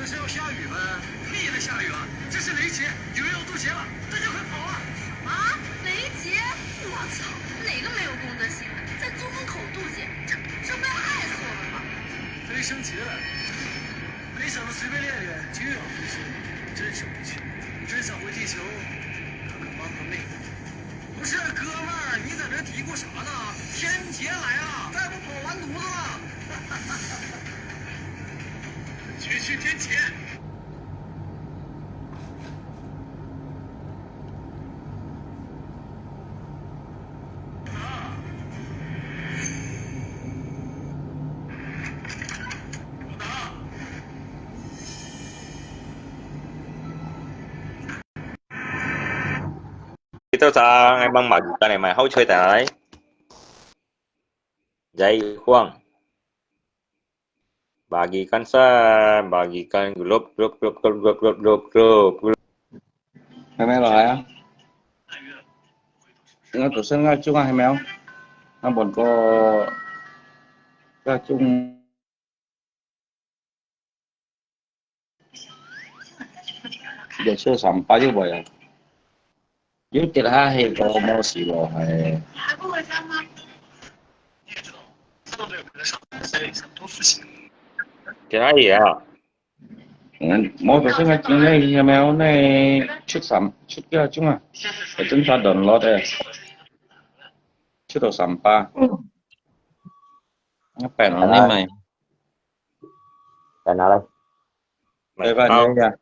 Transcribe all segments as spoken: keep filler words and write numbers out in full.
是要下雨吗？你也在下雨啊？这是雷劫，雨要渡劫了，大家快跑啊！啊，雷劫！我操，哪个没有公德心的，在猪门口渡劫？这，这不要害死我们吗？飞升劫了，没想到随便练练就要飞升，真是不巧。真想回地球，看看妈妈妹。不是，哥们儿，你在这嘀咕啥呢？天劫来了，再不跑完犊子了。去去天劫！Ito sa ngai bang bagikan ay may hau choy tanay. Jai huang. Bagikan sa, bagikan group, group, group. 係咪落嚟啊？應該做聲啊，中啊，係咪啊？啊，換個，啊，中。 有七十三八有無啊？有跌下去个無事咯，係。跌下去啊？嗯，無就算个今日有無有呢？七三七个鐘啊，係正常段落个，七到三八。一百零。 在哪來？拜拜，好。你呀。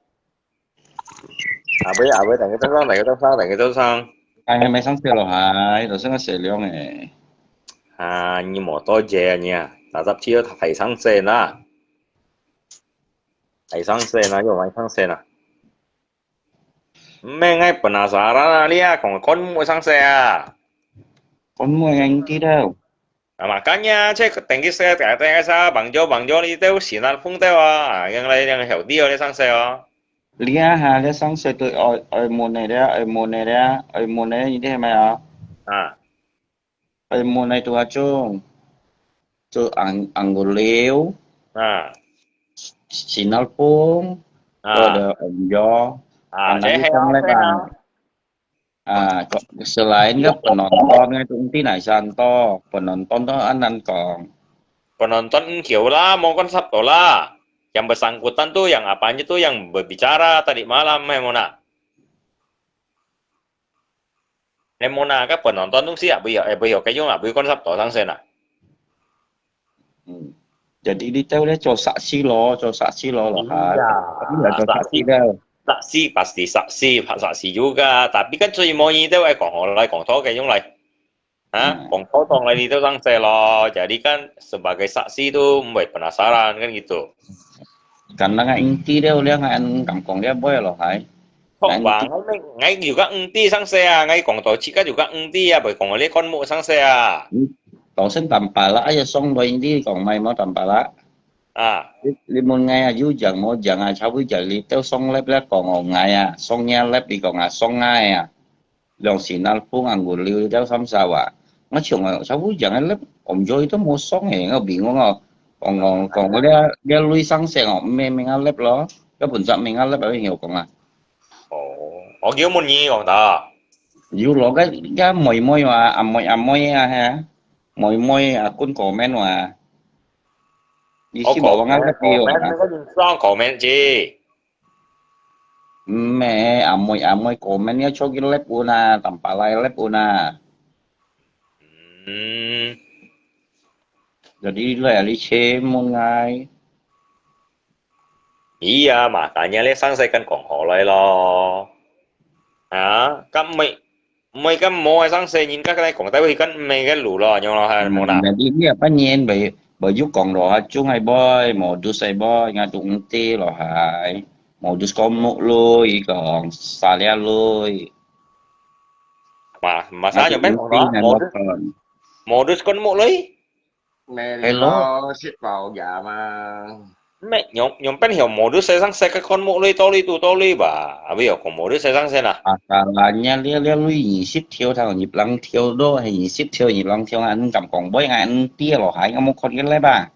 阿偉，阿偉，等佢等上，等佢等上，等佢等上。哎，還沒上車咯，還，都係个車輛誒。啊，你莫多謝啊，你啊，打雜去要大上車呐。大上車呐，又買上車呐。毋係，𠊎penasaran啊，你啊，講con muk上車啊。Con muk yang kita. Ah, makanya cek tengki se tengki sa bangjo bangjo ni teu sinar phung teu ah, yang lai yang heo dio ni sang se oh. Lia ha, lia sang se tu oi oi mone lia, oi mone lia, oi mone ni deh mai ah. Ah. Oi mone tu acung. Tu ang anggul liu. Ah. Sinar phung. Ah. Tu ada onjo. Ah, ang cek tadi heo sang se lebar. Ah, kok selain ke penonton ngai tu enti nai santo, penonton tu anan kong. Penonton engkiu lah, mo konsep tu lah. Yang bersangkutan tu, yang apanya tu, yang berbicara tadi malam, eh, Mona. Eh, Mona, ke penonton tu siap, bui, eh, bui, ke yung, bui konsep tu sang sen ah. Hmm. Jadi, 你兜咧做實事咯，做實事咯，落下。Iya, 你來做實事咧。Saksi, saksi, pasti saksi, saksi juga. Tapi kan最尾你都愛講好來講到个用來，啊，嗯。講到當來你都當細咯。Jadi kan sebagai saksi tu，毋會penasaran kan gitu。Kan nang inti咧，你看敢講咧，會落下。 Kok bang, ngai juga enti sang se ah, ngai kong to chika juga enti ah, bai kong le kon mo sang se ah. Tong sen tampala aja song bai enti kong mai mo tampala. Ah. Li, li mun ngai ah, yu jang mo jang ah, chabu jang li teu song lep lep kong ong ngai ah, song nya lep li kong ah, song ngai ah. Long sinar phung anggul liu teu sam sawa. Nga chiong ah, chabu jang lep, om joi to mo song eh, nga bingung ah. Kong kong kong le, le lui sang se ngok, me me nga lep lo. Ka pun sak me nga lep, ah, hiu kong ah. 哦，我叫問你講得。有咯，該該妹妹話，阿妹阿妹啊，係啊，妹妹啊，kun comment話，你識無？我講，我講，comment，那個你裝comment去。毋係，阿妹阿妹comment，你出去lab pun啊，tanpa lai lab pun啊。嗯。Jadi，你來啊，你請問𠊎。 Iya, makanya le sang se kan kong holoi lo. Ha, kan mei, mei kan mo sang se nyin ka kan kong tai kan mei kan lu lo, nyong lo han mo na. Jadi ni apa nyin bai, bai yu kong lo ha, chung ai boy, modus ai boy, nga tung ti lo hai. Modus kon muk lui, kong salia lui. Ma, masa nyong pen kong lo, modus, modus kon muk lui. Hello. Hello, sit vào dạ mà. Mẹ, nhóm, nhóm bên hiểu mô đứa xe sang xe cái con mô lưới to lưới tù to lưới bà. À, bây giờ có mô đứa xe sang xe nè. Masalahnya lia lia lui nhị ship thiêu thằng nhịp lăng thiêu đô hay nhị ship thiêu nhịp lăng thiêu ngàn trăm kong bói ngàn tia lo hai ngàn một con cái lái ba.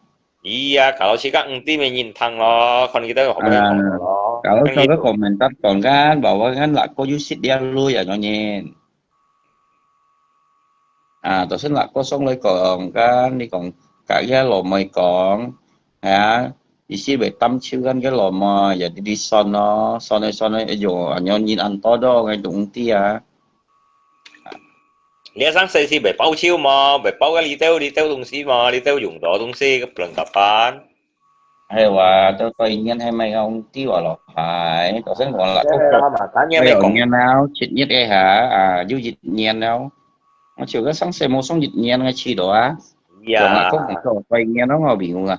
Iya, kalau cakap engti main nyintang lo, kon kita hobi Ah, kalau saya ke komentar kon kan, bahwa kan lak ko yusit dia lu ya nyonya. Ah, 頭先辣哥上來講，該你講，甲个老妹講，係啊，意思會擔手間个老妹，也啲啲酸咯，酸个酸个，哎喲，恁樣人恁多都，𠊎都毋知啊。你上細時會包手無？會包个裡頭，裡頭東西無？裡頭用到東西，个不能打扮。 哎哇，都過一年還沒有紅地啊咯，嗨，頭先講了，哎呀，嘛，三年沒講。六年了，七月个哈，啊，又一年了。我就个上世無上一年个去了啊。呀。總啊，講講過一年了，我朋友啊。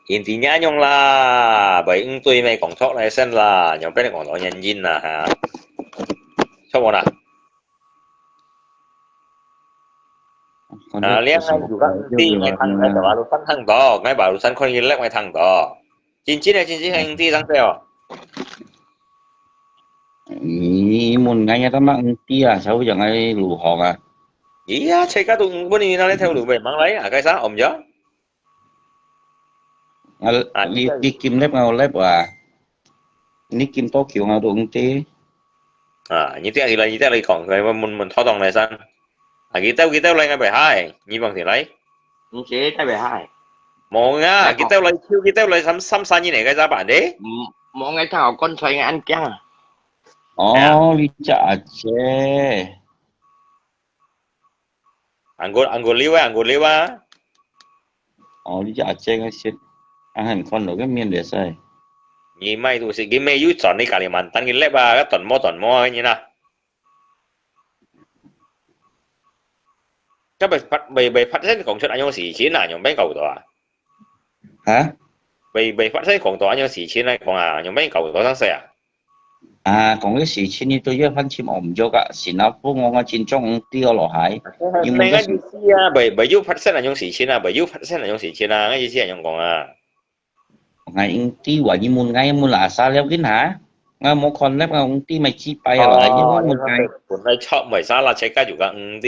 Intinya樣啦，會應對咩工作來先啦，樣變講到原因啦哈。錯無啦？ 啊，你愛有个，你愛聽，愛barusan聽到，愛barusan看佢lek愛聽到。真真个，真真个，你聽上哦。你問𠊎也都毋知啊，所以𠊎如何啊？咦呀，自家都問你那裡頭路咩？忙來啊，該啥，我們就。啊，啊，你，你今lek𠊎lek啊？你今多久啊？都毋知。啊，你聽佢來，你聽佢講，佢問問妥當來先。 啊，佢兜佢兜來，𠊎袂嗨，你放心來。你自己帶袂嗨。無啊，佢兜來，佢兜來三三三日嚟个咋辦的？嗯，無，𠊎聽我講出來，𠊎恁驚啊。哦，你隻阿姐。Anggur anggur liu啊，anggur liu啊。哦，你隻阿姐个先，啊，你看到个面咧晒。你買東西，佢沒有轉你Kalimantan，佢lek啊，佢斷毛斷毛啊，你呐。 該會發，會，會發生講出恁樣事情啊，樣般搞到啊？哈？會，會發生講到恁樣事情來講啊，樣般搞到上世啊？啊，講个事情你都要翻尋我毋著个，新加坡我个真正毋知落海，因為个事。那个意思啊，會，會有發生恁樣事情啊，會有發生恁樣事情啊，个意思係恁樣講啊。 𠊎應知話，你問𠊎問啦，啥了緊哈？𠊎無看lek，𠊎應知咪幾擺啊，你問𠊎。本來錯，為啥啦？自家有个應知。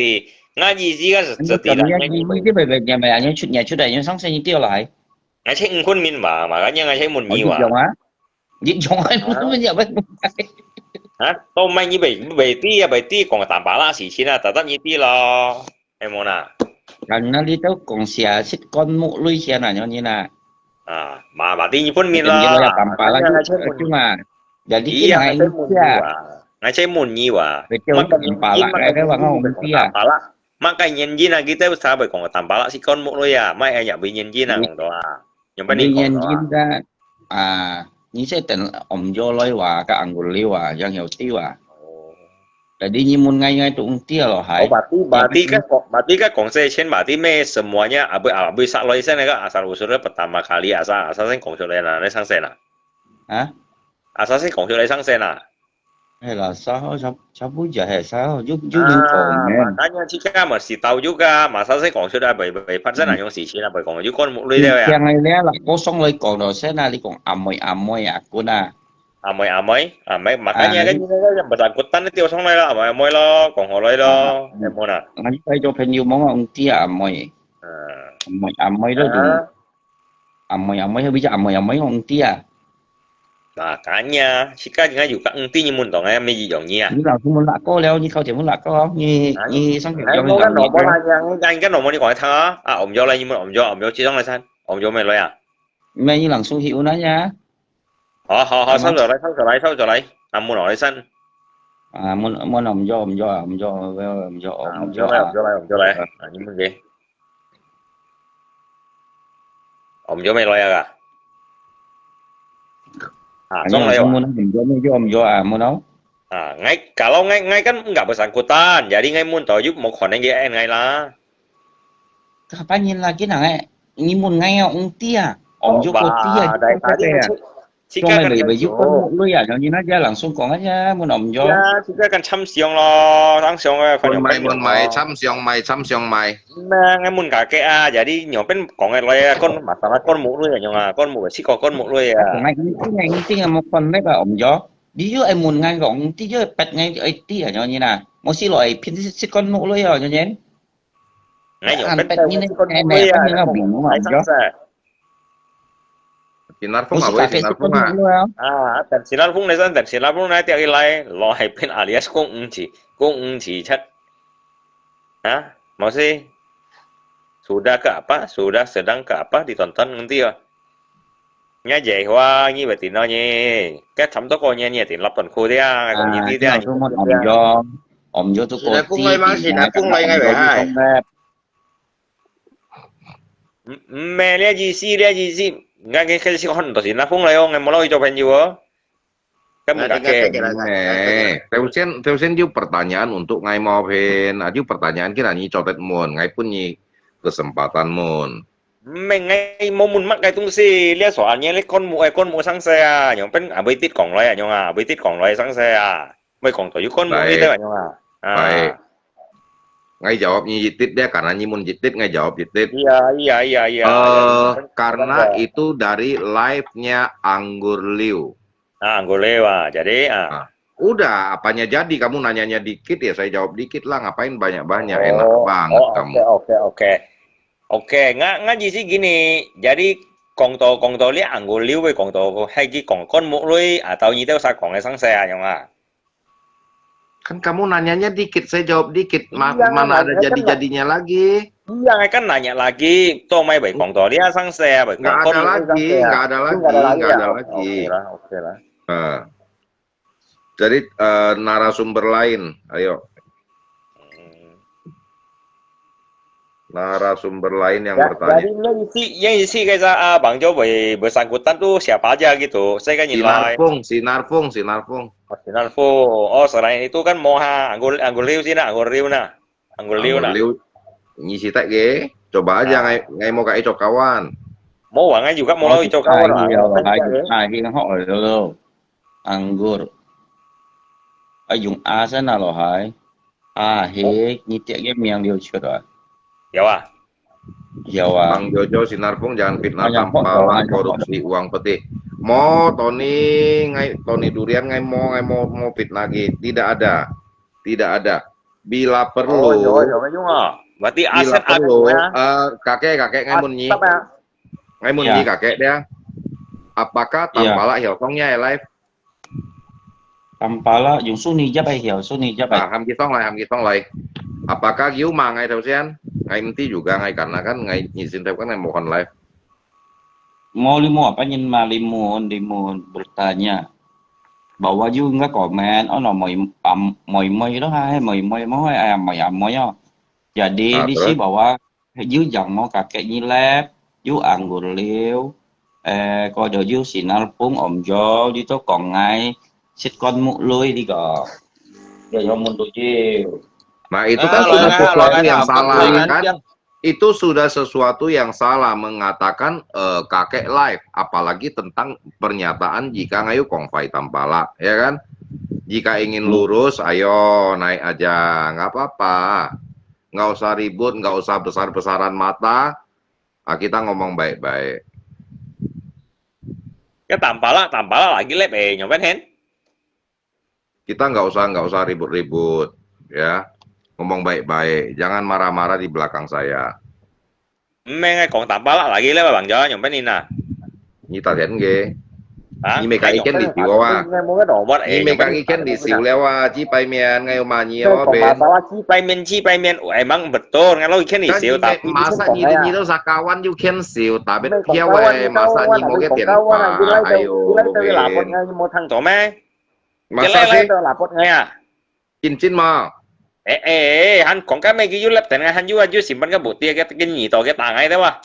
𠊎意思个係，你講你意思，你咪咪咪，你出，你出來，你上世你掉來。𠊎請問明嘛，嘛，𠊎請問你話。你講啊？你講啊？問問你問。啊？都毋係你未，未知啊，未知講个大把啦事情啊，特登你知咯。 係無啦？Karena你都講寫識講木類先啊，樣呢啦。啊，嘛，嘛，第二本面啦。你來啊，tampak lagi，cuma，jadi iya，kita nggak ingat ya。Ngai cai mun ni wa. Betul，tampak lagi，cái話我唔知啊。Tampak lagi，maka原因啊，kita usah會講tampak lagi，識講木類啊，乜係也會原因啊，講到啊。Yang penting講到啊。Yang penting啊， 啊，你這等om jo來哇，个anggur liu啊，yang有丟啊。哦。Jadi你問𠊎，𠊎都毋知咯，還。哦，berarti，berarti kan，berarti kan講這先，berarti咩什麼呀？啊，不，啊，不，sa來先那個asal usulnya pertama kali，asal，asal先講出來啦，你上先啦。啊？Asal先講出來上先啦。 係啦，sa ho，sa，sa pun就係sa ho，有，有人講个。啊，makanya自家嘛係到有个，嘛sa先講出來，會，會發生恁樣事情啊，會講有講木類了呀。你聽个咧啦，我上來講咯，先啊，你講阿妹，阿妹啊，kun啊。阿妹，阿妹，阿妹，makanya kan，你那個yang bersangkutan你丟上來了，阿妹，阿妹咯，講好來咯，係無啦？𠊎做朋友，望啊，毋知啊，阿妹。嗯。阿妹，阿妹咯，啊。 Amoy-amoy，佢比較amoy-amoy，我毋知啊。Makanya，自家應該有个，毋知你問到个，乜一樣嘢啊。你老師問哪個了？你頭前問哪個？你，啊，你上前講，哎，我跟老婆啦，你，你，你跟老婆你講一趟啊。啊，om jo來，你問om jo，om jo，其中來先，om jo乜來啊？乜你老師去問那呀？好，好，好，收咗來，收咗來，收咗來。啊，問我來先。啊，問，問om jo，om jo啊，om jo，om jo，om jo啊。Om jo來，om jo來，om jo來。啊，你問佢。啊，中來哦。Om jo，om jo，om jo啊，om jo。啊，𠊎，kalau𠊎，𠊎kan nggak bersangkutan，jadi𠊎問到又無可能佢應𠊎啦。Kapan你lagi nang eh？你問𠊎啊，毋知啊，om jo毋知啊，你講个啊。 自家kan，中國人有講木類啊，然後你那家人送講啊，呀，問om jo。Ya，自家kan參詳咯，參詳个，反正問買，問買，參詳買，參詳買。Nah，𠊎問家己啊，jadi nyong pen講个來啊，講masalah講木類啊，nyong啊，講木，試過講木類啊。Ngai inting，ngai inting啊，莫講那個om jo。你又愛問ngai講，你又愛逼ngai愛知啊，然後你那，莫試落愛騙，試講木類啊，然後你。哎，用安排你呢，哎，没有，没有，没有，没有。来上色。Sinar Phung啊，喂，Sinar Phung啊。啊，等Sinar Phung来上，等Sinar Phung来，掉一来，老海边alias公五七，公五七七。啊，mau sih? Sudah ke apa? Sudah sedang ke apa? Ditonton nanti ya. Nya je hua ngi wet tin no nyi. Ke chăm to ko nyi nyi tin lap ton khu dia, ko nyi ti dia. Om jo, om jo tu ko ti. Sinar Phung lai mang, Sinar Phung lai ngai wet hai. Mme lia ji si lia ji si. Ngai ke ke si hon to Sinar Phung lai ong, ngai mo lo i cho phen yu o. Kan mun kake. Eh, 首先，首先有 pertanyaan untuk ngai mau phen, aju pertanyaan kira ni cotet mun, ngai pun ni kesempatan mun. Meng ngai mau mun mat ngai tung si, lia soalnya lia kon mu, eh, kon mu sang se ah, nyong pen abui tit kong loi ah, nyong ah, abui tit kong loi sang se ah. Mai kong to yu kon mu ni te ah, nyong ah. Ah. Baik. Ngai jawab ni jitit dia, karena ni mun jitit, ngai jawab jitit. Iya, iya, iya, iya. Eh, karena itu dari live-nya Anggur Liu. Ah, Anggur Liu ah. Jadi, ah. Ah, udah, apanya jadi? Kamu nanyanya dikit ya, saya jawab dikit lah. Ngapain banyak-banyak? Enak banget kamu. Oh, oke, oke, oke. Oke, nga, nga ji si gini. Jadi, kong to, kong to lia Anggur Liu wei kong to, hai ki kong kon mu lui, atau nyi teu sa kong e sang se ah, nyong ah. Kan kamu nanyanya dikit, saya jawab dikit. Ma-, iya, mana ada jadi-jadinya lagi? Iya, kan nanya lagi. To mai bai kong to lia sang se ah, bai kong kon mu lia sang se ah. Nggak ada lagi, nggak ada lagi, nggak ada lagi. Oke lah, oke lah. Ah. Jadi, eh, narasumber lain, ayo. Narasumber lain yang bertanya. Jadi, yang isi, yang isi kaya sa, ah, Bang Jo bai, bersangkutan tu siapa aja gitu. Saya kan nilai. Sinar Phung, Sinar Phung, Sinar Phung. Oh, Sinar Phung. Oh, selain itu kan mau ha, Anggur, Anggur Liu sih nah, Anggur Liu nah. Anggur Liu nah. Anggur Liu, nyi si tak ge. Coba aja ngai, ngai mau kai cok kawan. Mau wang ngai juga mau lo cok kawan lah. Hai, hai, hai, hai, ho lo. Anggur. Ai, yung asan na lo hai. Ah, he, nyi tiak ye miang liu chut ah. Yau ah. Yau ah. Bang Jojo Sinar Phung jangan fitnah Tampalak korupsi uang peti. Mo Tony ngai, Tony Durian ngai mo, ngai mo, mo fitnah lagi. Tidak ada. Tidak ada. Bila perlu. Oh, yo, yo, yo, ah. Berarti aset ada ya. Eh, kakek, kakek ngai mun nyi. Ngai mun nyi kakek dia. Apakah Tampalak Hiaosong nya live? Tampalak, yung Suni jap ai hiau, Suni jap ai. Ah, ham kisong lai, ham kisong lai. Apakah giu ma ngai tau sian? Ngai mti juga ngai karena kan ngai nyisin tau kan ngai mohon live. Mo li mo apa nyin ma li mo, li mo bertanya. Bahwa you nggak komen, oh no, moi, am, moi, moi lo hai, moi, moi, moi, ai, moi, moi, oh. Jadi, di si bahwa 有樣無格格爾咧，有紅牛柳，誒，過到有Sinar Phung、Om Jo，你都講𠊎食乾木類呢個，又有問到有。Nah, itu kan sudah sesuatu yang salah, kan? Itu sudah sesuatu yang salah mengatakan eh, kakek live, apalagi tentang pernyataan jika ngayu kong fai tampala, ya kan? Jika ingin lurus, ayo naik aja, nggak apa-apa. Nggak usah ribut, nggak usah besar-besaran mata. Ah, kita ngomong baik-baik. Cái tạm bạ là, tạm bạ là lại cái lép ê, nhổ vết hén. Kita nggak usah, nggak usah ribut-ribut, ya. Ngomong baik-baik, jangan marah-marah di belakang saya. Mẹ ngay còn tạm bạ là lại cái lép bằng gió, nhổ vết hén à. Nyi ta thian ge. Nyi me ka iken di siu wa. Nyi me ka iken di siu le wa, chi pai mian ngai ma nyi o ben. Chi pai mian, chi pai mian. Emang betul, ngai lo iken di siu, tapi masa nyi nyi to sakawan yu ken siu, tapi pia wa masa nyi mo ke tian pa. Ayo, ben. Lapot ngai mo thang to me. Masa si? Lapot ngai à. Chin chin ma. Ê, ê, ê, hăn kong ka me ki yu lep ten ngai hăn yu a yu simpan ka bu tia ke ke nyi to ke ta ngai te wa.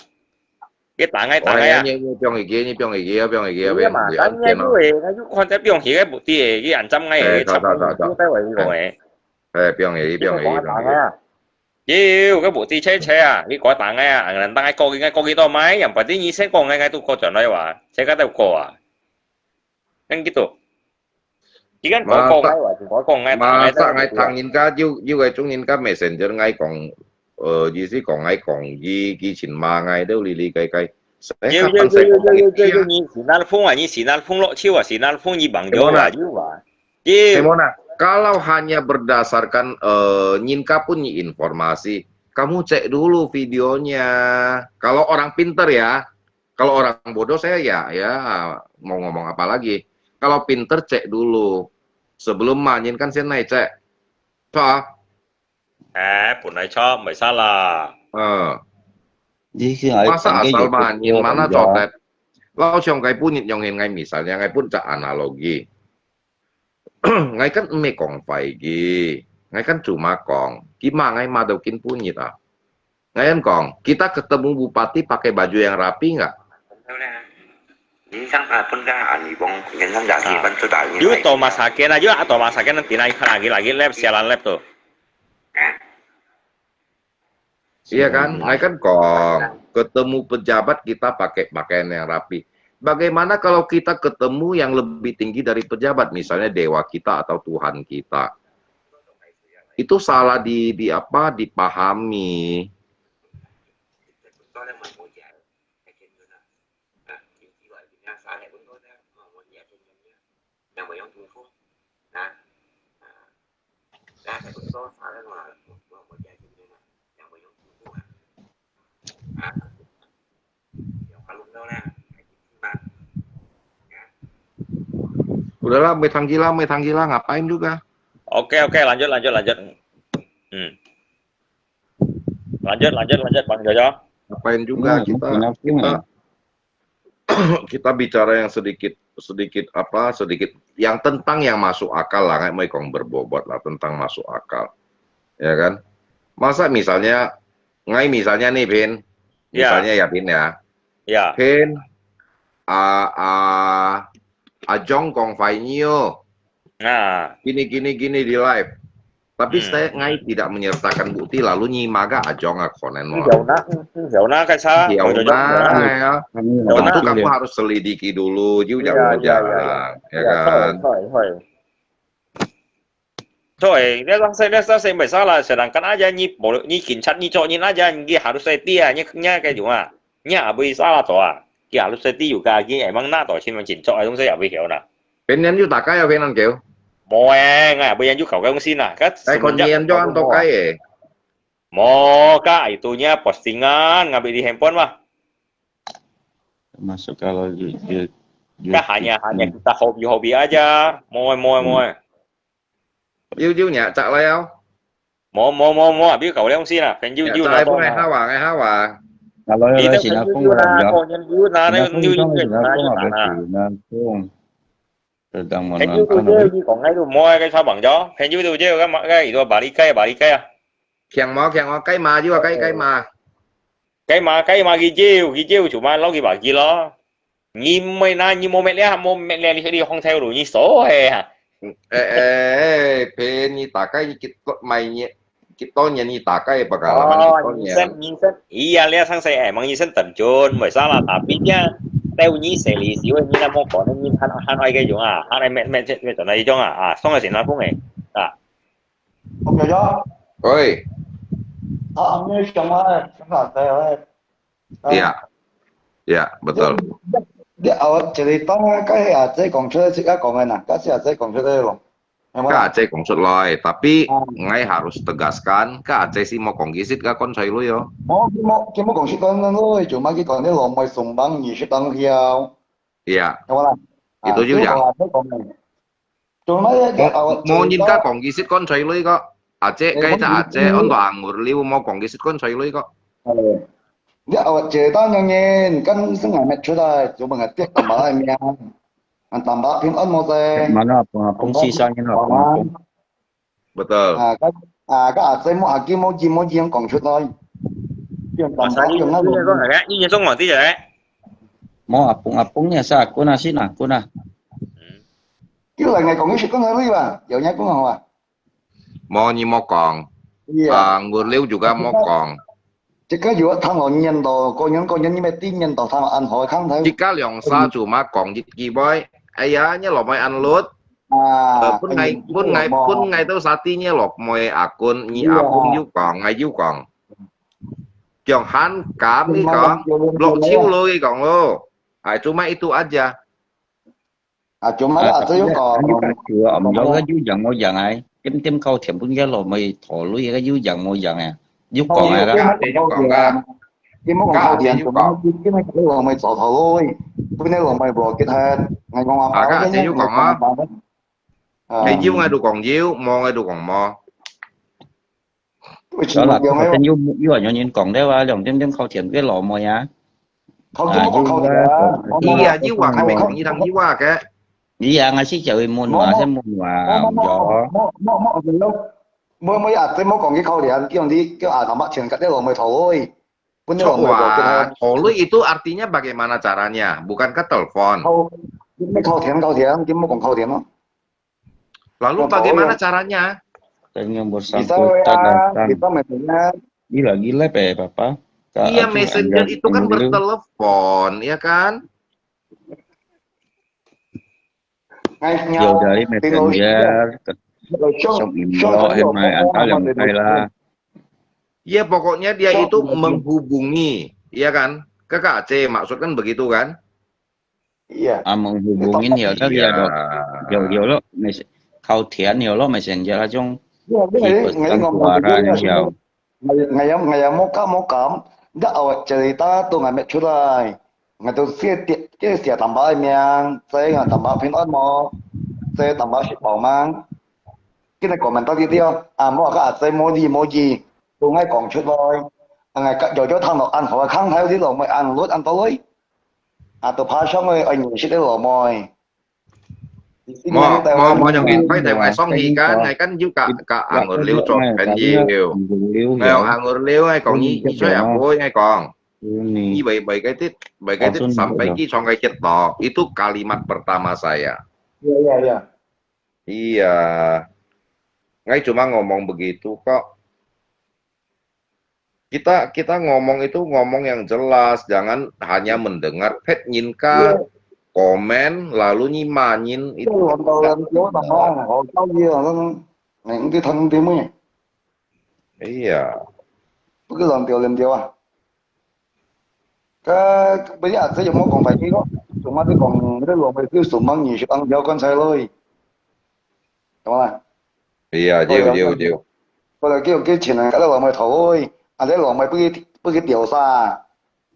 Ke ta ngai, ta ngai a. Nyi, nyi, piong iki, nyi piong iki, piong iki, piong iki. Ê, ma, ta ngai yu e, ngai yu kon ta piong iki bu tia, iki an cham ngai e, cham ngai yu tai wa yu e. Ê, piong iki, piong iki, piong iki. Yu, ke bu tia che che a, iki ko ta ngai a, ang nan ta ngai ko iki ngai ko iki to mai, yang pa ti nyi sen ko ngai ngai tu ko chon lai wa, che ka ta ko a. Kan gitu. Ikan kau kau ngai wa, kau kau ngai, masa ngai thang yin ka, yu yu ngai chung yin ka messenger ngai kong, eh, yu si kong ngai kong, yi ki chin ma ngai deu li li kai kai. Yu yu yu yu yu yu yu ni Sinar Phung wa, ni Sinar Phung lo chiu wa, Sinar Phung ni bang yu wa, yu wa. Yu. Simona, kalau hanya berdasarkan eh, yin ka pun ni informasi, kamu cek dulu videonya. Kalau orang pinter ya, kalau orang bodoh saya ya, ya mau ngomong apa lagi. Kalau pinter cek dulu. Sebelum manyin kan saya naik cek. Toh. 哎，本來錯，毋會使啦。嗯。你去哪裡 Masa asal manyin mana cotet? Lau siang ngai punit yong hin ngai misalnya ngai pun cak analogi. Ngai kan eme kong fai gi. Ngai kan cuma kong. Kima ngai ma dau kin punit ah. Ngai kan kong, kita ketemu bupati pakai baju yang rapi nggak? 你想啊，本来啊，你讲人家家己 Ah. 分出来，你 You like to masakin aja, to masakin nanti naik lagi lagi lab sialan lab tu. Iya kan? Ngai kan kong, ketemu pejabat kita pakai pakaian yang rapi. Bagaimana kalau kita ketemu yang lebih tinggi dari pejabat, misalnya dewa kita atau Tuhan kita? Itu salah di, di apa? Dipahami. Udahlah, ไม่ต้องกีฬา, ไม่ต้องกีฬา, ngapain juga? Oke, oke, lanjut, lanjut, lanjut. Hmm. Lanjut, lanjut, lanjut, Bang Jojo. Ngapain juga kita? Kita bicara yang sedikit sedikit apa sedikit yang tentang yang masuk akal lah, ngai mai kong berbobot lah tentang masuk akal, ya kan? Masa misalnya, ngai misalnya nih Pin, misalnya ya Pin ya, Ya. Pin, ah ah, Ajong kong fai nyo, Nah. Gini gini gini di live. Tapi Hmm. Saya ngai tidak menyertakan bukti lalu nyi maga Ajong ah konen mo. 有啦，有啦，該啥，有我就啦，哎呀，有啦 tentu kamu harus selidiki dulu, you Iya, jangan iya, iya, jangan, ya Ya, kan? 係，係，係。所以，你當時，你當時毋會使啦，sedangkan aja你無，你警察你做人aja，你harus sedih啊，你，你該種啊，你也毋會使啦做啊，你harus sedih juga，你emang拿到身份證做，東西也毋會曉啦。 Pengen you takai ya pengen kêu? 無誒，我也毋會研究搞該東西啦，該 Ay, kon niyan jo ang tokay eh. 無，該itu nya postingan，ngambil di handphone mah。 Masuk kalau you, you, you Kan hanya, hanya kita hobi-hobi aja. Moe, moe, moe. You you nya cak layau. Moe, moe, moe, moe. Abi kau liang sih lah. Kan you, Ya you cak lah layau tu pun lah. Hawa, ngai Hawa. kalau Itu ada kan you, Singapore you lah. lah, Kau yang you lah. Singapore You, you, kan you, Singapore you ada lah. Singapore. Sedang Kan you tu menonton je, apa? you kong ngai tu moe kan sabang jo. Kan you tu je kan mak kan itu balik kai, balik kai ah. Kiang mo, kiang mo, kai ma, you kai, kai ma. Kai ma, kai ma ki jiu, ki jiu cuma lo ki bagi lo. Ni mai na, ni mo met liah, mo met liah, ni ni hong teu lu, ni so he ha. Eh, eh, eh, pe ni takai ni kit mai ni, kit to ni ni takai pengalaman kit to Ni ni. sen, ni sen. Iya, liah sang saya emang ni sen terjun, mai salah tapi dia teu ni seli siu ni na mo ko ni han han ai ke jong ah, han ai met met met na jong ah, ah, song ai sin na pung eh. Ah. Không hiểu chứ? Oi, Ờ, như trong á, trong là tê ơi. iya. Iya, betul. Dia awak cerita kan ya, saya kong cerita sih kan kong enak, kan saya saya kong cerita lo. Em Ka ơi, Aceh kong sut loi, tapi Ah. ngai harus tegaskan, ka Aceh si mo kong kisit ka kon choi lui yo. mau mau kita mau kong cerita lo, cuma kita kong ni lo mau sumbang ni sedang hiau. Iya, Em ơi, Itu juga. Cuma ya, dia awak Mo nyin ka cerita, kong kisit kon choi lui ko. Aceh Eh, kai kon ta kisit Aceh, lui. On to angur liu mo kong kisit kon choi lui ko. Ờ. Dia awak cerita yang ni kan sengaja met cerita, cuma nggak tiap tambah lah ni. Kan tambah pin on mau saya. Mana pengapung sisa ni lah pengapung. Betul. À, cái à cái à, cái mua à, cái mua gì mua gì không còn suốt thôi. Cái còn Masa có ni cái ni nó ni ko kan, ni ni song ma ti je. Mau apung-apung ni sa aku na sih na aku na. Cái là ngày còn cái sự có người đi mà, dạo nhá cũng không à. Mo nyi mo kong. Iya. Angur liu juga mo kong. Chỉ có dựa thằng họ nhìn đồ, cô nhắn cô nhắn như mày tin nhìn đồ thằng họ ăn hỏi kháng thế. Jika liong sa cuma kong jit ki boy. Aya nyi lo moi an lut. À, Eh, pun ngai pun ngai pun ngai tau sati nyi lo moi akun nyi Iya. Akun yu kong ngai yu kong. Kiong han kam i Cuma kong. yang Blok cuma chiu yang- lo i kong lo. Ai cuma itu aja. À, cuma là tôi có Yu ka chua om yo ka yu yang mo yang ai. Tim tim kau thiam pun ya lo moi thor lui ka yu yang mo yang ai. 有講啊，家姐有講啊，你莫講靠電，你莫講靠電，你莫做頭路，本來攏無無結合，𠊎講啊，啊，家姐有講啊，啊，你有𠊎就講有，無𠊎就講無。有啦，靠電有有啊，有人講了啊，兩點點靠電个老妹啊，靠電莫講靠電啊，你啊，有啊，還沒講，你聽有啊个。你啊，𠊎是叫佢問話，先問話，莫莫莫莫莫莫莫，莫阿姐莫講佢靠電，叫你叫阿頭麥錢，搿啲老妹頭路。 Coba, tolong itu artinya bagaimana caranya? Bukan ke telepon. 靠，你靠電靠電，你莫講靠電咯。 Lalu bagaimana caranya? Tanya Bisa bersangkutan W A, datang. Bisa Messenger. Gila-gila pe, Papa. Iya, Messenger itu kan bertelepon, ya kan? 哎呀，有的 Messenger，上上 inbox，還有安到兩台啦。 Ya, pokoknya dia itu menghubungi, ya kan? Kakak C maksud kan begitu kan? Iya. Ah, menghubungin ya, kan ya, 有有了 message，靠天有了 messenger 那種，因為因為我我啦，有。 𠊎也𠊎也無敢無敢，你awak cerita都還沒出來，𠊎都寫寫寫tambah名，寫tambah平安無，寫tambah食飽嗎？今日講明到底了，啊，無个阿姐無理無理，都愛講出來，啊，𠊎有有聽到恁好个，看還有啲老妹恁落恁多來，啊，都怕上去愛認識个老妹。 Mo mo mo yang ngai thai thai ngai song hi kan ngai kan yu ka ka angur liu chok kan yu. Ngai angur liu ngai kong ni ni choi a boi ngai kong. Ni bai bai kai tit bai kai tit sampai ki chong kai kiet to. Itu kalimat pertama saya. Iya iya iya. Iya. Ngai cuma ngomong begitu kok. Kita kita ngomong itu ngomong yang jelas, jangan hanya mendengar pet nyin ka komen lalu nyi manyin itu. Itu orang tahu yang jauh nama, orang tahu dia orang, nanti tang dia mui. Iya. 不過人掉人掉啊。佢本來這有冇講白話咯？做麼你講你老妹佢做麼你食當條棺材咯？懂嗎？ Iya, jiu jiu jiu. 過來叫佢前來，佢老妹頭，啊，你老妹不佢不佢掉啥？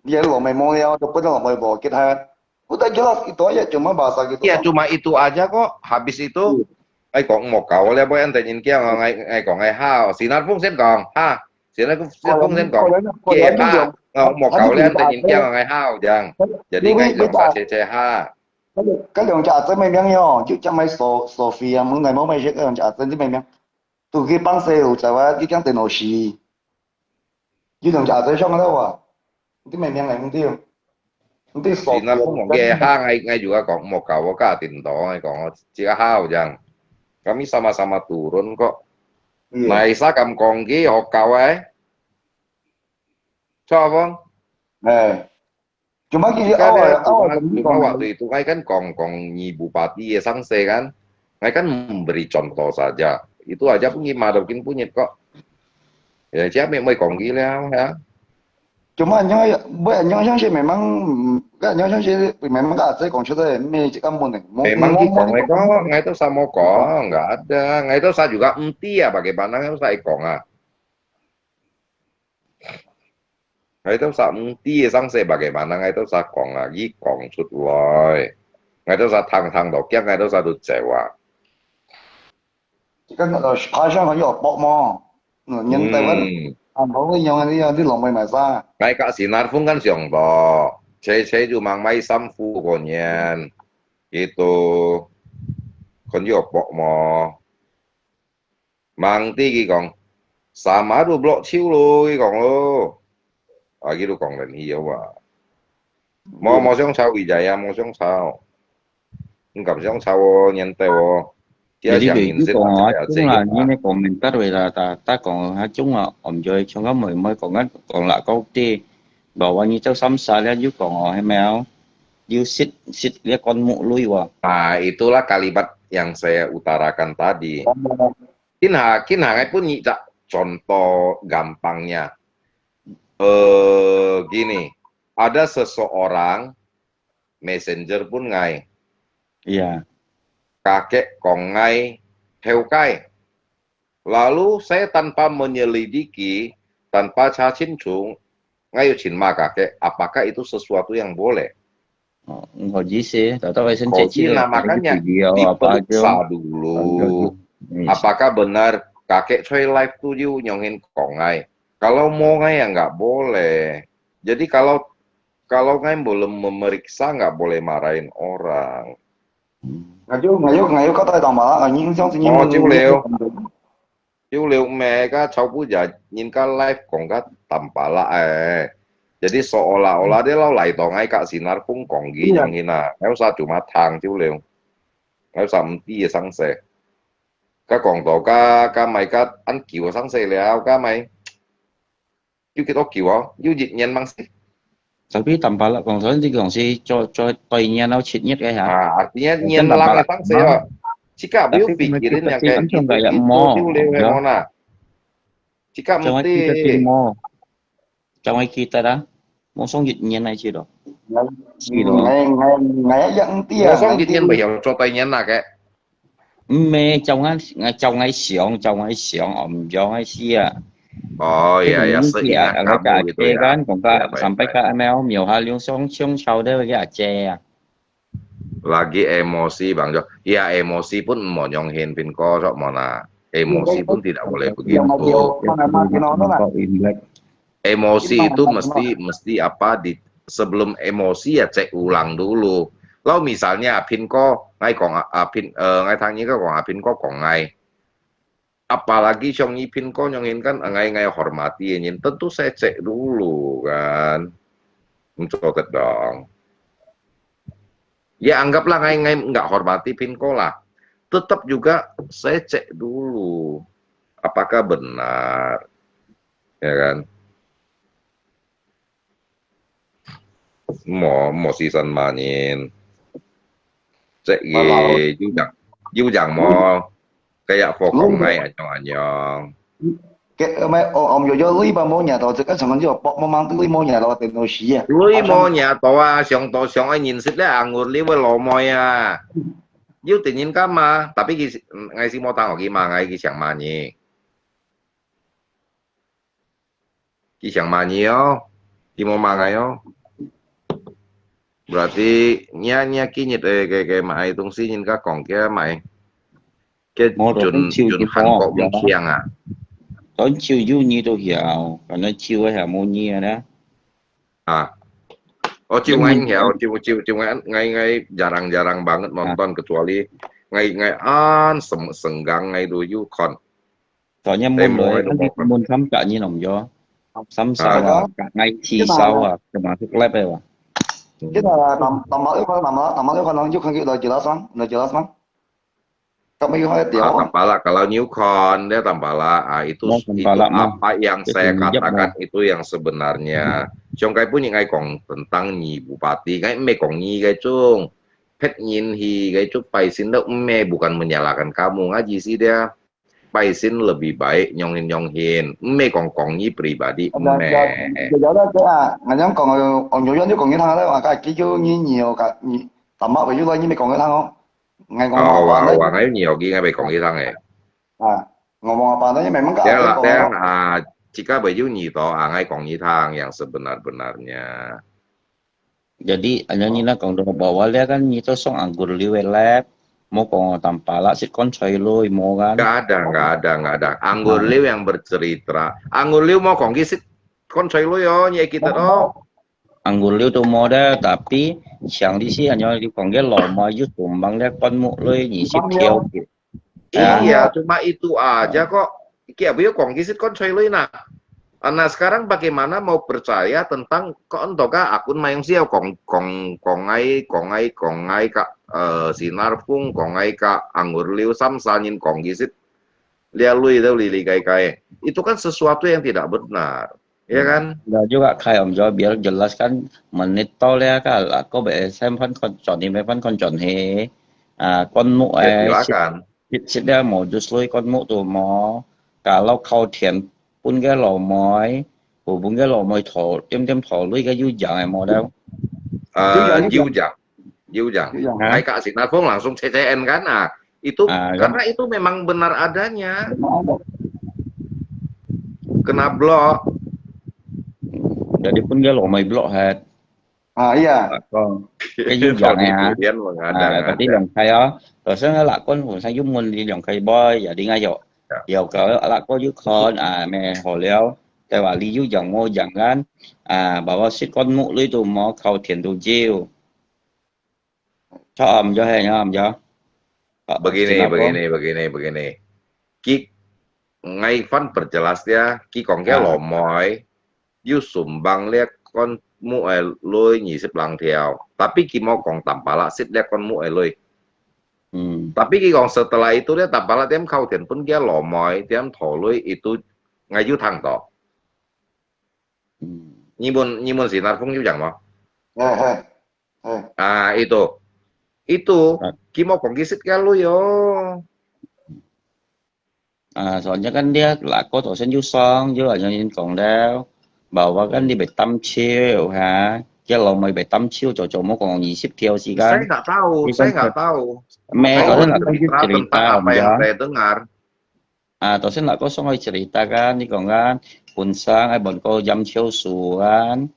你老妹無了，都不能老妹無結合。Udah jelas itu aja, cuma bahasa gitu. Iya, cuma itu aja kok. Habis itu, ai kong mo kau le, boy ante nyin kia ngai ngai kong ngai hao. Sinar Phung sen kong, ha. Sinar Phung sen kong. Kia ha, ngau mo kau le ante nyin kia ngai hao jang. Jadi ngai kong sa che che ha. 該兩隻阿姊妹名喲，就叫咩Sophia，門內無咩識，該兩隻阿姊妹名。都去幫細路仔啊，就講電腦時。有兩隻阿姊上个話，你咩名來毋對？你對 Sinar Phung kong kia ha ngai ngai juga kong mo kau ka tin to ngai kong, jika hao jang. Kami sama-sama turun kok. Nai sa kam kong ki hok kau ai. Chua Phung. Eh. Cuma kini Kan awal ya, cuma, awal cuma waktu itu ngai kan kong kong nyi bupati ya sangse kan. Ngai kan memberi contoh saja. Itu aja pun nyi madau kin punyit kok. Ya, siapa yang mau kong gila ya. Cuma nyo buat nyo sangse memang kan nyo sangse memang ka aja kong sudah me cik kampung ni. Memang ki kong kok ngai tu sama kong, nggak ada. Ngai tu saya juga enti ya bagaimana ngai tu saya kong ah. Ngai tu sa enti sangse bagaimana ngai tu sa kong lagi kong sut loi. Ngai tu sa thang thang dok kiang ngai tu sa tu cewa. Kan kalau pasang kan yo pok mo. Nyen Taiwan. Ang ko yang ni yang di long mai mai sa. Ngai ka Sinar Phung kan siang to. Che che ju mang mai sam fu ko nyen. Gitu. Kan yo pok mo. Mang ti ki kong, sama tu blok chiu lo ki kong lo. A ki tu kong len hi yo wa. Mo mo siang chao wi jai ya mo siang chao. Ngam siang chao o nyen te o. Tia Jadi siang be in ki sit kong a a tia chung la sing ni ne komentar we la ta ta kong ha chung a om joi chung a moi moi kong kan kong la kong ti. Ba wa ni chau sam sa le yu kong o he meo. Yu sit sit le kon mu lui wa. Nah, itulah kalimat yang saya utarakan tadi. Kin ha, kin ha ngai pun nyi cak contoh gampangnya. Eh, gini, ada seseorang messenger pun ngai, Iya. kakek kong ngai, heukai. Lalu saya tanpa menyelidiki, tanpa cara cintrung, ngayo cin maka ke, apakah itu sesuatu yang boleh? 哦，毋好意思，大家會先解釋。Kau gina, makanya video apa aja. Diperiksa dulu. Apakah benar kakek Choi Live tu you nyongin kong ai? Kalau mau ngai ya nggak boleh. Jadi kalau kalau ngai belum memeriksa nggak boleh marahin orang. Ngayo ngayo ngayo kau tak tahu malah, ngayo yang sini. Oh, Ciu Liu. Ciu Liu me ka chau pu ya, nyin ka live kong ka tampala eh. Jadi seolah-olah dia lau lai tong ai ka sinar pun kong gi nyong hina. Ngai usah cuma thang Ciu Liu. Ngai usah mti sang se. Ka kong to ka ka mai ka an kiu sang se liao ka mai. 有幾多久哦？有一年吂事。Tapi tampala kong to，你講係做做對年到七月个哈？啊，一年年lang个當時哦。Cika有比人樣个，一年多久了个哦那？Cika mesti。Cuma kita dah，mau song一年來去咯。係咯。Ngai ngai ngai yang dia。Mau song一年，不曉做對年那个。 毋係，照𠊎，照𠊎想，照𠊎想，哦，毋樣个事啊。哦，ya，ya，係啊，啊，kamu gitu ya。Kan，講个，sampai ka M L廟下，兩雙相吵的个阿姐啊。Lagi emosi bang jo，ya emosi pun mau nyong hin pin ko sok mona，emosi pun tidak boleh begitu。Emosi itu mesti mesti apa di sebelum emosi ya cek ulang dulu. Lau misalnya Apin ko ngai kong Apin eh, ngai tang nyi ka kong Apin ko kong ngai. Apalagi siang nyi Pin ko nyong hin kan ngai ngai hormati nyin tentu saya cek dulu kan. Untuk kedong. Ya anggaplah ngai ngai nggak hormati Pin ko lah. Tetap juga saya cek dulu apakah benar. Ya kan? Mo mo sisan manin. Cek ye, yu jang yu jang mo. Kaya fo kong ngai anyong anyong. Ke mai om yo yo lui ba mo nya to, cek kan sang yo pok mo mang lui mo nya to, ten no shi ya. Lui mo nya to a, siang to siang ai nyin sit le angur liu lo mo ya. Yu tin nyin ka ma, tapi ki ngai si mo tang ki ma ngai ki siang ma ni. Ki siang ma nyi yo, ki mo ma ngai yo. Berarti nya nya ki nyit eh ke ke ma ai tong si nyin ka kong kia ma ai. Ke jun jun han kok mung kiang a. Kon chiu yu nyi to hiao, karena chiu ai ha mo nyi a na. Ah. Oh, chiu ngai hiao, chiu chiu chiu ngai ngai ngai jarang-jarang banget nonton kecuali ngai ngai an sem- senggang ngai to yu kon. Soalnya mun loi, kan di mun sam ka ni nom yo. Sam sao ah, ka ngai chi sao ah, termasuk lab eh. Kita tambah tambah itu kan tambah tambah itu kan lanjut kan kita jelas kan, udah jelas kan. Kami kan dia. Tampala kalau New Con dia tampala ah itu itu apa yang saya katakan itu yang sebenarnya. Siang kai pun ngai kong tentang nyi bupati, ngai me kong nyi kai cung. Pet nyin hi kai cung pai sin dah me bukan menyalahkan kamu ngaji si dia. Pai sin lebih baik nyong hin nyong hin. Mme kong kong nyi pribadi mme. Jadi ada ke ah, nganyang kong ong yo yo ni kong nyi thang le, ka ki yo nyi nyi o ka nyi, tamak ba yo lo nyi me kong nyi thang o. Ngai kong apa le. Wa ngai nyi o ki ngai be kong nyi thang eh. Ah, ngomong apa le memang ka. Dia lah dia ah, jika ba yo nyi to ah ngai kong nyi thang yang sebenar-benarnya. Jadi, anya nyi na kong dong bawa lia kan nyi to song anggur liu e lep, mo kong tampala sit kon choi lui mo kan. Nggak ada, nggak ada, nggak ada. Anggur liu yang bercerita. Anggur liu mo kong ki sit kon choi lui yo, nyi kita to. Anggur liu tu mo da, tapi siang di si anya di kong ge lo mo yu tumbang lia kon mu lui nyi sit thiau. Iya, cuma itu aja kok. Iki abu yo kong kisit kon choi lui na. Nah, sekarang bagaimana mau percaya tentang kok ento ka akun mayong siau kong kong kong ai kong ai kong ai ka eh, sinar pung kong ai ka anggur liu sam sanin kong kisit lia lui tau lili kai kai. Itu kan sesuatu yang tidak benar, ya kan? Dah juga kai om jo biar jelas kan menit tau lia ka aku be sem pan kon chon ni be pan kon chon he. Ah, kon mu eh. Silakan. Sit sit dia modus lui kon mu tu mo. Kalau kau thian pun ke lo moi, bu pun ke lo moi tho, tiêm tiêm tho lui ke yu jang ai mo dau. Ah, yu jang, yu jang. Ai ka sin na phone langsung C C N kan ah. Itu karena itu memang benar adanya. Kena blok. Jadi pun dia lomai blok hat. Ah, iya. Kau, kau yang ya. Kemudian mengadang. Ah, tadi ada. Yang kaya, terus nak lakon pun saya mun di yang kaya boy, jadi ngayo. Ya. Ya, kalau lakon you kon, ah, me ho liao. Tapi wali you yang mau jangan, ah, bahwa si kon muk lui tu mau kau tian tu jiu. Cho om cho he, cho om cho. Begini, begini, begini, begini. Ki ngai fan perjelas dia, ki kong ke lomoi, you sumbang lia kon mu e lui nyi sip lang tiao. Tapi ki mo kong tampala sit lia kon mu e lui. Hmm. Tapi ki kong setelah itu lia tampala tiam kau tian pun kia lomoi, tiam tho lui itu ngai you tang to. Hmm. Nyi mun, nyi mun sinar fung you yang mo? He, he. He. Ah, itu. Itu, ki mo kong ki sit kia lui yo. 啊，所以跟這个國土先有上，有人講了，無話跟你被擔手哈，這老妹被擔手，就做麼講二十條時間。Saya nggak tahu, saya nggak tahu. Saya cuma cerita tentang apa yang saya dengar. Ah, 頭先那個上去cerita kan，你講kan，本身愛問過飲酒水kan。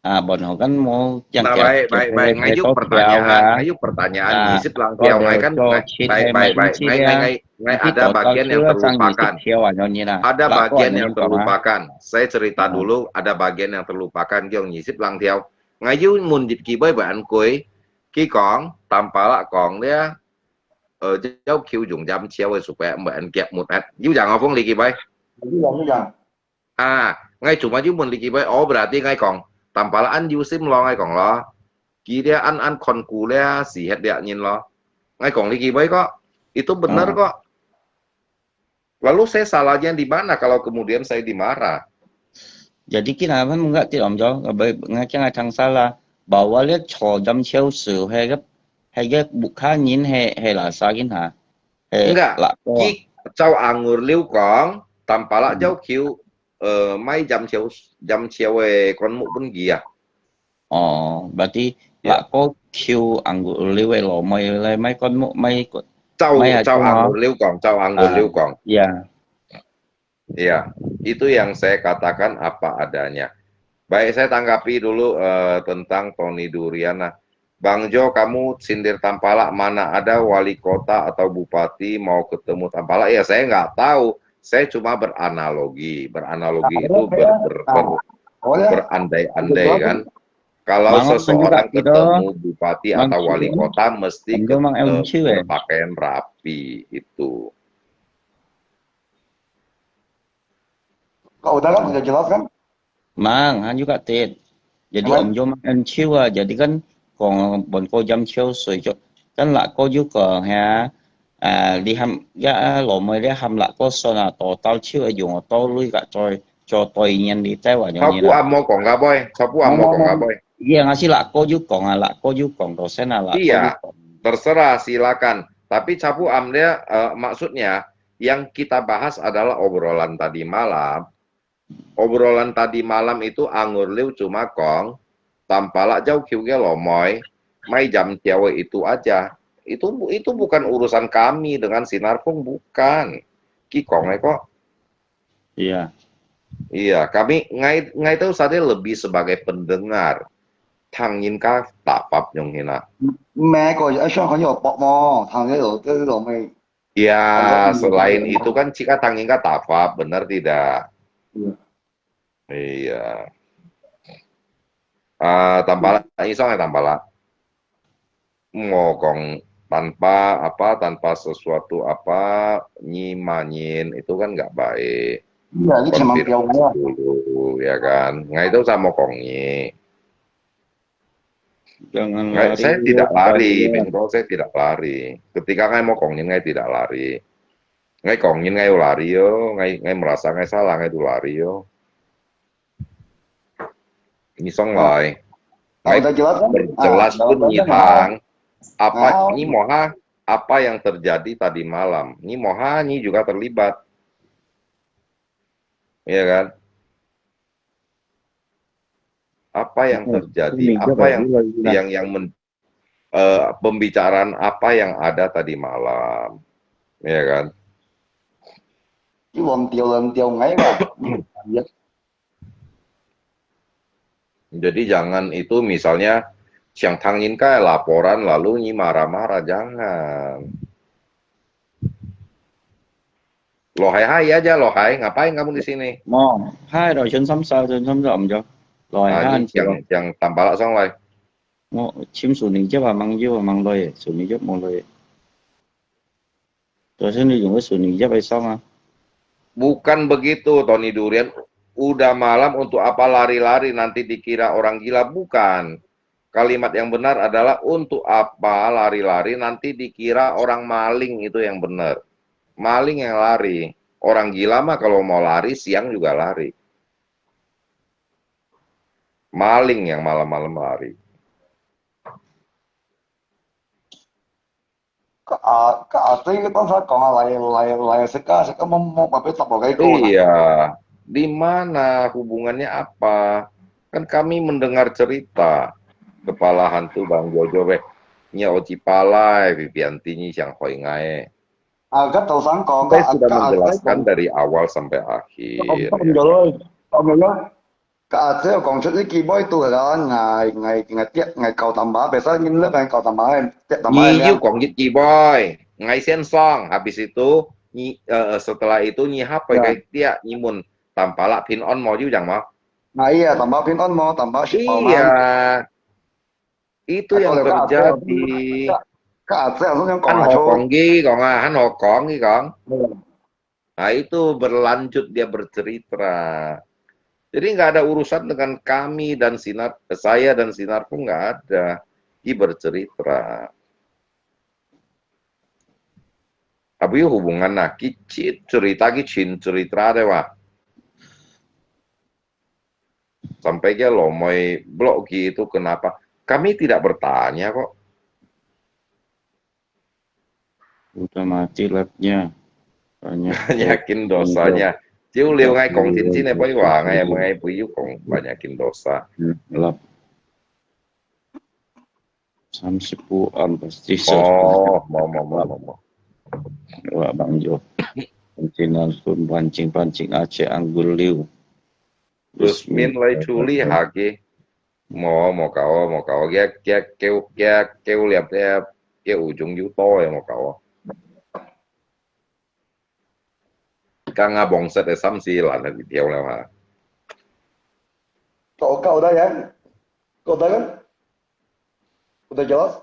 啊，問候kan無，yang baik, baik, baik. Ngayu pertanyaan, ngayu pertanyaan, ngisip lang tiao ngai kan, baik, baik, baik. Ngai, ngai, ngai, ngai ada bagian yang terlupakan. Ada bagian yang terlupakan. Saya cerita dulu, ada bagian yang terlupakan, kiong ngisip lang tiao. Ngayu mun dit ki bai bai an kui, ki kong, tampala kong dia, eh, jauh kiu jung jam ciao supaya mbak an kiak mut at. Yu jang ngau fung li ki bai. Yu jang, yu jang. Ah, ngai cuma yu mun li ki bai, oh, berarti ngai kong, tampala an yu sim lo ngai kong lo. Ki dia an an kon ku lia si het dia nyin lo. Ngai kong li ki bai kok. Itu benar kok. Lalu saya salahnya di mana kalau kemudian saya dimarah? Jadi kenapa enggak tidak om jo, ngai ngai thang salah. Bahwa lia cho jam ciao su he ke, he ke bukan nyin he, he la sa kin ha. He enggak, la ko. Ki cau angur liu kong, tampala jauh kiu, eh, mai jam ciao, jam ciao e kon mu pun gia. Oh, berarti la ko kiu anggul liu e lo, mai, mai kon mu, mai ko. Cau, mai cau anggul liu kong, cau anggul liu kong. Ya. Ya, itu yang saya katakan apa adanya. Baik, saya tanggapi dulu, eh, tentang Tony Durian lah. Bang Jo, kamu sindir tampala, mana ada wali kota atau bupati mau ketemu tampala? Ya, saya nggak tahu. Saya cuma beranalogi. Beranalogi itu ber-, ber-, ber-, berandai-andai kan. Kalau seseorang ketemu bupati atau wali kota, mesti ke-, eh, berpakaian rapi itu. Kau udah kan, udah jelas kan? Mang, han juga tit. Jadi om jo mang en chiu ah, jadi kan kong bon ko jam chiu sui jo. Kan la ko ju kong ha. Ah, li ham ya lo moi li ham la ko son ah, to tao chiu ah, yung to lui ka choi, cho toi nyen li tai wa nyen. Chau pu am mo kong ka boy, chau pu am mo kong ka boy. Iya, ngasi la ko ju kong ah, la ko ju kong to sen ah, la ko ju kong. Terserah, silakan. Tapi chau pu am dia, eh, maksudnya yang kita bahas adalah obrolan tadi malam. Obrolan tadi malam itu Anggur Liu cuma kong, tampala jauh kiu ke lomoi, mai jam ciawe itu aja. Itu bu-, itu bukan urusan kami dengan Sinar Fung, bukan. Ki kong e kok. Iya. Iya, kami ngai, ngai tahu saja lebih sebagai pendengar. Thang yin ka tapap nyong hina. Mai ko, eh, shuang ko yo pok mo, thang ye yo, ke lo mai. Ya, selain itu kan cika tangin ka tafa, benar tidak? Iya. Iya. Ah, tampala, isong ya tampala. Mo kong tanpa apa, tanpa sesuatu apa, nyi manyin, itu kan nggak baik. Iya, ini cuma piau ya. Dulu, ya kan? Ngai itu sama kong nyi. Jangan lari. Ngai, saya tidak lari, Bintho, saya tidak lari. Ketika ngai mo kong nyin, ngai tidak lari. Ngai kong nyin, ngai lari yo. Ngai, ngai merasa ngai salah, ngai tu lari yo. Nyi song lai. Ngai jelas pun nyi thang. Apa, nyi moha, apa yang terjadi tadi malam. Nyi moha, nyi juga terlibat. Iya kan? Apa yang terjadi, apa yang, yang, yang men-, eh, pembicaraan apa yang ada tadi malam, ya kan? Ini wong tiau, wong tiau ngai, Pak. Iya. Jadi jangan itu misalnya 想听人家 laporan lalu 你 marah-marah, jangan. Lohai hai aja, Lohai. Ngapain kamu di sini? 無，嗨，來，先參詳，先參詳，毋著。來，啊，你講，講Tampalak上來。我尋Sunny Yap啊，吂有啊，吂來，Sunny Yap無來。 Terus ni yung sunyi je pai song ah. Bukan begitu, Tony Durian. Udah malam untuk apa lari-lari, nanti dikira orang gila? Bukan. Kalimat yang benar adalah untuk apa lari-lari, nanti dikira orang maling, itu yang benar. Maling yang lari. Orang gila mah kalau mau lari, siang juga lari. Maling yang malam-malam lari. 个阿个阿弟个當下講啊，來來來，食啊食啊，莫莫莫別答我个講啊。 Iya, di mana, hubungannya apa? Kan kami mendengar cerita kepala hantu Bang Jojo weh. Nya oji palai, Vivianti nyi siang hoi ngai. 啊，个頭先講个 Saya 啊，sudah 个阿弟 menjelaskan 講 dari awal sampai akhir. 講講咗咯，講咗咯。 个阿姐有講出呢句話都係啦，𠊎𠊎𠊎爹𠊎教淡薄，白沙人咧，𠊎教淡薄，爹淡薄。你又講一句話，𠊎先上，habis itu，你呃，setelah itu，你下背个爹，你問Tampalak平安無，有樣無？哎呀，淡薄平安無，淡薄食飽嘛。 Iya, itu yang terjadi. 个阿姐好像講 Kan 啊，好講佢講啊，很好講佢講。 嗯。 Nah, itu berlanjut dia bercerita. Jadi nggak ada urusan dengan kami dan Sinar, saya dan Sinarpung nggak ada. Dia bercerita. Tapi hubungan nah, kicit cerita, kicin cerita deh, wah. Sampai ke lomoi blok gitu, kenapa? Kami tidak bertanya kok. Udah mati live-nya. Banyak Banyakin dosanya. Ciu liu ngai kong cin cin apa iwa ngai mengai puyu kong banyakin dosa. Lap. Samsipu am pasti sos. Oh, mau mau mau mau mau. Wah Bang Jo. Pancing pun pancing pancing Aceh Anggul Liu. Terus min lai culi haki. Mo mo kau mo kau kia kia kêu kia kêu liap liap kia ujung yu to ya mo kau. Kang abong set esam si lan di tiau liao ha. Kau kau dah ya? Kau dah kan? Udah jelas?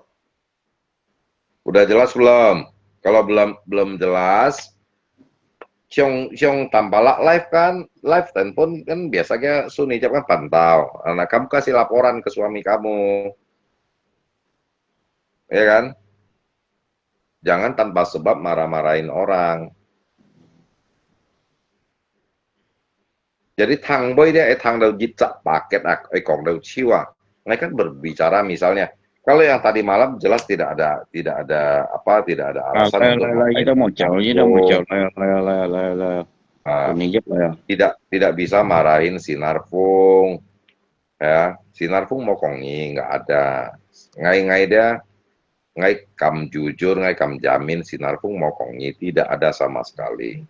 Udah jelas belum? Kalau belum belum jelas, siung siung Tampalak live kan, live telepon kan biasa ke Sunny Jap kan pantau. Nah, kamu kasih laporan ke suami kamu, ya kan? Jangan tanpa sebab marah-marahin orang. Jadi 聽尾咧，會聽到一隻paket啊，會講到手啊。Ngai kan berbicara misalnya, kalau yang tadi malam jelas tidak ada tidak ada apa tidak ada alasan untuk ngapain kita mau jauh, kita mau jauh, lah lah lah lah lah. Ah, tidak tidak bisa marahin Sinarpung, ya Sinarpung mau kong ni nggak ada. Ngai ngai dia ngai kam jujur, ngai kam jamin Sinarpung mau kong ni tidak ada sama sekali.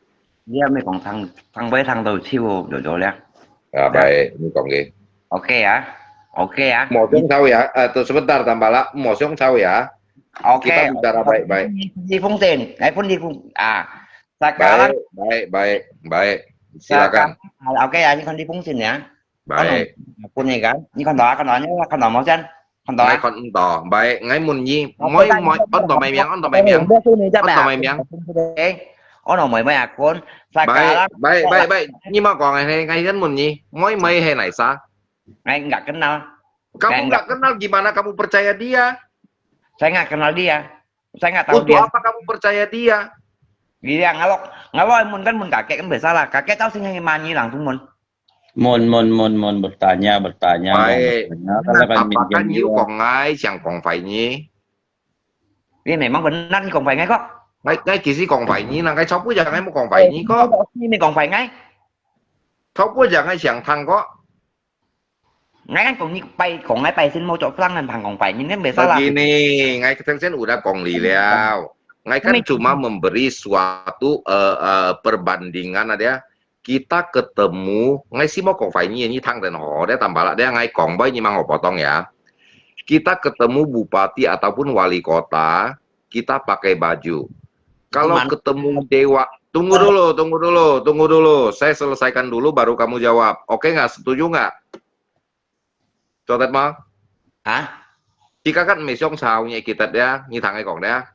Dia mai kong thang thang bai thang tau chiu do do liang. Ya, baik, ni kong ni. Oke ya, oke ya. Mau siang chau ya, eh, tu sebentar tambah lah, mau siang chau ya. Oke. Kita bicara baik-baik. Di fungsin, ngai pun di fung ah. Sekarang. Baik, baik, baik, baik. Silakan. Oke ya, ini kan di fungsin ya. Baik. Pun ni kan, ini kan dah kan dah ni kan dah mau siang. 看到啊？Ngai khon ntò, bai, ngai mun nyi, moi moi, on tò mai miang, on tò mai miang, on tò mai miang. Ê, on tò mai mai à khon, bai, bai, bai, bai, nyi mau kong, ngai, ngai dân mun nyi, moi moi he nai sa. Ngai nggak kenal. Kamu nggak kenal, gimana kamu percaya dia? Saya nggak kenal dia. Saya nggak tahu dia. Untuk apa kamu percaya dia? Dia ngalok, ngalok mun kan mun kakek kan biasa lah. Kakek tahu sih ngai manyi langsung mun. Mun, mun, mun, mun, bertanya, bertanya, Baik. Bertanya, kalau kan apakah minjem you juga. Kong ngai siang kong fai nyi? Ini memang benar ni kong fai ngai kok. Ngai, ngai kisi kong fai nyi, nang kai chau pui jang ngai mu kong fai nyi kok. Ini kong fai ngai. Chau pui jang ngai siang thang kok. Ngai kan kong ni pai, kong ngai pai sin mau cok flang kan phang kong fai nyi, ini biasa lah. Begini, ngai keten sen udah kong li liao. Ngai kan cuma memberi suatu, eh, eh, perbandingan ada ya. kita ketemu, ngai si mo kong fai ni, ni thang den ho, dia tambala, dia ngai kong bai ni mang ho potong ya. Kita ketemu bupati ataupun wali kota, kita pakai baju. Kalau ketemu dewa, tunggu dulu, tunggu dulu, tunggu dulu. Saya selesaikan dulu, baru kamu jawab. Oke nggak? Setuju nggak? Cotet mo? Hah? Jika kan mesong sao ni kita dia, ni thang kong dia.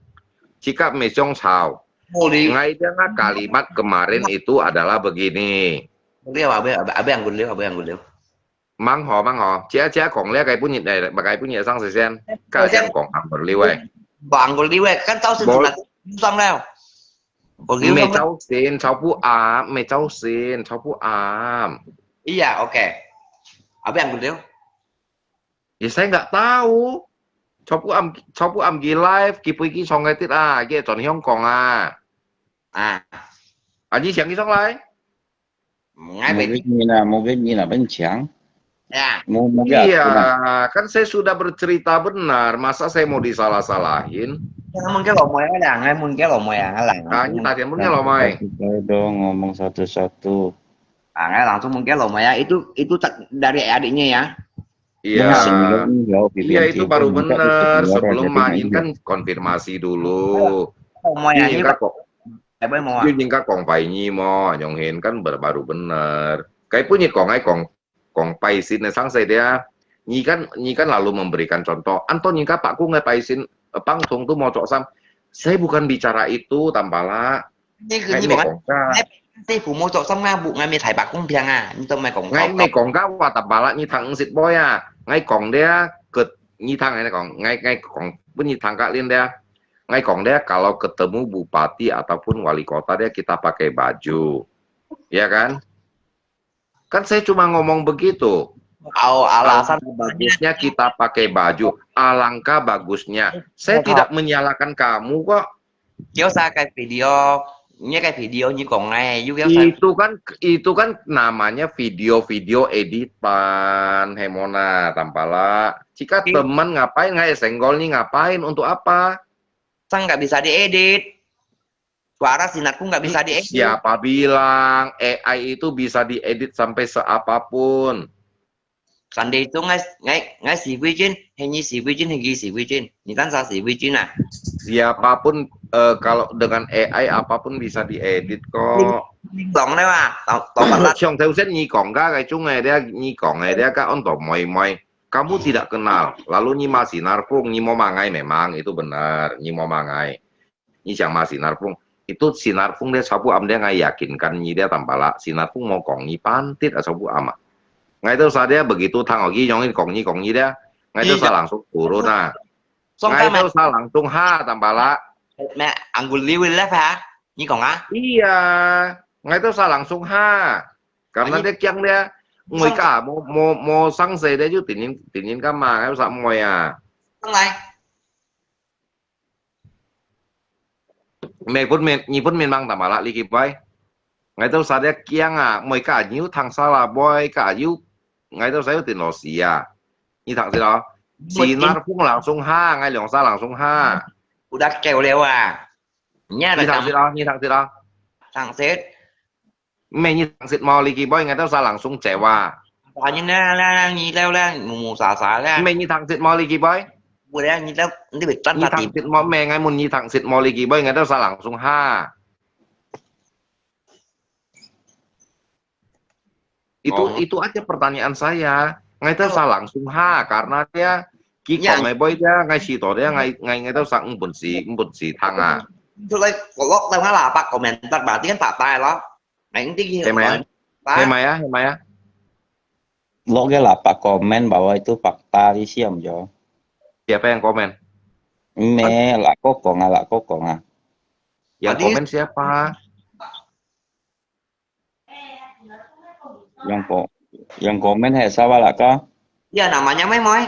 Jika mesong sao. Ngai dia kalimat kemarin itu adalah begini. Liu, abe, abe, abe anggun liu, abe anggun liu. Mang ho, mang ho. Cia, cia kong lia kai punyi, eh, kai punyi sang sesen. Ka siang kong anggun liu eh. Kong anggun liu eh. Kan tau sin sang liu. ไม่เจ้าสิน chau pu am, ไม่เจ้าสิน chau pu am. Iya, oke. Abe anggun liu. Ya saya nggak tahu. Chau pu am, chau pu am gi live, gi pui gi song kai tit ah, gi chon hiong kong ah. Ah. Ani siang gi song lai. Ngai bai. Mungkin ni lah, mungkin ni lah bencang. Ya. Mu, mungkin iya, kan saya sudah bercerita benar, masa saya mau disalah-salahin? Ya, mungkin lo mai lah, ngai mungkin lo mai lah, ngai lah. Ah, ni tadi mungkin lo mai. Dong ngomong satu-satu. Ah, ngai langsung mungkin lo mai ya. Itu itu dari adiknya ya. Iya. Iya, itu baru benar. Sebelum main kan konfirmasi dulu. Lo mai ya, ini kok. Yu jing ka kong fai ni mo, yong hin kan baru benar. Kai punyi kong ai kong kong pai sin ne sang sai dia. Ni kan ni kan lalu memberikan contoh. Anto ni ka pak kung ai pai sin, eh, pang thong tu mo cok sam. Saya bukan bicara itu, tambala. Ngai me kong ka. Ngai si fu mo cok sam nga bu ngai me thai pak kung piang ah. Ni to mai kong. Ngai me kong ka wa tambala ni thang sit boy ah. Ngai kong dia ke ni thang ngai kong ngai ngai kong pun ni thang ka lin dia. Ngai kong dia kalau ketemu bupati ataupun wali kota dia kita pakai baju. Ya kan? Kan saya cuma ngomong begitu. Au, alasan bagusnya kita pakai baju. Alangkah bagusnya. Saya tidak menyalahkan kamu kok. Kiosa kai video, ni kai video ni kong ai, you kiosa. Itu kan itu kan namanya video-video editan, Hemona, tambala. Jika teman ngapain ngai senggol ni ngapain untuk apa? Sang nggak bisa diedit. Suara sinatku nggak bisa diedit. Siapa bilang A I itu bisa diedit sampai seapapun? Sunday itu ngai ngai ngai si Wei Jin, hei ni si Wei Jin, hei ni si Wei Jin. Ni tan sa si Wei Jin ah. Siapapun eh, kalau dengan A I apapun bisa diedit kok. Dong ne wa, tong tong. Siang tau sen ni kong ka kai chung eh dia ni kong eh dia ka on to moi moi. Kamu tidak kenal, lalu ni ma sinar pung, ni mo mangai memang itu benar, ni mo mangai. Ni siang ma sinar pung, itu sinar pung dia sapu am dia ngai yakinkan ni dia tambala, sinar pung mo kong ni pantit a sapu am ah. Ngai tu sa dia begitu thang ogi yong kong ni kong ni dia, ngai tu sa langsung turun ah. Ngai tu sa langsung ha tambala. Me anggul liu left ha, ni kong ah. Iya, ngai tu sa langsung ha. Karena dia kiang dia, ngoi ka mo mo mo sang se dia ju tinin tinin ka ma ngai tu sa moi ah. Sang lai. ไม่พูดไม่ นี่พูดไม่มัง tambala li ki bai. Ngai tau sa dia kiang ah, moi ka nyu thang sa la boy ka yu. Ngai tau sa yu tin lo si ah. Ni thang si lo. Sinar pung langsung ha, ngai liang sa langsung ha. Udah kêu liao ah. Nya ni thang si lo, ni thang si lo. Thang sit. ไม่ นี่ทางสิทธิ์มอ li ki boy ไง เต้าสาหลังซุงแจว่า อันนี้นะนะนี่แล้วแล้วหมูหมูสาสาแล้ว ไม่ นี่ทางสิทธิ์มอ li ki boy กูแล้วนี่แล้วนี่เป็นต้น นี่ทางสิทธิ์มอ ไม่ ไง มุน นี่ทางสิทธิ์มอ li ki boy ไง เต้าสาหลังซุงห้า itu itu aja pertanyaan saya ไง เต้าสาหลังซุงห้า karena dia ki kong ไง boy dia ไง si to dia ไง ไง ไง เต้าสา ng bun si ng bun si thang ah ก็เลยก็ล็อกแต่ว่าหลาปากคอมเมนต์ตัดบาทที่กันปะตายแล้ว Neng ti ki. Hemaya? Hemaya, hemaya. Lo ke la pa comment bahwa itu fakta di siam jo. Siapa yang komen? Me, la ko kong ah, la ko kong ah. Yang komen siapa? Yang ko, yang komen he siapa la ka? Ya namanya Mai Mai.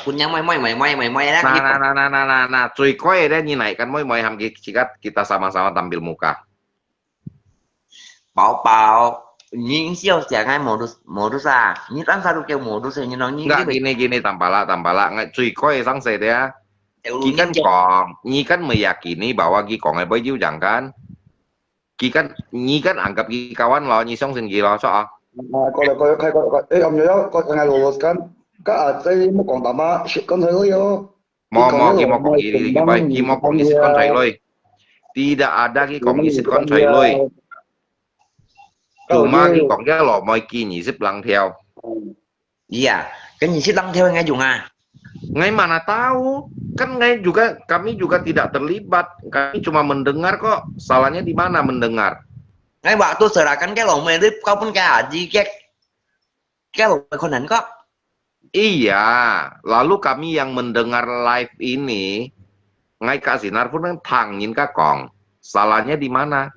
Aku nyang moi moi moi moi moi moi lah. Nah, nah, nah, nah, nah, nah, nah. Cuy koi deh, ni naikkan moi moi ham ki-, sikat kita sama-sama tampil muka. Pau pau. Ni siau siang ai modus modus ah. Ni tan satu kêu modus ni nong ni. Enggak, gini gini tampala tampala ngai cuy koi sang se dia. Ki kan kong, ni kan meyakini bahwa ki kong ai boy jiu jang kan. 佢kan，你kan anggap佢kawan咯，你相信佢咯，so啊。啊，過來，過來，過來，過來，過來。誒，咁樣，過來，過來，過來，過來。Kak Aceh，莫講大話，食乾菜類哦。莫，莫，佢莫講佢，佢莫，佢莫講佢食乾菜類。Tidak ada佢講佢食乾菜類。Cuma佢講佢老妹佢二十零條。 Iya, kan nyi sit lang theo ngai jung ah. Ngai mana tahu? Kan ngai juga, kami juga tidak terlibat. Kami cuma mendengar kok. Salahnya di mana mendengar? Ngai waktu serahkan ke lomai tu kau pun ke aji ke, ke lomai konan kok. Iya, lalu kami yang mendengar live ini, ngai ka sinar pun kan thangin ka kong. Salahnya di mana?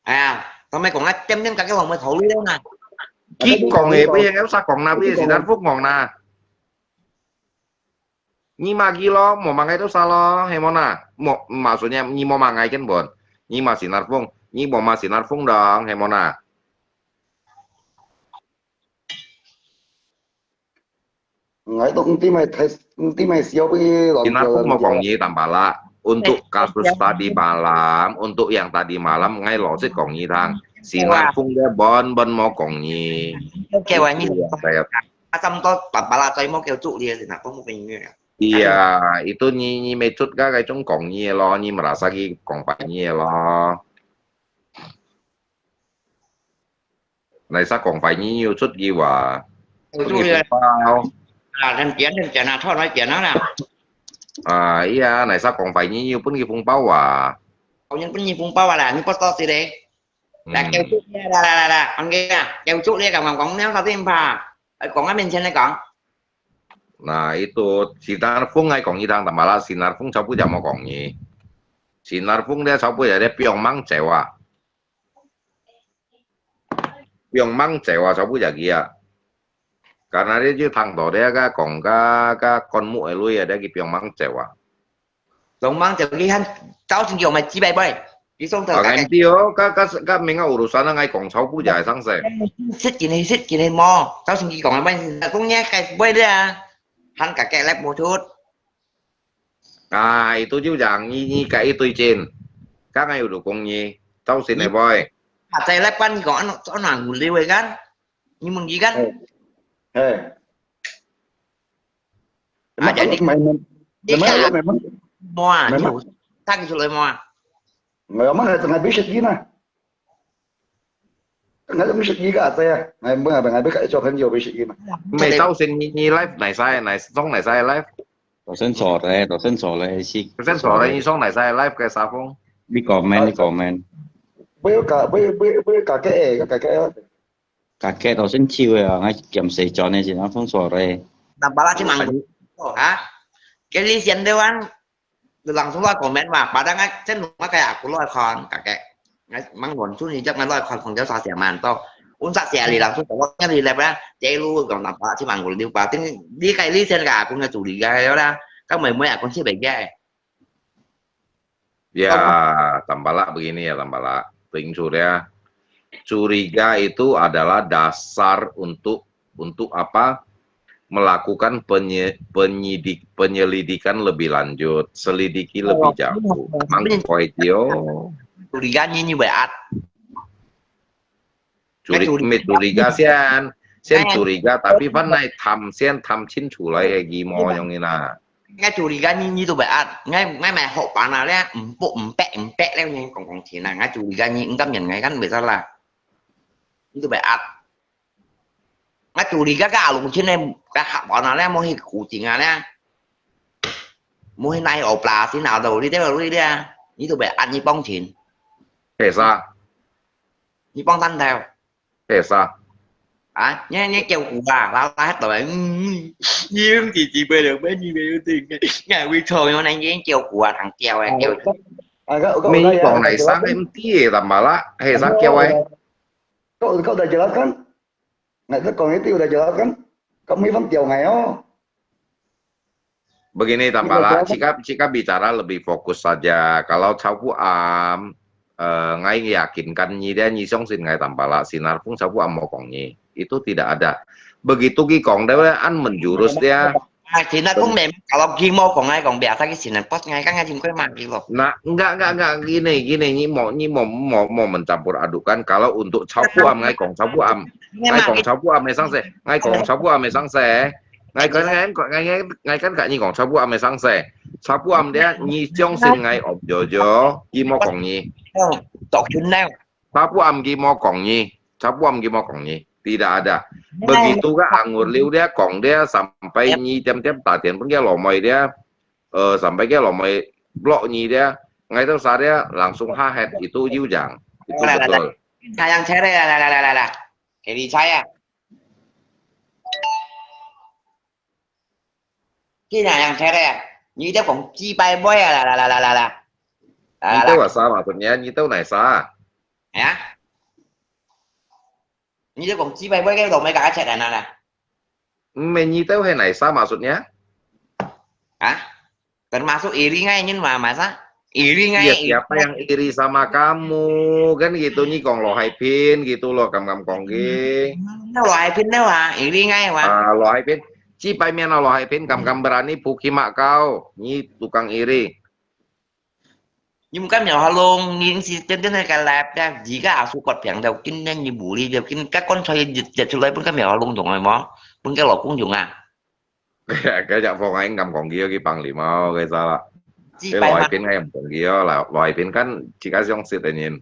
哎呀，同你講啊，點點解決王妹頭呢啦。佢講个，不應該啥講啦，不是sinar風講啦。你罵佢咯，莫罵佢都啥咯，係無啦？莫，maksudnya，你莫罵佢根本，你罵sinar風，你莫罵sinar風dong，係無啦？ Ngai tu enti mai thai, enti mai siau pergi lawan Sinar Pung mau kong ni tambah lah. Untuk kasus tadi malam, untuk yang tadi malam, ngai lo sit kong ni thang. Sinar Pung dia bon bon mau kong ni. Oke, wah ni. Asam to tambah lah, cai mau kêu cuk dia Sinar Pung mau kong ni. Iya, itu ni ni mecut ka kai chung kong ni lo, ni merasa ki kong pai ni lo. Nai sa kong pai ni yu chut gi wa. Yu chut gi. Bao. À, nên chuyển, nên chuyển à, thôi nói chuyện đó nè. À, iya, nai sa kong pai ni yu pun gi phong bao wa. Kong ni pun gi phong bao wa la, ni post to si de. La kêu chuk ni, la la la la, ang ge la, kêu chuk ni kong kong kong ni sa tin pa. Ai kong a miên qian ni kong. Nah, itu Sinar Pung ai kong ni thang tambah lah, Sinar Pung chau bu ja mo kong ni. Sinar Pung dia chau bu ja dia piong mang cheu a. Piong mang cheu a, chau bu ja gi a. Karena dia ju thang to dia ka kong ka, ka kon mu e lui a, dia ki piong mang cheu a. Lông mang cheu ki han, tao sing yong mai chi bai bai. Ki song thơ ka. Ngai tiu, ka, ka, ka ming a urusan a ngai kong chau bu ja sang se. Sit ki ni, sit ki ni mo. Tao sing ki kong mai, kong ni kai bai dia. Han ka ke lep mo chut. Ah, itu ju jang, ni, ni ka itu ichin. Ka ngai udah kong ni. Tao sing e bai. Ka ke lep kan ni kong an, an nang liu kan. Ni mung ki kan. He. He. À, jadi memang, memang, memang, mua, memang. Tag sulit mua. Ngai mana tengah bisik gina. Tengah bisik giga saya. Ngai mua, ngai bisik cho kan yo bisik gina. Mai tao sing ni, ni live nai sai, nai song nai sai live. Tao sing so le, tao sing so le si. Tao sing so le, ni song nai sai live ke sa phong. Ni comment, ni comment. Bui ka, bui, bui, bui ka ke, ka ke. Kakek tau sen chiu ya, ngai kiam se chon ne sin, phong suare. Nang pala chi mang, oh, ha? Kali sian de wan, langsung loi comment ma, padang ngai sen nung kaya aku loi kon, kakek. Ngai mang ngon su ni jak ngai loi kon, phong jauh sa sia man to. Un sa sia li langsung ko ngai li lep ya, je lu kong nang pala chi mang liu pa, ting di kai li sian ka aku ngai su li ga ya la, ka mai mai aku chi bai ga. Ya, Tambalak begini ya, Tambalak. Tingsu dia. Curiga itu adalah dasar untuk untuk apa? Melakukan penye, penyidik, penyelidikan lebih lanjut, selidiki lebih jauh. Mang koi tio. Curiga ni ni beat. Curi, mi curiga sian, sian curiga, tapi pan nai tham, sian tham chin chu lai e gi mo yong ina. Ngai curiga ni ni tu beat, ngai ngai mai hok pana le, empuk empek empek le ni kong kong chin na, ngai curiga ni engkam nyan ngai kan bisa lah. Ni tu beat. Ngai curiga ka alung chin le, ka hak pana le, mo hi ku cing a le. Mo hi nai opla sin a do li de li de. Ni tu beat ni pong chin. He sa. Ni pong tan theo. He sa. À, nhớ nhớ kêu cú à, bao la hết rồi. Ừm, ừm. Ừm, chỉ chỉ bây giờ mới như vậy tôi nghe. Ngài quy thầu nó này nhớ kêu cú à, thằng kêu à, kêu. Ai, kau, kau, mi kau, kong nai sang em ti e Tambalak, he sa kêu ai. Kau, kau dah jelaskan? Ngai kau kong itu dah jelaskan? Kau mi fan tiao ngai oh. Begini, Tambalak, jika, jika bicara lebih fokus saja. Kalau Chau Pu Am, eh, ngai yakinkan nyi dia, nyi song sin ngai Tambalak, Sinar Pung Chau Pu Am mo kong nyi. Itu tidak ada. Begitu ki kong dia, an menjurus dia. 啊，今日講明，kalau佢無講，𠊎講biasa佢先，bos，𠊎剛剛先佢罵佢咯。Nah, enggak, enggak, enggak. Gini, gini, ni mau, ni mau, mau, mau mencampur adukan. Kalau untuk 茶不啱，𠊎講茶不啱，𠊎講茶不啱，會生事。𠊎講茶不啱，會生事。 𠊎講，𠊎講，𠊎，𠊎，𠊎跟佢講，茶不啱，會生事。茶不啱，你，你相信𠊎，哦，有，有，佢無講你。Doctor呢？茶不啱，佢無講你。茶不啱，佢無講你。Tidak ada. Begitu ka anggur liu dia講dia sampai ni tiap-tiap 打電話 pun dia lomoi dia, eh, sampai dia lomoi block ni dia, ngai tahu sa dia langsung hahet itu you jang. Itu betul. Sayang cere, lah, lah, lah, lah, lah. Kiri saya. Kina yang cere, ni dia kong 几百倍啊，啦啦啦啦啦啦。Ni tahu asa maksudnya, ni tahu naisa. Ya? Ni dia kong 几百倍 cái đồng mấy cả chết này nè. Mày ni tahu hai naisa maksudnya? Hah? Termasuk iri ngai nyin ma masa? Iri ngai. Ya, siapa yang iri sama kamu? Kan gitu, ni kong lo hai pin gitu loh, kam kam kong ki. Lo hai pin nè wa, iri ngai wa. Ah, lo hai pin. Ci pai mian lo hai pin, kam kam berani puki mak kau. Ni tukang iri. Ni bukan miao halong, ni si tian tian ka lap ya, jika asu kot piang dau kin nen ni buli dau kin ka kon choi jet jet chulai pun ka miao halong dong ai mo, pun ka lo kung dong ah. Kaya, kaya phong ai ngam kong kio ki pang limau kaya sala. Ci pai ma. Lo hai pin ngai ngam kong kio la, lo hai pin kan cika siong sit anin.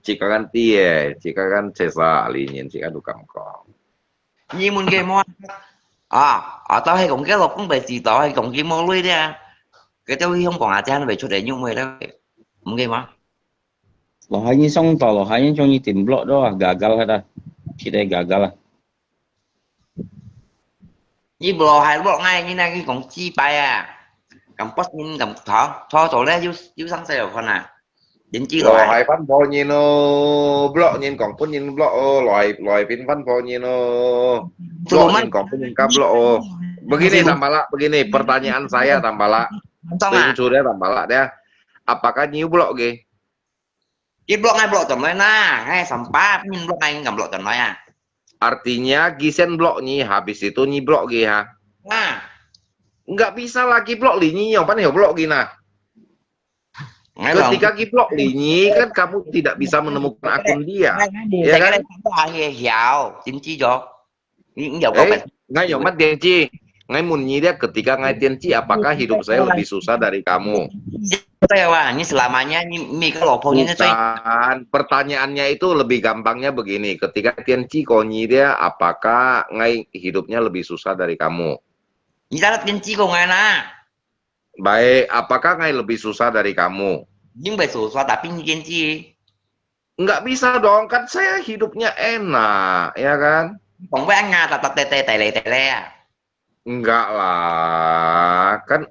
Cika kan tie, cika kan cesa ali nyin, cika du kam kong. Ni mun ke mo. Ah, atau hai kong ke lo kung bai si tao, hai kong ke mo lui dia. Kaya tao hiong kong aja bai chut dai nyung mo le. Mun ke mo. Lo hai ni song tao, lo hai ni song ni tim block do, gagal hada. Cita gagal lah. Ni block hai block ngai ni nang ki kong ci pai ah. Kam pos nin kam tho, tho tho le yu yu sang sai lo kon ah. Đến ci lo hai phan pho nin lo, block nin kong pun nin block o, lo hai lo hai pin phan pho nin lo. Block nin kong pun nin ka block o. Begini Tambala, begini pertanyaan saya Tambala. Tong ah. Sudah Tambala dia. Apakah ni block ge? Ki block ngai block tong noi na, ngai sampa min block ngai ngam block tong noi ah. Artinya, gisen block ni, habis itu ni block gi ha. Nah. Nggak bisa lagi block li ni, yang mana block gi nah. Ketika ki block li ni, kan kamu tidak bisa menemukan akun dia. Ya kan? Hiao, cinci jo. Ni, ni yau kau kan? Ngai yau mat 天气. Ngai mun ni dia ketika ngai 天气, apakah hidup saya lebih susah dari kamu? Saya wah, ni selamanya ni mi ke lo pho ni. Bukan. Pertanyaannya itu lebih gampangnya begini. Ketika 天气 kau ni dia, apakah ngai hidupnya lebih susah dari kamu? Ni tak 天气 kau ngai na. Baik, apakah ngai lebih susah dari kamu? Ni bai susah, tapi ni 天气. Nggak bisa dong, kan saya hidupnya enak, ya kan? Kong bai nga tak tak tete tele tele ah. Enggak lah, kan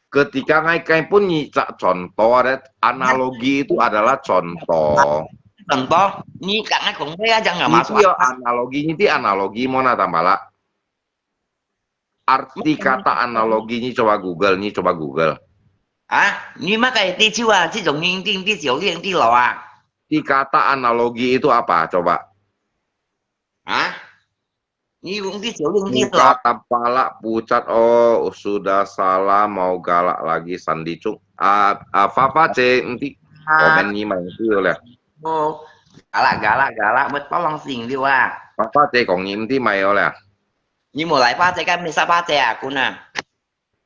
ketika ngai kai pun ni cak contoh ada analogi itu adalah contoh. Contoh, ni kak ngai kong bai aja nggak masuk. Itu ya analogi, itu analogi mana Tambala? Arti kata analogi ni coba Google, ni coba Google. Ah, ni mah kai ti ciu ah, ci zong ning ting ti ciu ling ti lo ah. Arti kata analogi itu apa? Coba. Ah? Ni ling ti ciu ling ti lo. Muka Tambala pucat, oh, sudah salah, mau galak lagi Sandi Cung. Ah, ah, Fafa ce, nanti komen ni mai itu le. Oh, galak, galak, galak, buat tolong sing dia ah. Fafa ce kong ni nanti mai le. Ni mau lai Fafa ce kan, misa Fafa ce ah, kuna.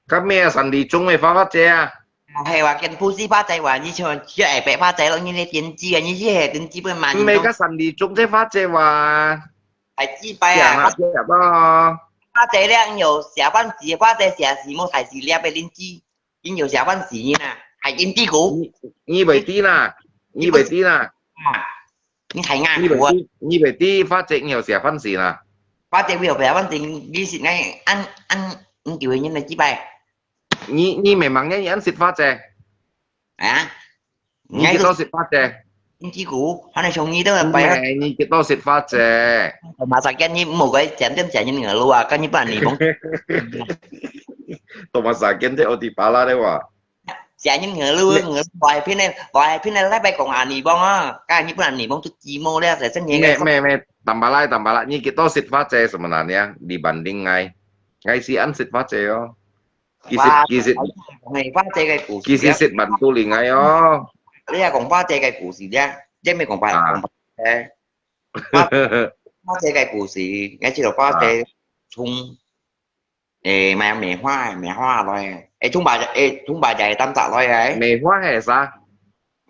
Kan misa Sandi Cung mai Fafa ce ah. Hai wa ken pusi Fafa ce wa, ni cuma cia ai pe Fafa ce lo ni ne 天气 ah, ni si hai 天气 pun man. Mai ka Sandi Cung ce Fafa ce wa. Hai ci pai ah. Siapa? Fafa ce liang yo siapa si Fafa ce sia si mo hai si liap pe 天气. Kin yo siapa si ni na. Hai 天气 ku. Ni, ni bai ti na. Ni bai ti na. Ah. Ni hai nga ni ku. Ni bai ti, ni bai ti Fafa ce ni yo siapa si na. Fafa ce yo siapa si ni si ngai an, an, ni kiu ni na ci pai. Ni, ni memangnya ni an sit Fafa ce. Ah? Ni kita sit Fafa ce. Ni ci ku, hana shong ni tu pai. Ni kita sit Fafa ce. Masakan ni mo kai jam jam jam ni ngai lo ah, kan ni pan ni bong. Tomasaken te oti pala de wa. Siapa yang ngeluh, ngeluh, wai pin ni, wai pin ni, lai bai kong ani bong ah. Kan ni pun ani bong tu cimo le, saya sendiri. 咩咩咩，tambah啦，tambah啦，你幾多識花姐什麼啦？你啊，dibanding ngai，ngai si an識花姐哦。其實其實花姐个故事，其實識蠻多另外哦。你啊講花姐个故事咧，這咩講白啊講白誒，花花姐个故事，𠊎知道花姐從誒買梅花，梅花來，誒從巴誒從巴仔擔摘來誒。梅花係啥？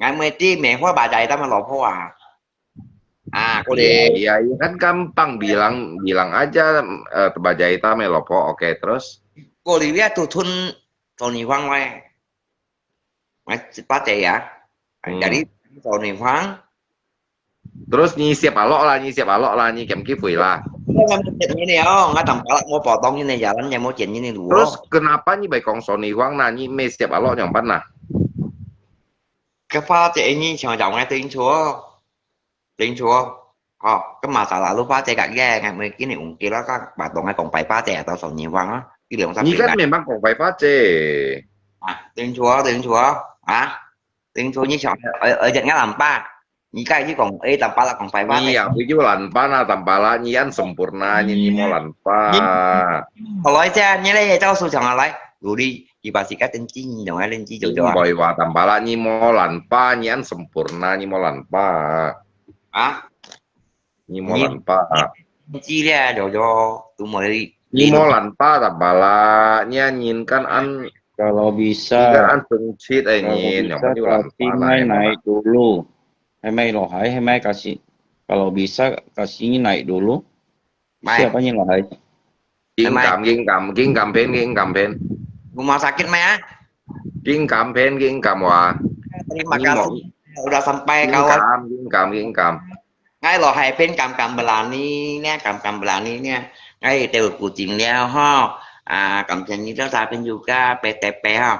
Ngai mesti mewah bajai sama lopo ah. Ah, ko Iya, le. Iya, iya, kan gampang bilang bilang aja eh, bajai hitam ya lopo. Oke, terus? Ko le ya tu thun Sony Huang wai. Ngai bajai ya. Hmm. Jadi Sony Huang. Terus nyi siap alok lah, nyi siap alok lah, nyi kiam kifui lah. Ngai mesti ni oh, ngai tam kalak mau potong ni jalan yang mau ni lu. Terus kenapa nyi baik kong Sony Huang na nyi me siap alok nyong pan nah? Cái pha chế ni cho dòng ngai tiếng Chúa. Tiếng Chúa. Ho, cái mà sao là lúc pha chế gạt ghe ngai mới cái này ủng kia đó các bạn tổng ngai còn phải pha chế tao Sony Huang á. Cái điều sao Nyi kan memang kong phải pha chế. À, tiếng Chúa, tiếng Chúa. Hả? Tiếng Chúa như sao ở ở giật ngắt làm pa. Nyi cái chứ còn ấy làm pa là còn phải pha chế. Nyi ya, ui ju lan pa na tam pa lah, nyi an sempurna, nyi nyi mo lan pa. Mà nói chứ, như này cháu su chẳng là lấy. Đủ đi, đi bà sĩ các tên chi nhi đồng ai lên chi dầu Nyi dầu. boy wa tam pa lah, nyi mo lan pa, nyi an sempurna, nyi mo lan pa. Hả? Nyi mo lan pa. Chi lia dầu dầu, tụi mới Nyi mo lan pa tam pa lah, nyi an nyin kan an Kalau nyin kan bisa, an sung chit ai kalau nyin, bisa yang nyi lan kasih pa mai na. naik dulu. Hai mai lo hai, hai mai kasih. Kalau bisa kasih naik dulu. Mai. Siapa ni lo hai? Ging kam, ging kam, ging kam pen, ging kam pen. Rumah sakit mai ah. Ging kam pen, ging kam wa. Terima Nyi mo. Kasih udah sampai Ging kawan. Kam, ging kam, ging kam. Ngai lo hai pen kam kam berani ni, kam kam berani ni. Ngai teu Kuching lia ho. Ah, kam chen ni tau sa pen juga P T P ho.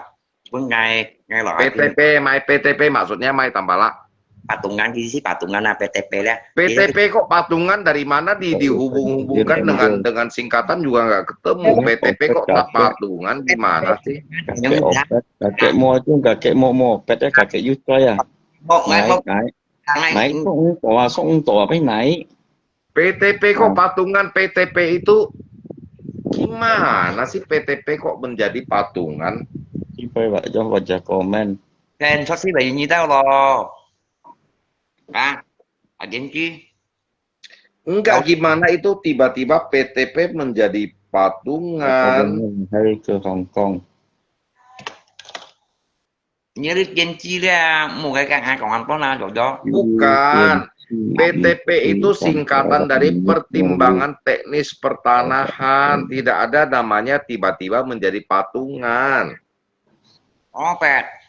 Pun ngai ngai lo hai pen P T P, mai P T P maksudnya mai tam pa lah. Patungan di sini patungan ah P T P lia. P T P kok patungan dari mana di dihubung-hubungkan dengan dengan singkatan juga nggak ketemu. P T P kok tak patungan gimana sih? Kakek opet, kakek mo itu, kakek mo mo opet ya, kakek yuta ya. Bok ngai Naik, bok naik. ngai. Naik kok ung toa, sok ung toa apa naik? P T P kok patungan? P T P itu gimana sih P T P kok menjadi patungan? Ipai wak jo wajah komen. Kan sot si bai ni tau lo. Ah, agen ki. Enggak, gimana itu tiba-tiba P T P menjadi patungan? Hai ke Hong Kong. Ni ri gen chi lia, mu kai kan hai kong an pon na jo jo. Bukan. P T P itu singkatan dari pertimbangan teknis pertanahan. Tidak ada namanya tiba-tiba menjadi patungan. Oh pet.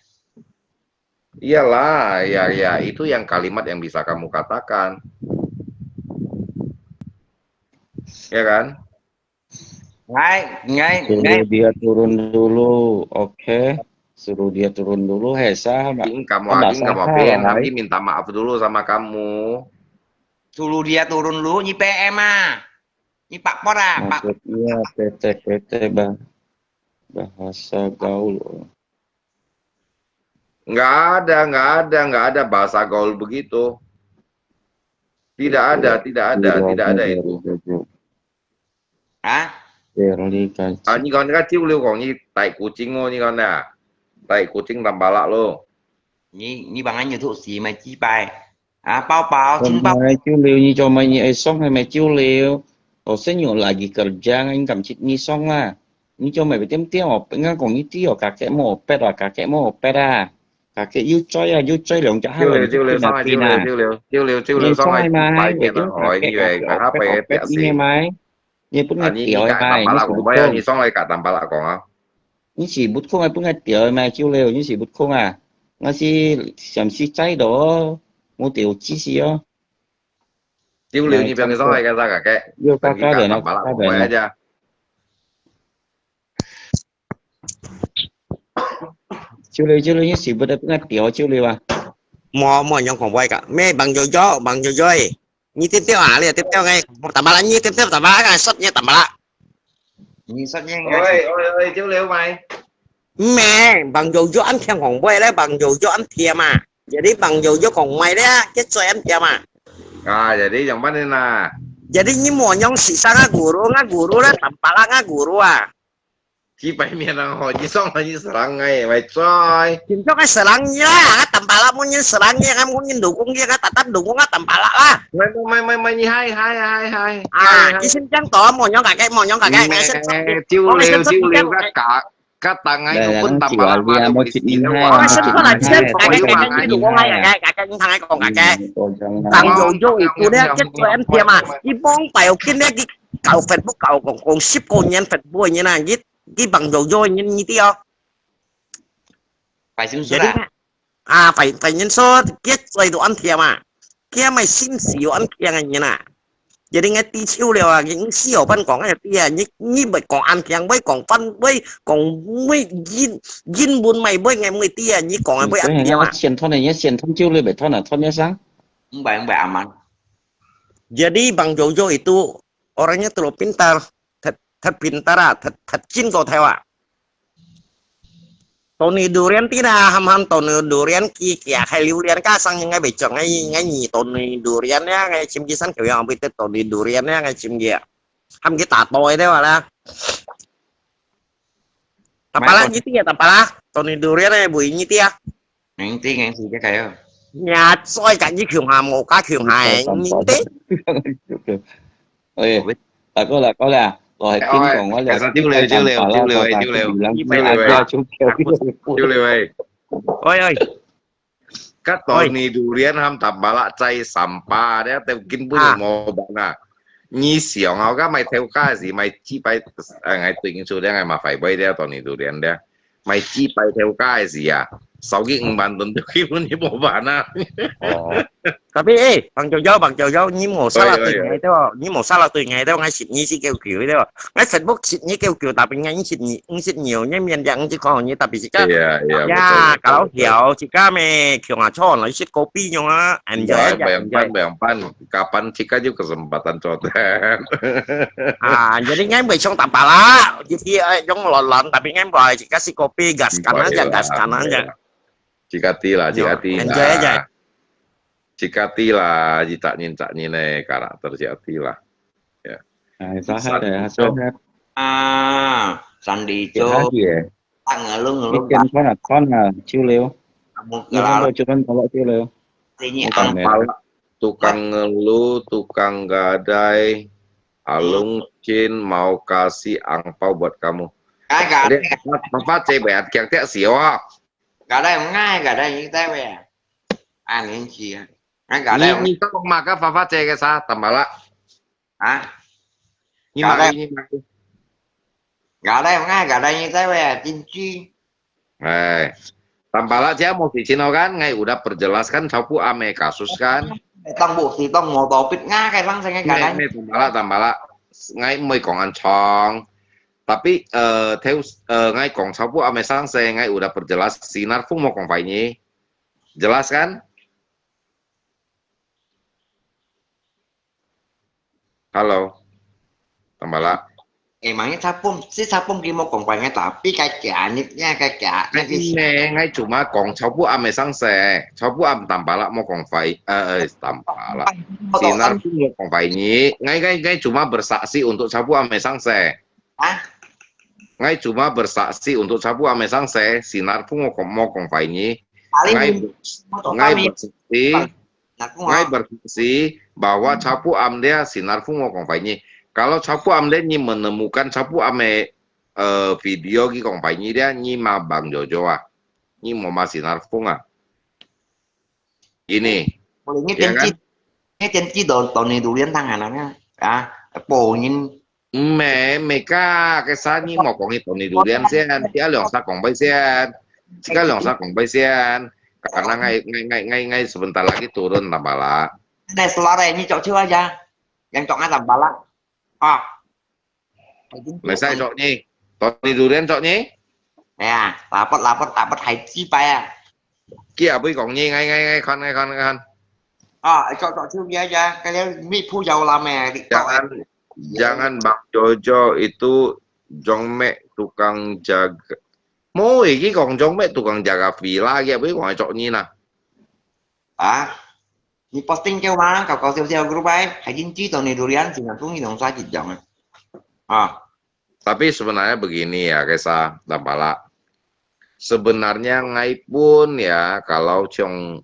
Iyalah, ya ya, itu yang kalimat yang bisa kamu katakan. Ya kan? Ngai ngai ngai. Suruh dia turun dulu, oke? Suruh dia turun dulu, Hesa. Ging kam Tambah wa, ging kam wa salah, pen, hai. Nabi minta maaf dulu sama kamu. Suruh dia turun lu ni P M ah. Ni pak por ah, pak. Maksudnya P T P T bah, bahasa gaul. Nggak ada, nggak ada, nggak ada bahasa gaul begitu. Tidak ada, tidak ada, tidak ada itu. Hah? Verly kan. Ah, 你講你个朝料講你大古精哦，你講啊，大古精淡巴拉咯。你你 bang ngai YouTube si mai chi pai. Ah, pau pau chin pau. Mai chiu liu, ni cho mai ni ai song hai mai chiu liu. Ose nyu lagi kerja ngai kam chit ni song lah. Ni cho mai betem tiang op ngai kong ni ti o kakek mo pet ah, kakek mo pet ah. Kakek yu choi ah, yu choi liang cha ha. 朝料，朝料，上來朝料，朝料，朝料，朝料，上來拜見啊，海你喂，佢下背嘅表示。Mai. Ni pun 啊， ngai 你 tiao 你 mai. 淡巴拉講，唔係啊，你上來甲淡巴拉講啊。 Ni si but kong ai pun ngai tiao mai chiu liu, ni si but kong ah. Ngai si siam si chai do, mo tiao chi si oh. 朝料，你表示上來个啥个？又大家人了，淡巴拉講，大家人了。唔係啊。 Chiu liu, chiu liu, ni si but ai pun ngai tiao chiu liu ah. Mo mo nyong kong wai ka. Me bang yo yo, bang yo yo. Ni tiếp theo à, li tiếp theo ngay. Tamba la ni tiếp theo tamba la kan sot ni tamba la. Ni sot ni Oi ngai. Oi Oi，朝料咪。Meh, Bang Jojo ăn khiang kong bôi leh, Bang Jojo ăn thiam à. Jadi Bang Jojo kong mai leh, cái嘴ăn thiam à. 啊，jadi yang mana na? Jadi你莫用西山啊 guru，啊 guru leh，Tampalak啊 guru 啊。 几百面人吼，你上来你是人哎，喂，在。今朝个是人呀，啊，Tampalak 没人是人呀，啊，没人老公呀，啊，打打老公啊，Tampalak 啦。喂喂喂喂喂，你嗨嗨嗨嗨。啊，你先讲到，莫用个个，莫用个个，我先说，就了就了，个个个当哎，我本Tampalak 嘛，都没事的哇。我先出来先，个个个个，你老公啊，个个个，你听我讲个个。当有有一个呢，这个M T嘛，一帮白有跟那个搞Facebook搞讲讲十个年Facebook个人啊，一一帮有有人你的哦。 Phải xin số là. À, phải phải nhân số kiết rồi đồ ăn thiệt mà. Kia mày xin xíu ăn thiệt anh nhỉ nè. Jadi ngai ti chiu liao à, những xíu bạn 講 cái gì à, như như vậy 講 ăn thiệt, với 講 phân, với 講 với yin yin bun mày với ngai mày ti à, như 講 với ăn thiệt mà. 先吞的，先吞酒了，别吞了，吞了啥？ Không phải, không phải aman. Jadi Bang Jojo itu orangnya terlalu pintar, thật, thật pintar à, thật, thật chín cầu theo à. Tony Durian tina ham ham Tony Durian ki kia khai liu lian ka sang ngai be chang ngai ngai ni Tony Durian ya ngai chim ki san kiu yang bi te Tony Durian ya ngai chim ki. Ham ki ta toi de wa la. Tapala ni tia tapala Tony Durian ai bui ni tia. Ngang ti ngang ti cái cái. Nhà soi cả như kiu ha mo ka kiu ha ni te. Ê, là có là có là rồi hãy kiếm còn quá là Chiêu liu, chiêu liu, chiêu liu, chiêu liu. Lắm chiêu liu. Chiêu liu. Ôi ơi. Các Tony Durian ham Tampalak cai sampah dia, teu kin pun À. Mau bang à. Nyi siang hao ka mai theo ka gì mai chi pai, à, ngai tuyên số dia ngai mà phải bai dia Tony Durian dia. Mai chi pai theo ka gì à. Sáu cái 五萬 ton teu kin pun ni mau bang à. Tapi eh, Bang Jojo, Bang Jojo, ni mau salah tuyên ngai teu, ni mau salah tuyên ngai teu, ngai sit ni si kêu kêu teu. Ngai Facebook sit ni kêu kêu, tapi ngai sit ni, sit nhiều, ngai miền yang chỉ có ni, tapi si ka. Iya, iya. Ya, kalau hiểu, si ka me, kiu nga chon, lah sit kopi yung ah, enjoy aja, Bayangkan, enjoy. Bayangkan, kapan si ka juga kesempatan cotet. À, jadi ngai buat song Tampalak, jadi eh, yung lon lon, tapi ngai buat si ka sit kopi, gaskan aja, gaskan aja. Cikati lah, cikati lah. Enjoy aja. Cikati lah, cicak nyin cak nyin eh, karakter cikati lah. Ai, sao hai de, sao hai. À, Sandi Cho cho. Hadi eh. Tang ngelung ngelung. Ikan kau nak kau nak chiêu liu. Kamu Ni kau kelal. Cuman kalau chiêu liu. Sini Tukang ang. merah. Tampalak, tukang ngeluh, tukang gadai. Alung Chin mau kasih angpau buat kamu. Cái gà Jadi, Papa cai bayat kiak tiak sio. Gà đây không ngay, gà đây như thế về. À, nên chi à. Ngay gà đây Ni không. Ni tak maka Papa cai ke sa Tampalak. Hả? Ni Gà maka đây. Ni maka. Gà đây không ngay, gà đây như thế về. Chính chi. Eh, Tampalak cia mau kicin kan, ngai udah perjelaskan sapu ame kasus kan. Tông bộ thì tông mô tô pít ngã cái lăng sang cái gà Ngai đây. ngai Tampalak Tampalak, ngai mui kong an chong. Tapi eh theo eh ngai kong sapu ame sang se ngai udah perjelas sinar fung mau kong fai ni. Jelas kan? Hello. Tampalak. Emangnya sapum, si sapum ki mô kong fai ngay, tapi cái gà nít nha, cái gà. Ngai ngai cuma kong sapu ame sang se, sapu am Tampalak mau kong fai, eh, eh Tampalak. Sinar fung mau kong fai ni, ngai ngai ngai cuma bersaksi untuk sapu ame sang se. Hả? Ngai cuma bersaksi untuk sapu ame sang se, sinar fung mau kong mau kong fai ni. Ngai Paling ngai bersaksi. Nah, aku Ngai ngó. Bersaksi bahwa sapu am dia sinar fung mau kong fai ni. Kalau sapu am dia ni menemukan sapu ame eh video ki kong fai ni dia ni ma Bang Jojo ah. Ni mau ma sinar fung ah. Ini. Boleh ni Ya tiên kan? Tri. Ni tiên Tri Tony Durian thằng Hà Nội nha. À, bộ nhìn. Mme, mme ka, cái sa ni mau kong ni Tony Durian sian, tia liang sa kong bai sian. Tia liang sa kong bai sian. Karena ngai ngai ngai ngai ngai sebentar lagi turun Tampalak. Này, selera ini cok chiu aja. Yang cok ngai Tampalak. À. Lai sai cok ni. Tony Durian cok ni. Nè, lapet lapet lapet hai chi pai à. Kia bui kong ni ngai ngai ngai khan ngai khan ngai khan. À, cok cok chiu aja. Cái này mi phu giàu làm mẹ. Jangan jangan Bang Jojo itu jongmek tukang jaga 無，佢講做咩tukang jaga villa，佢會講做你啦。啊，你 posting 叫嘛，搞搞笑笑 group 哎，還真知道你榴蓮，真係中意用啥一樣啊。啊，tapi sebenarnya begini ya, Kesa, Tampala. Sebenarnya ngai pun ya, kalau cong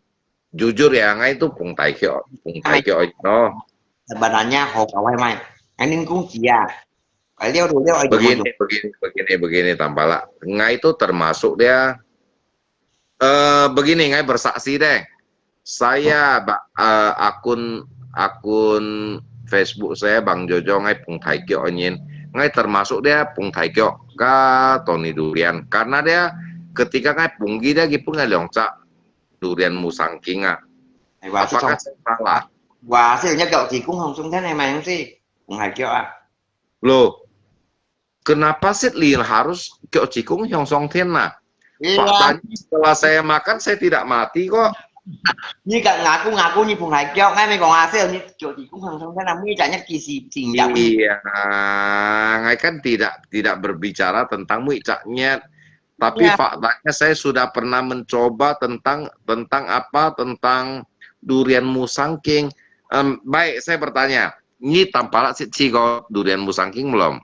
jujur ya, ngai itu pung tai kio, pung tai kio no. Sebenarnya 好搞坏卖，哎，恁公子啊，哎，了了了，哎， Begini, begini, begini, begini, Tampala. Ngai itu termasuk dia, eh, begini, ngai bersaksi deh. Saya, ba, eh, akun, akun Facebook saya, Bang Jojo, ngai pung tai kio nyin. Ngai termasuk dia pung tai kio ka Tony Durian. Karena dia ketika ngai pung gi dia, gi pung ngai liong cak durian musangking ah. 哎，哇， Apakah saya salah? 哇，係人家搞技工行中天的嘛，是，唔係叫啊。 Loh, kenapa sit li harus kio cikung hiong song tien nah? 係啊。 Faktanya setelah saya makan, saya tidak mati kok. 你敢ngaku-ngaku你唔係叫，𠊎咪講啊，係你搞技工行中天啊，每隻人其實真正。 Iya, ngai kan tidak tidak berbicara tentang 每隻人。 Tapi faktanya saya sudah pernah mencoba tentang tentang apa, tentang durian musangking. Em, baik, saya bertanya, nyi Tampala sit si ko durian musangking belum?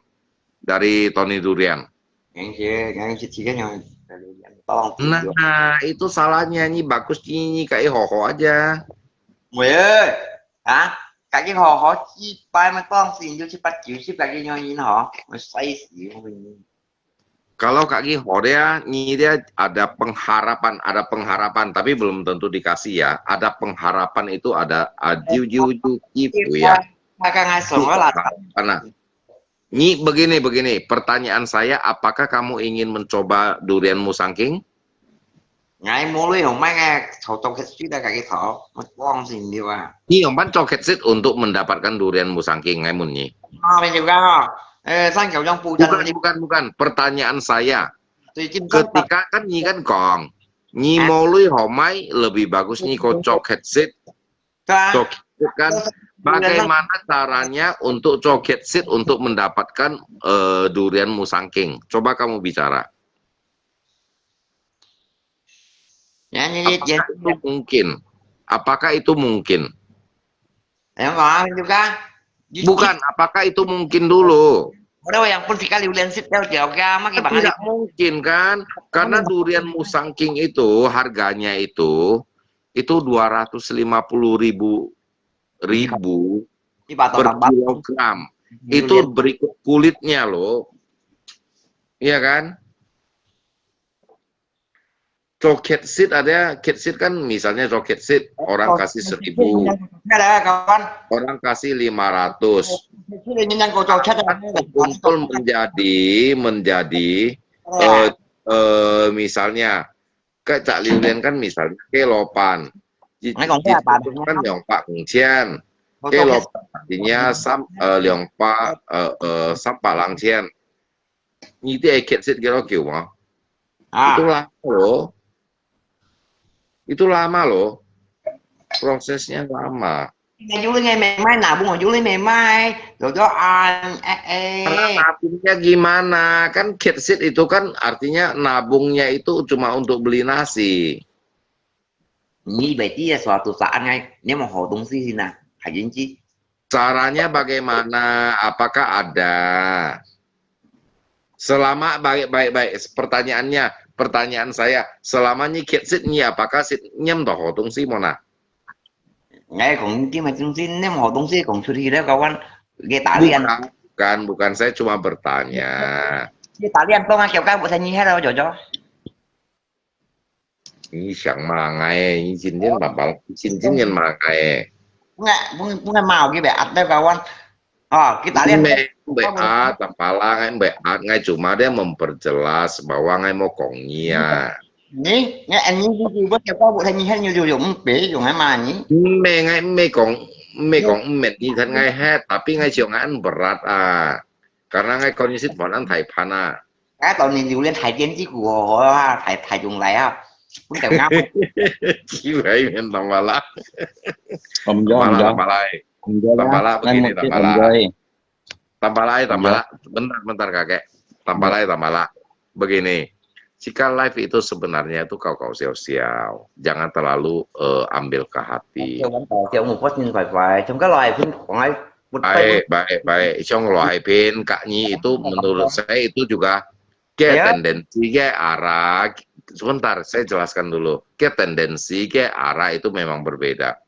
Dari Tony Durian. Yang si, yang si si kan yang dari yang tolong. Nah, itu salahnya, nyi bagus nyi, nyi kai hoho aja. Weh, ha? Kaki hoho si pai mah tolong si, itu cepat juice kaki nyoin ho. Mesai si. Kalau kaki ho dia, nyi dia ada pengharapan, ada pengharapan, tapi belum tentu dikasih ya. Ada pengharapan itu ada, ah, jiu, jiu, jiu, jiu, ya. Makan asam lah. Harapan lah. Nyi, begini, begini. Pertanyaan saya, apakah kamu ingin mencoba durian musangking? Ngai mulu yang main ngai cocok sit dah kaki tau, mesti tolong si dia. Nyi yang pan cocok sit untuk mendapatkan durian musangking, ngai mun nyi. Ah, juga. Eh, sang kau yang pujan. Bukan, bukan, bukan. Pertanyaan saya, ketika kan nyi kan kong, nyi molui homai lebih bagus nyi ko cocok sit. Cocok sit kan. Bagaimana caranya untuk cocok sit untuk mendapatkan, eh, durian musangking? Coba kamu bicara. Ya, ya, ya, ya. Apakah itu mungkin? Apakah itu mungkin? Yang mana juga? Bukan, apakah itu mungkin dulu? Orang yang pun sekali ulian sit dia dia oke ama. Kan tidak mungkin kan? Karena durian musangking itu harganya itu itu dua ratus lima puluh ribu, ribu per kilogram. Itu berikut kulitnya loh. Iya kan? Cocok sit ada, cocok sit kan misalnya cocok sit orang kasih seribu, ada kawan, orang kasih lima ratus. Ini yang kocok sit. Kumpul menjadi, menjadi, eh, eh, misalnya, kayak cak liu lian kan misalnya kelopan. Ngai kong apa? Kan liang pak kong cian. Kelopan artinya sam, eh, liang pak, eh, eh, sam pak lang cian. Nyi ti ai kiet sit kiro kiu ma? Ah. Itu lama loh. Itu lama loh. Prosesnya lama. Ngai juli ngai memai, nabung ngai juli memai. Jojo an, eh, eh. Karena nabungnya gimana? Kan kiet sit itu kan artinya nabungnya itu cuma untuk beli nasi. Nyi berarti ya suatu saat ngai, nyi mau hotong si sina, kaji nyi. Caranya bagaimana? Apakah ada? Selama, baik, baik, baik. Pertanyaannya, pertanyaan saya, selama nyi kiet sit nyi, apakah sit nyem to hotong si mona? Ngai kong nyi ma jeng si nyem hotong si kong curi le kawan, kita lian. Bukan, bukan, bukan. Saya cuma bertanya. Kita lian tong ngai kau buat nyi hero jojo. 你想罵𠊎，你真正爸爸，真正人罵𠊎。Ngai, bukan, bukan mau gitu, ada kawan. Oh, kita lihat. Mbe, mbe at, tampala ngai mbe at, ngai cuma dia memperjelas bahwa ngai mau kong nyi ah. Ni, ngai ani YouTuber siapa buat nyi hanya yo yo mbe, yo ngai mani. Mbe ngai mbe kong, mbe kong mbe ni kan ngai het, tapi ngai siang ngai berat ah. Karena ngai kondisi panan thai pana. Ngai tau ni liu lian thai tian ji gu ho, thai, thai jung lai ha. Pun tau ngam. Kiu hai men tampala. Om jo, om jo. Tampala, tampala. Tampala begini, tampala. Tampala, tampala. Bentar, bentar, kakek. Tampala, tampala. Begini. Jika live itu sebenarnya itu kau-kau siau-siau, jangan terlalu eh, ambil ke hati. 笑緊大笑，我發現怪怪，從該來先講下，我 Baik, baik, baik. Siang Lo Hai Pin, Kak Nyi itu menurut saya itu juga ke Ya. Tendensi ke arah. Sebentar, saya jelaskan dulu. Ke tendensi ke arah itu memang berbeda.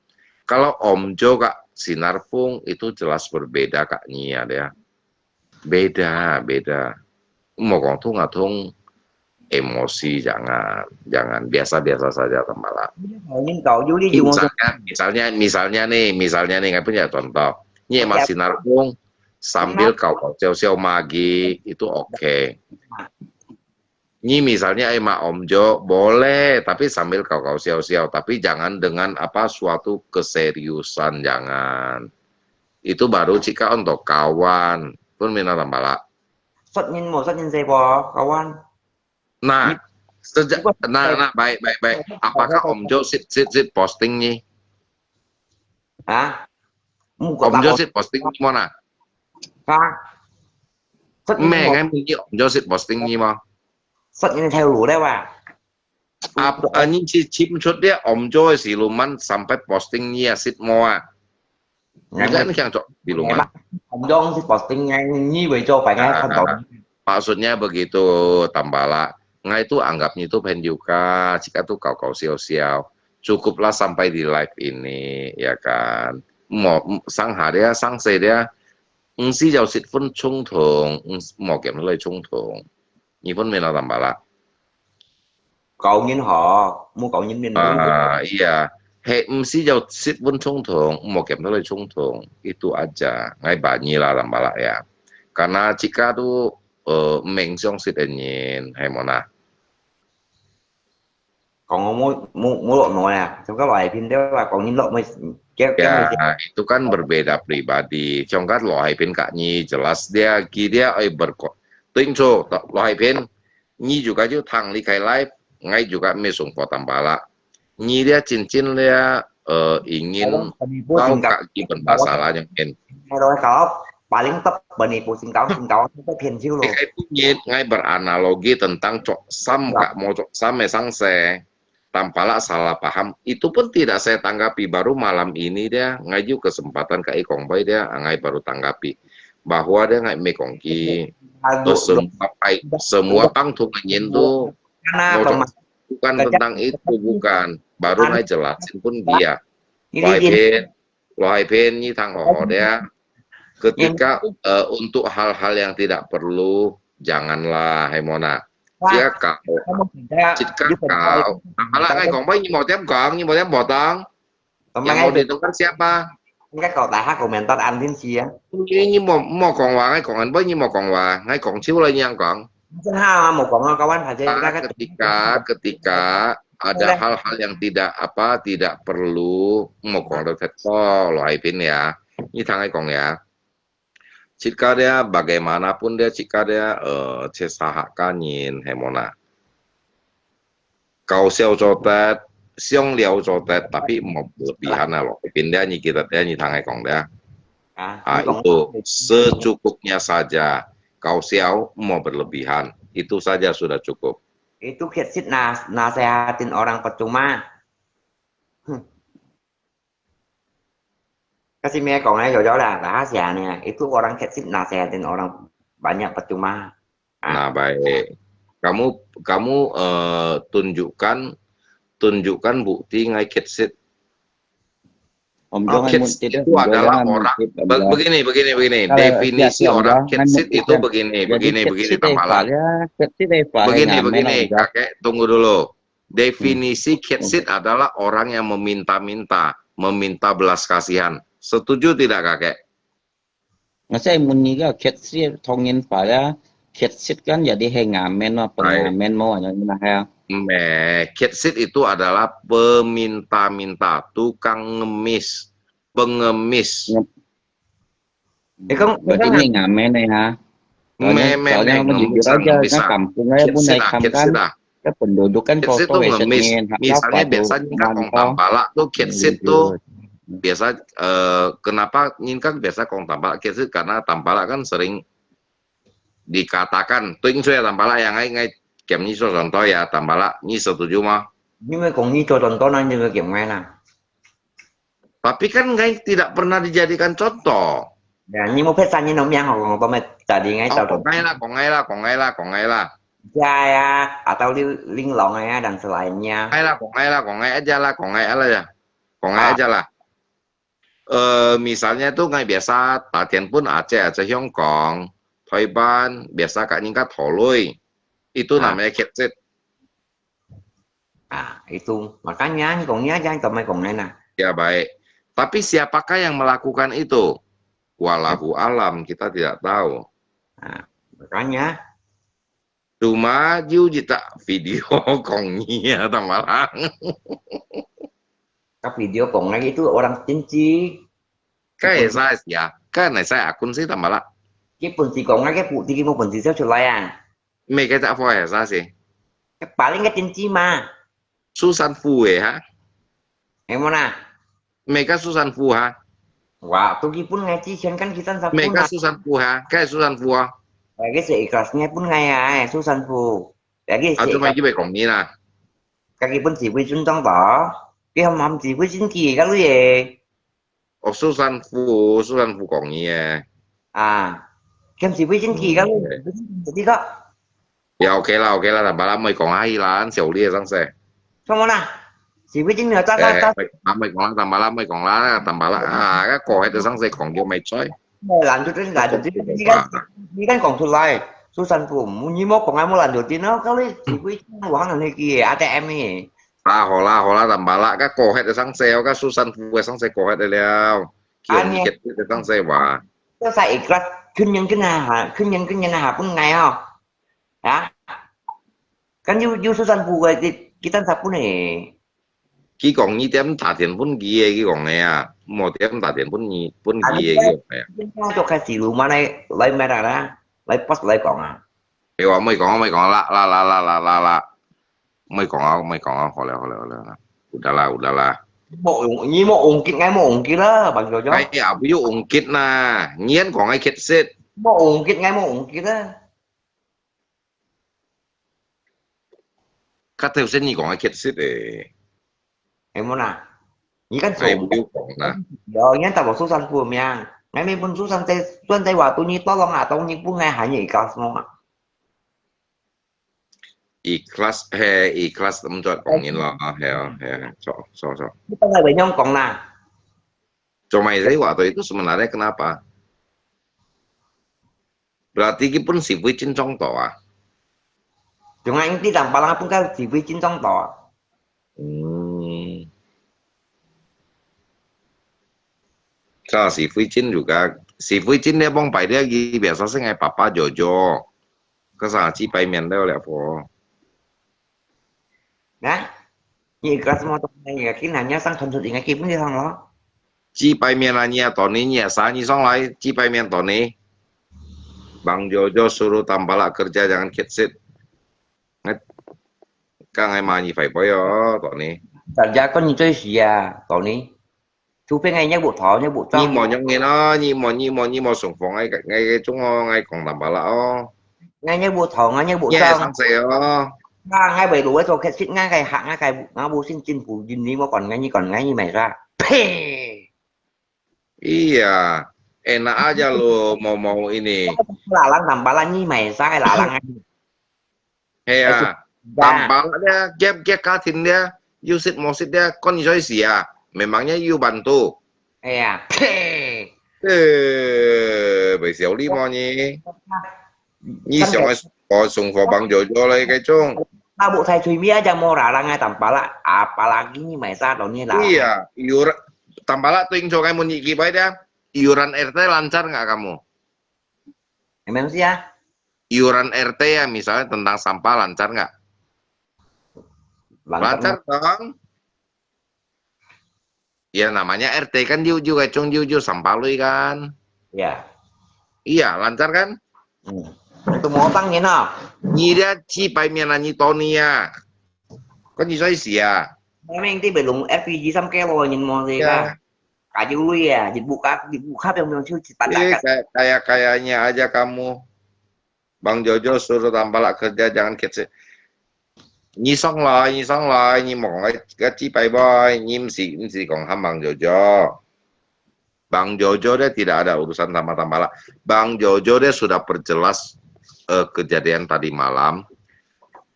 Kalau Om Jo, Kak Sinar Phung itu jelas berbeda, Kak Nyi ya, dia. Beda, beda. Mau kong thung athung emosi, jangan, jangan, biasa-biasa saja, Tambala. Hầu như cậu Yuli dùng Misalnya, misalnya, misalnya nih, misalnya nih, ngai punya contoh. Nyi Mas Sinar Phung sambil kau-kau siau-siau magi, itu oke. Nyi misalnya ai mak Om Jo, boleh, tapi sambil kau-kau siau-siau, tapi jangan dengan apa suatu keseriusan, jangan. Itu baru jika untuk kawan. Pun mina Tambala. Xuất hiện một xuất hiện dây bò, cậu anh. Nah, sejak, nah, nah, baik, baik, baik. Apakah Om Jo sit, sit, sit posting nih? Hả? Mu Om Jo sit posting nih mana? Hả? Xuất hiện Mẹ một ngai muni Om Jo sit posting nih mah. Xuất hiện theo lũ đấy à? Apa ni si chim chut dia Om Jo si luman sampai posting nih ya sit mua. Ngai kan yang cok di luman. Om Jo sit posting ngay như vậy cho phải ngay À, không cậu? Maksudnya begitu, Tambala. Ngai itu anggapnya itu pen juga, jika tu kau-kau siau-siau. Cukuplah sampai di live ini, ya kan. Mau sang hari ya, sang saya dia, mesti jauh sit pun chung thung, mau kem lai chung thung. Ni pun mina Tambala. Cậu nhìn họ, mu cậu nhìn mình. Ah, iya. He, mesti jauh sit pun chung thung, mau kem lai chung thung. Itu aja. Ngai banyi lah Tambala ya. Karena jika tu eh, meng siang sit nyin, hai mona. Còn mu mu mu lộn nói à, trong các loại phim đó là còn nhìn lộn mới kéo kéo Ya, mới itu kan berbeda pribadi. Congkat Lo Hai Pin Kak Nyi jelas dia, ki dia ai berko. Ting cho, Lo Hai Pin, Nyi juga ju thang li kai live, ngai juga mesung po Tambala. Nyi dia cincin dia eh, ingin tahu Kak Nyi bermasalah yang in. Rồi cậu, paling tấp bani pusing cậu, pusing cậu, cái phiền siêu luôn. Ngai punyit, ngai beranalogi tentang cok sam, Kak mau cok sam mesang se. Tambala salah paham. Itu pun tidak saya tanggapi. Baru malam ini dia, ngai ju kesempatan Kak Ikong Boy dia, ngai baru tanggapi. Bahwa dia ngai mekongki. Aduh, Semua pai, semua pang tu nyin tu. Karena Mau cok pema- bukan tentang itu, bukan. Baru ngai jelasin pun dia. Ini Lo Hai dia. Pin, Lo Hai Pin, Nyi thang ho dia. Ketika eh, untuk hal-hal yang tidak perlu, janganlah, hai mona. Dia kau, Kamu tidak. jika kau, alah ngai kong pai, Nyi mau tiap kong, Nyi mau tiap botong. Yang mau didengar siapa? Cái cậu tại hát comment anh Thiên Chi á. Nyi, Nyi mau mau kong wa, ngai kong an pai, Nyi mau kong wa, ngai kong chiu lai Nyi yang kong. Xin ha một cộng đồng anh phải Ketika, ketika ada hal-hal yang tidak apa tidak perlu, mau kong Lo Hai Pin ya. Nyi thang ngai kong ya. Jika dia bagaimanapun dia, jika dia eh, cesaha kanyin, hai mona. Kau siau cotet, siang liau cotet, tapi mau berlebihan lah Lo Hai Pin dia, Nyi kita dia, Nyi thang ngai kong dia. Ah, itu secukupnya saja. Kau siau mau berlebihan, itu saja sudah cukup. Itu khét sit na nasehatin orang percuma. Kasi mẹ còn ai rồi đó là đã xà nè, itu orang khét sit nasehatin orang banyak percuma. Nah, baik. Kamu kamu eh, tunjukkan tunjukkan bukti ngai khét sit. Om Oh, Jong khét Mun sit tidak itu adalah orang. Be- Begini, begini, begini. Definisi orang khét sit itu begini, begini, begini, Tambala. Begini, begini, kakek, tunggu dulu. Definisi khét sit adalah orang yang meminta-minta, meminta belas kasihan. Setuju tidak, kakek? Ngasai mun ni ka khét sit thong nyin pa ya, khét sit kan jadi he ngamen ma, pengamen mo, yang mana ya. Meh, khét sit itu adalah peminta-minta, tukang ngemis, pengemis. Thì không, Berarti không ni ngamen ya. Meh, meh, meh, Soalnya ngemis, jujur aja, ngemis, kan ah. kampung aja Khét pun sit, naik ah, khét kan. Sit, ah. Kan pendudukan Khét sit kotor tu ya, ngemis. setengah Misalnya batu, biasanya kan mantap. kong Tambala tu khét sit tu. Biasa eh, kenapa nyin kan biasa kong Tambala khét sit karena Tambala kan sering dikatakan, ting sui Tambala yang ngai ngai Kiam ni so contoh ya, Tambarak, ni setuju mo? Ni mo kong ni so contoh na, ni mo kiam ngai na. Tapi kan ngai tidak pernah dijadikan contoh. Ya, ni mo pet sa ni no miang ho kong to me tadi ngai tau. Kong ngai lah, kong ngai lah, kong ngai lah, kong ngai lah. Ya ya, atau li linglong ya dan selainnya. Ngai lah, kong ngai lah, kong ngai aja lah, kong ngai aja ya. Kong ngai aja lah. Eh, misalnya tu ngai biasa 打電話分阿姐，阿姐香港、台灣，biasa ka人家討論，itu namanya kecet. Ah, itu. Makanya, ni kong ni aja, ni kong mai kong nai na. Ya, baik. Tapi siapakah yang melakukan itu? Wallahu alam, kita tidak tahu. Ah, makanya. Cuma you tak video kong ni ya, Tambarak. Ka video kong nai itu orang Cinci. Kan saya sia, kan saya akun si Tambarak. 佢本事講啊，佢不知佢冇本事走出來啊。Mereka tak faham saya sih. Paling ka Cinci ma. Susan Fu eh ha. Emang na. Mereka Susan Fu ha. Wah, tu kipun ngai 之前 kan kita sa Mereka Susan Fu ha, kan Susan Fu ha. Lagi si ikhlas ngai pun ngai ai, Susan Fu. Lagi si. Aduh, mai kibai kong ni lah. Kaki pun si Wei Chun tong to. Ki ham ham si Wei Chun ki ka lui eh. Oh, Susan Fu, Susan Fu kong ni eh. Ah, kiam si Wei Chun ki ka lui. Wei Chun ki ka. Ya, OK啦，OK啦，Tambarak，莫講啊，伊啦，小李个上勢。做麼啦？是不是真个？大大大。莫講啦，Tambarak，莫講啦，Tambarak啊，該過去个上勢講就莫吹。懶就真懶就真，你敢你敢講出來？蘇珊富，你莫講啊，莫懶就真哦，到底是不是真有可能去个ATM呢？啊，好啦好啦，Tambarak，該過去个上勢哦，該蘇珊富个上勢過去个了，叫你个上勢哇。這才一個，去年跟啊哈，去年跟年啊哈，本來哦。 Ya. Kan又又是算不个，佢佢單三分诶。佢講你點打電分佢个，佢講个啊，莫點打電分你分佢个，佢講个啊。就開始路嘛來來咩啦啦，來 post 來講啊。哎，我莫講，莫講啦啦啦啦啦啦啦，莫講啊，莫講啊，好了好了好了，udahlah udahlah。莫用，你莫用佢，𠊎莫用佢啦，bang jo jo。哎呀，不要用佢啦，你講个確實。莫用佢，𠊎莫用佢啦。 Kata Hussein你講个確實誒。係無啦？你敢做？哎，毋好講啦。有，你敢答我蘇珊富个名？𠊎明明蘇珊在，算在話對你多浪啊，當日本來喊你搞什麼啊？Ikhlas，嘿，ikhlas，毋做講人咯，啊，係啊，係啊，錯，錯，錯。你本來會樣講啦。 Cuma saya waktu itu sebenarnya kenapa? Berarti佢本是非正常到啊。Cuma inti tang palang pun kan是非正常到啊。嗯。Kalau si Fui Chin juga, si Fui Chin dia bang pai dia gi biasa sing ai papa jojo. Kasa 幾百面了了po。 Nah, ni ikhlas mo tong nai ya, kin hanya sang thon sut ingat kipun di sang lo. 幾百面啦，你啊，Tony，你啊，啥你上來，幾百面，Tony。Bang Jojo suruh Tambarak kerja jangan kitsit。哎，剛才嘛你快快哦，Tony。Kerja kau ni cuy sia, Tony。 除非𠊎若屋頭，若屋頭。你莫用人哦，你莫，你莫，你莫送風，𠊎，𠊎，𠊎中哦，𠊎講Tambarak哦。𠊎若屋頭，𠊎若屋頭。你係上世哦。啊，𠊎為了做客食，𠊎个客，𠊎个，𠊎無信政府，你莫管𠊎，你管𠊎，你買啥？呸！Iya, enak aja lu mau-mau ini. Lalang Tambarak，你買啥？Lalang啊！ 係啊，Tambarak dia，kiap-kiap katin dia，有食無食dia，關你啥事啊？Memangnya you bantu。係啊，呸！呃，袂少禮貌呢。你想愛送貨，送貨幫助咗你該種。那屋太最尾啊，就無啦啦啊，Tambarak，apalagi你買啥東西啦？Iya，iuran，Tambarak，tuwing suka問你幾擺dia，iuran RT lancar nggak kamu？Memang sih啊。 Iuran RT ya, misalnya tentang sampah lancar nggak? Lancar. Lancar dong. Ya, namanya RT kan, 有，有个種，有，有sampah lui kan? Ya. Iya, lancar kan? Hmm. Itu mau utang ni, nah. Ni dia 幾百面啊，你多你啊。Kau你啥意思啊？Memang ti belum LPG sampai lo nyen mau sih. Ya. Kayu lui ya, dibuka, dibuka yang yang siu cita. Eh, kayak, kayak-kayaknya aja kamu. Bang Jojo suruh Tambarak kerja, jangan kecil. 你上來，你上來，你莫講个个雞排boy，你毋是毋是講喊Bang Jojo。Bang Jojo dia tidak ada urusan sama Tampalak. Bang Jojo dia sudah perjelas eh, kejadian tadi malam.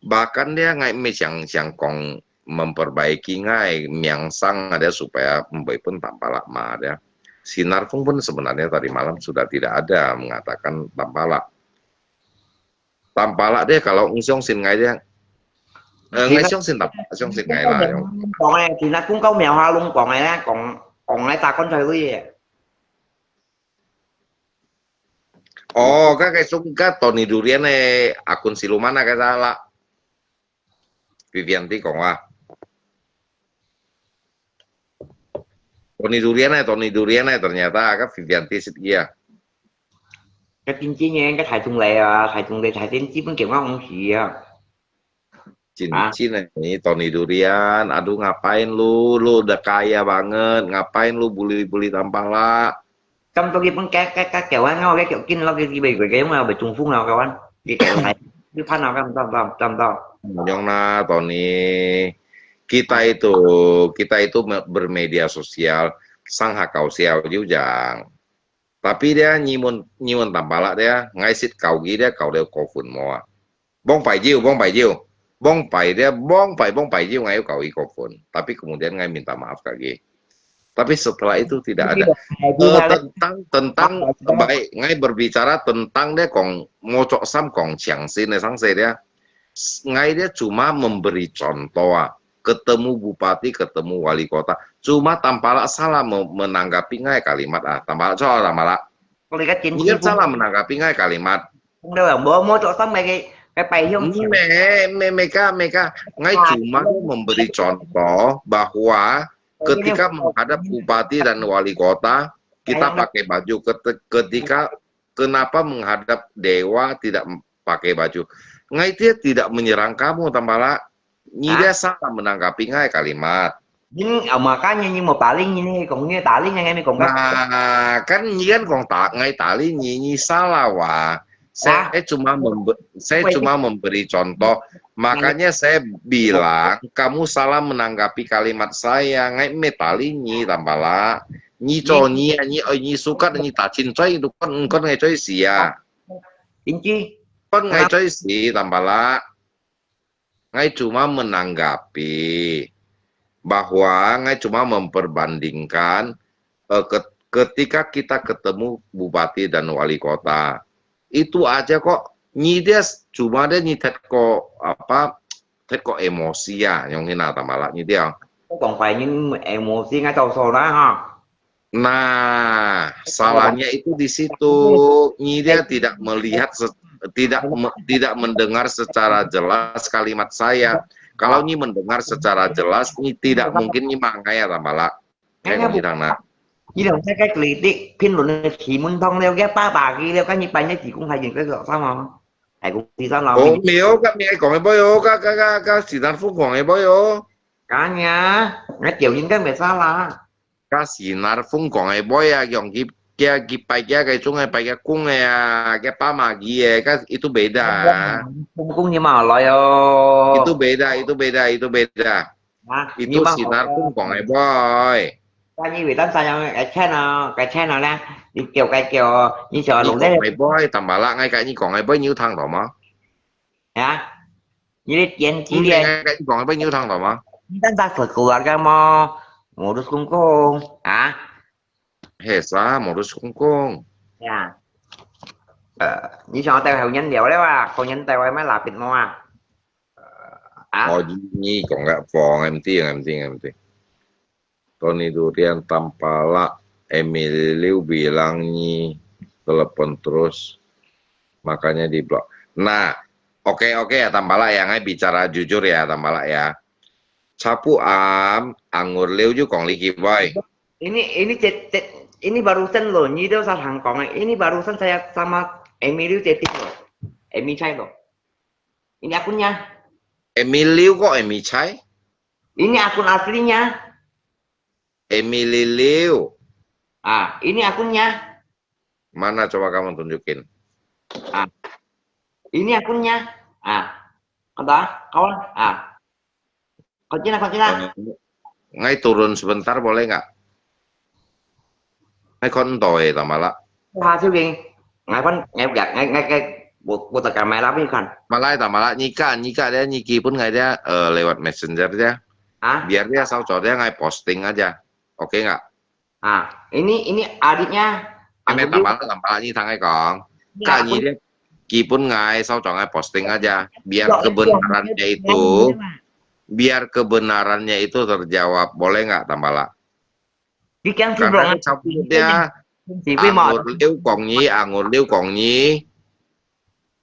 Bahkan dia ngai meh siang siang kong memperbaiki ngai miang sang ada supaya mbai pun Tampalak ma dia. Sinar Fung pun sebenarnya tadi malam sudah tidak ada mengatakan Tampalak. Tampalak dia kalau ngsiong sin ngai dia. Eh, ngai siong sin Tampalak, siong sin ngai lah. 講誒，其實公交苗下攏講誒啦，講講誒打工仔女誒。哦，該个中个Tony Durian誒，akun siluman啊，該啦。Vivianti講啊。Tony Durian誒，Tony Durian誒，ternyata个Vivianti sit dia。个真正个，个台中來啊，台中來，台中基本叫我講係啊。Cincin ini Tony Durian, aduh ngapain lu, lu udah kaya banget, ngapain lu bully-bully Tampalak? 咁多佢本个个个叫啊，我个叫見落佢佢佢佢，因為我被中風了，kawan。佢叫我，佢判了，咁多咁多咁多。 Monyong na, Tony. Kita itu, kita itu me- bermedia sosial, sang hakau siau jujang. Tapi dia nyimun nyimun Tampalak dia, ngai sit kau gi dia kau dia kofun moa. Bong pai jiu, bong pai jiu. Bong pai dia, bong pai, bong pai jiu ngai kau i kofun. Tapi kemudian ngai minta maaf kagi. Tapi setelah itu tidak ada. Eh, tentang tentang baik, ngai berbicara tentang dia kong mocok sam kong siang sin sang se dia. Ngai dia cuma memberi contoh ah. Ketemu bupati, ketemu wali kota. Cuma Tampalak salah me- menanggapi ngai kalimat ah. Tampalak salah, Tampalak. Dia salah menanggapi ngai kalimat. 你又無無做心嘅嘅嘅背向。你咩咩咩个咩个，ngai cuma memberi contoh bahwa ketika menghadap bupati dan wali kota, kita pakai baju. Ket- Ketika kenapa menghadap dewa tidak pakai baju? Ngai dia tidak menyerang kamu, Tampalak. Nyi dia salah menanggapi ngai kalimat. Nyi, ah, makanya nyi mau paling ini kong nyi taling yang ini kong. Nah, kan nyi kan kong tak ngai taling nyi, nyi salah wa. Saya cuma membe- saya cuma memberi contoh. Makanya saya bilang kamu salah menanggapi kalimat saya. Ngai me taling nyi, Tampalak. Nyi cho nyi, nyi oi nyi sukat nyi tacin coy itu kan engkon ngai coy sia. Inci. Kon ngai coy si, Tampalak. Ngai cuma menanggapi bahwa ngai cuma memperbandingkan eh, ke- ketika kita ketemu bupati dan wali kota. Itu aja kok. Nyi dia cuma dia nyi tet ko apa tet ko emosi ya, yang hina Tampalak nyi dia. 講快人emosi ngai tau salah哈。 Nah, salahnya itu di situ. Nyi dia tidak melihat se- tidak me- tidak mendengar secara jelas kalimat saya. Kalau nyi mendengar secara jelas, nyi tidak mungkin nyi mangai ya Tampalak. Kayak kong bilang nah. 你同大家佢哋評論嘅奇門堂了，佢爸爸佢了，跟住拜呢義工係應該做啥嘛？係公司生老。哦，沒有，跟你講嘅，沒有，跟跟跟跟時間瘋狂嘅，沒有。Kanya，我叫應該沒啥啦。 Ka sinar fung kong ai boy a, kiong ki kia ki pai kia kai chung ai pai kia kung ai a, kia pa ma ki ai, ka itu beda. Kung kung ni ma lai yo. Itu beda, itu beda, itu beda. Ha, itu sinar fung kong ai boy. Ka ni wei tan sa yang kai chen a, kai chen a le, ni kiao kai kiao, ni xiao lung le. Kong ai boy, tambala ngai kai ni kong ai boy, ni u thang to ma? Ya. Ni le tian ji le. Ngai kai ni kong ai boy, ni u thang to ma? Ni tan sa sa keluarga mo, modus kung kung. Ha? He sa, modus kung kung. Ya. Eh, ni xiao tai hau nyan liao le wa, kong nyan tai wa mai lapit mo a. Ah? Oh, ni kong ka fong, em ti, em ti, em ti. Tony Durian Tampalak, Emily Liu bilang ni telepon terus, makanya di blok. Nah, oke, oke ya Tampalak ya, ngai bicara jujur ya Tampalak ya. Chapu am, angur liu ju kong liki boy. Ini ini cet cet ini barusan loh, ni dia salah kong. Ini barusan saya sama Emily chatting loh. Emi Chai loh. Ini akunnya. Emily kok Emi Chai? Ini akun aslinya. Emily Liu. Ah, ini akunnya. Mana coba kamu tunjukin? Ah. Ini akunnya. Ah. Ada, kawan? Ah. 看见了，看见了。 Ngai turun sebentar boleh nggak? Ngai kon to eh tamala. 哇，小明，我看，我我我我我我在干嘛啦？你看 Malay tamala, nyika nyika dia nyiki pun ngai dia eh, lewat messenger dia. 啊 Biar dia sao dia ngai posting aja. Oke nggak? 啊，ini ini adiknya. Ame Aku juga tamala tamala nyi thang ngai kong. ini Ka aku nyi dia kipun ngai sao ngai posting aja. Biar kebenarannya itu, biar kebenarannya itu terjawab. Boleh nggak tamala? Di kiang Karena sibuk dia cabut dia Sibuk mau. Angur liu kong nyi, angur liu kong nyi.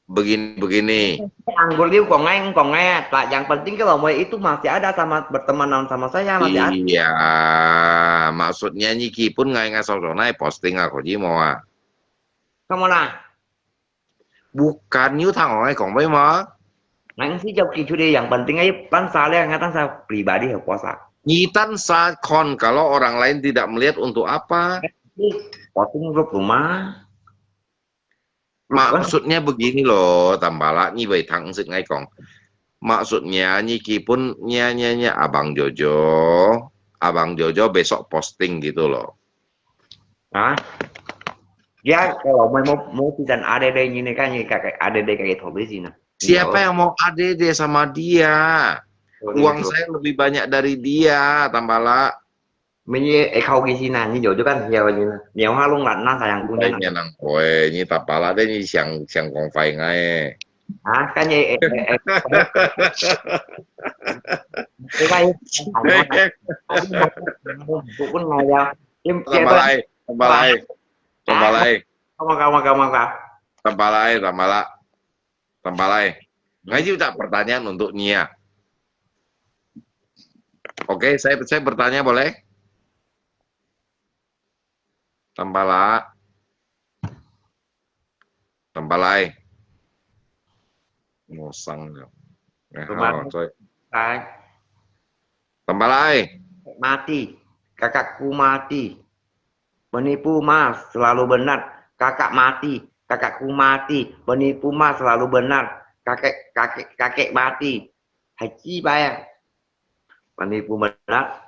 Begini begini. Anggul liu kong ngai kong ngai, tak, yang penting kalau mau itu masih ada sama bertemanan sama saya, masih ada. Iya, maksudnya nyi kipun ngai ngai sao nai posting aku ji mau ah. Kamu lah, Bukan nyu thang ngai kong bai ma. ngai si jauh kicu dia, yang penting aja pan saya, ngai tan saya pribadi ya puasa. Nyi tan sa kon kalau orang lain tidak melihat untuk apa? Posting grup rumah. Maksudnya begini loh, tambala nyi bai thang sik ngai kong. Maksudnya nyi kipun nya nya nya abang Jojo, abang Jojo besok posting gitu loh. Hah? Dia kalau mau mau mau pisan ada deh ini kan, ini kakek ada deh kakek tahu di sini. Siapa yang mau A D D sama dia? Uang saya lebih banyak dari dia, tambala. Meni eh kau di sini, ini jauh kan dia ini. Ni orang long lan nan sayang punya. Kayaknya nang kue, ini tapala deh ini siang siang kong fai ngai. Ah, kan eh eh eh. Bukan. Bukan ngai ya. Tim Tambalai, tambalai, tambalai, Kamu kamu kamu kamu. Tambalai, tambala, tambalai. Ngai juga pertanyaan untuk Nia. Oke, saya saya bertanya boleh? Tambala. Tambalai. Ngosang ya. Tambalai. Tambalai. Mati. Kakakku mati. Penipu mas selalu benar. Kakak mati. Kakakku mati. Penipu mas selalu benar. Kakek kakek kakek mati. Haji bayar. Penipu benar.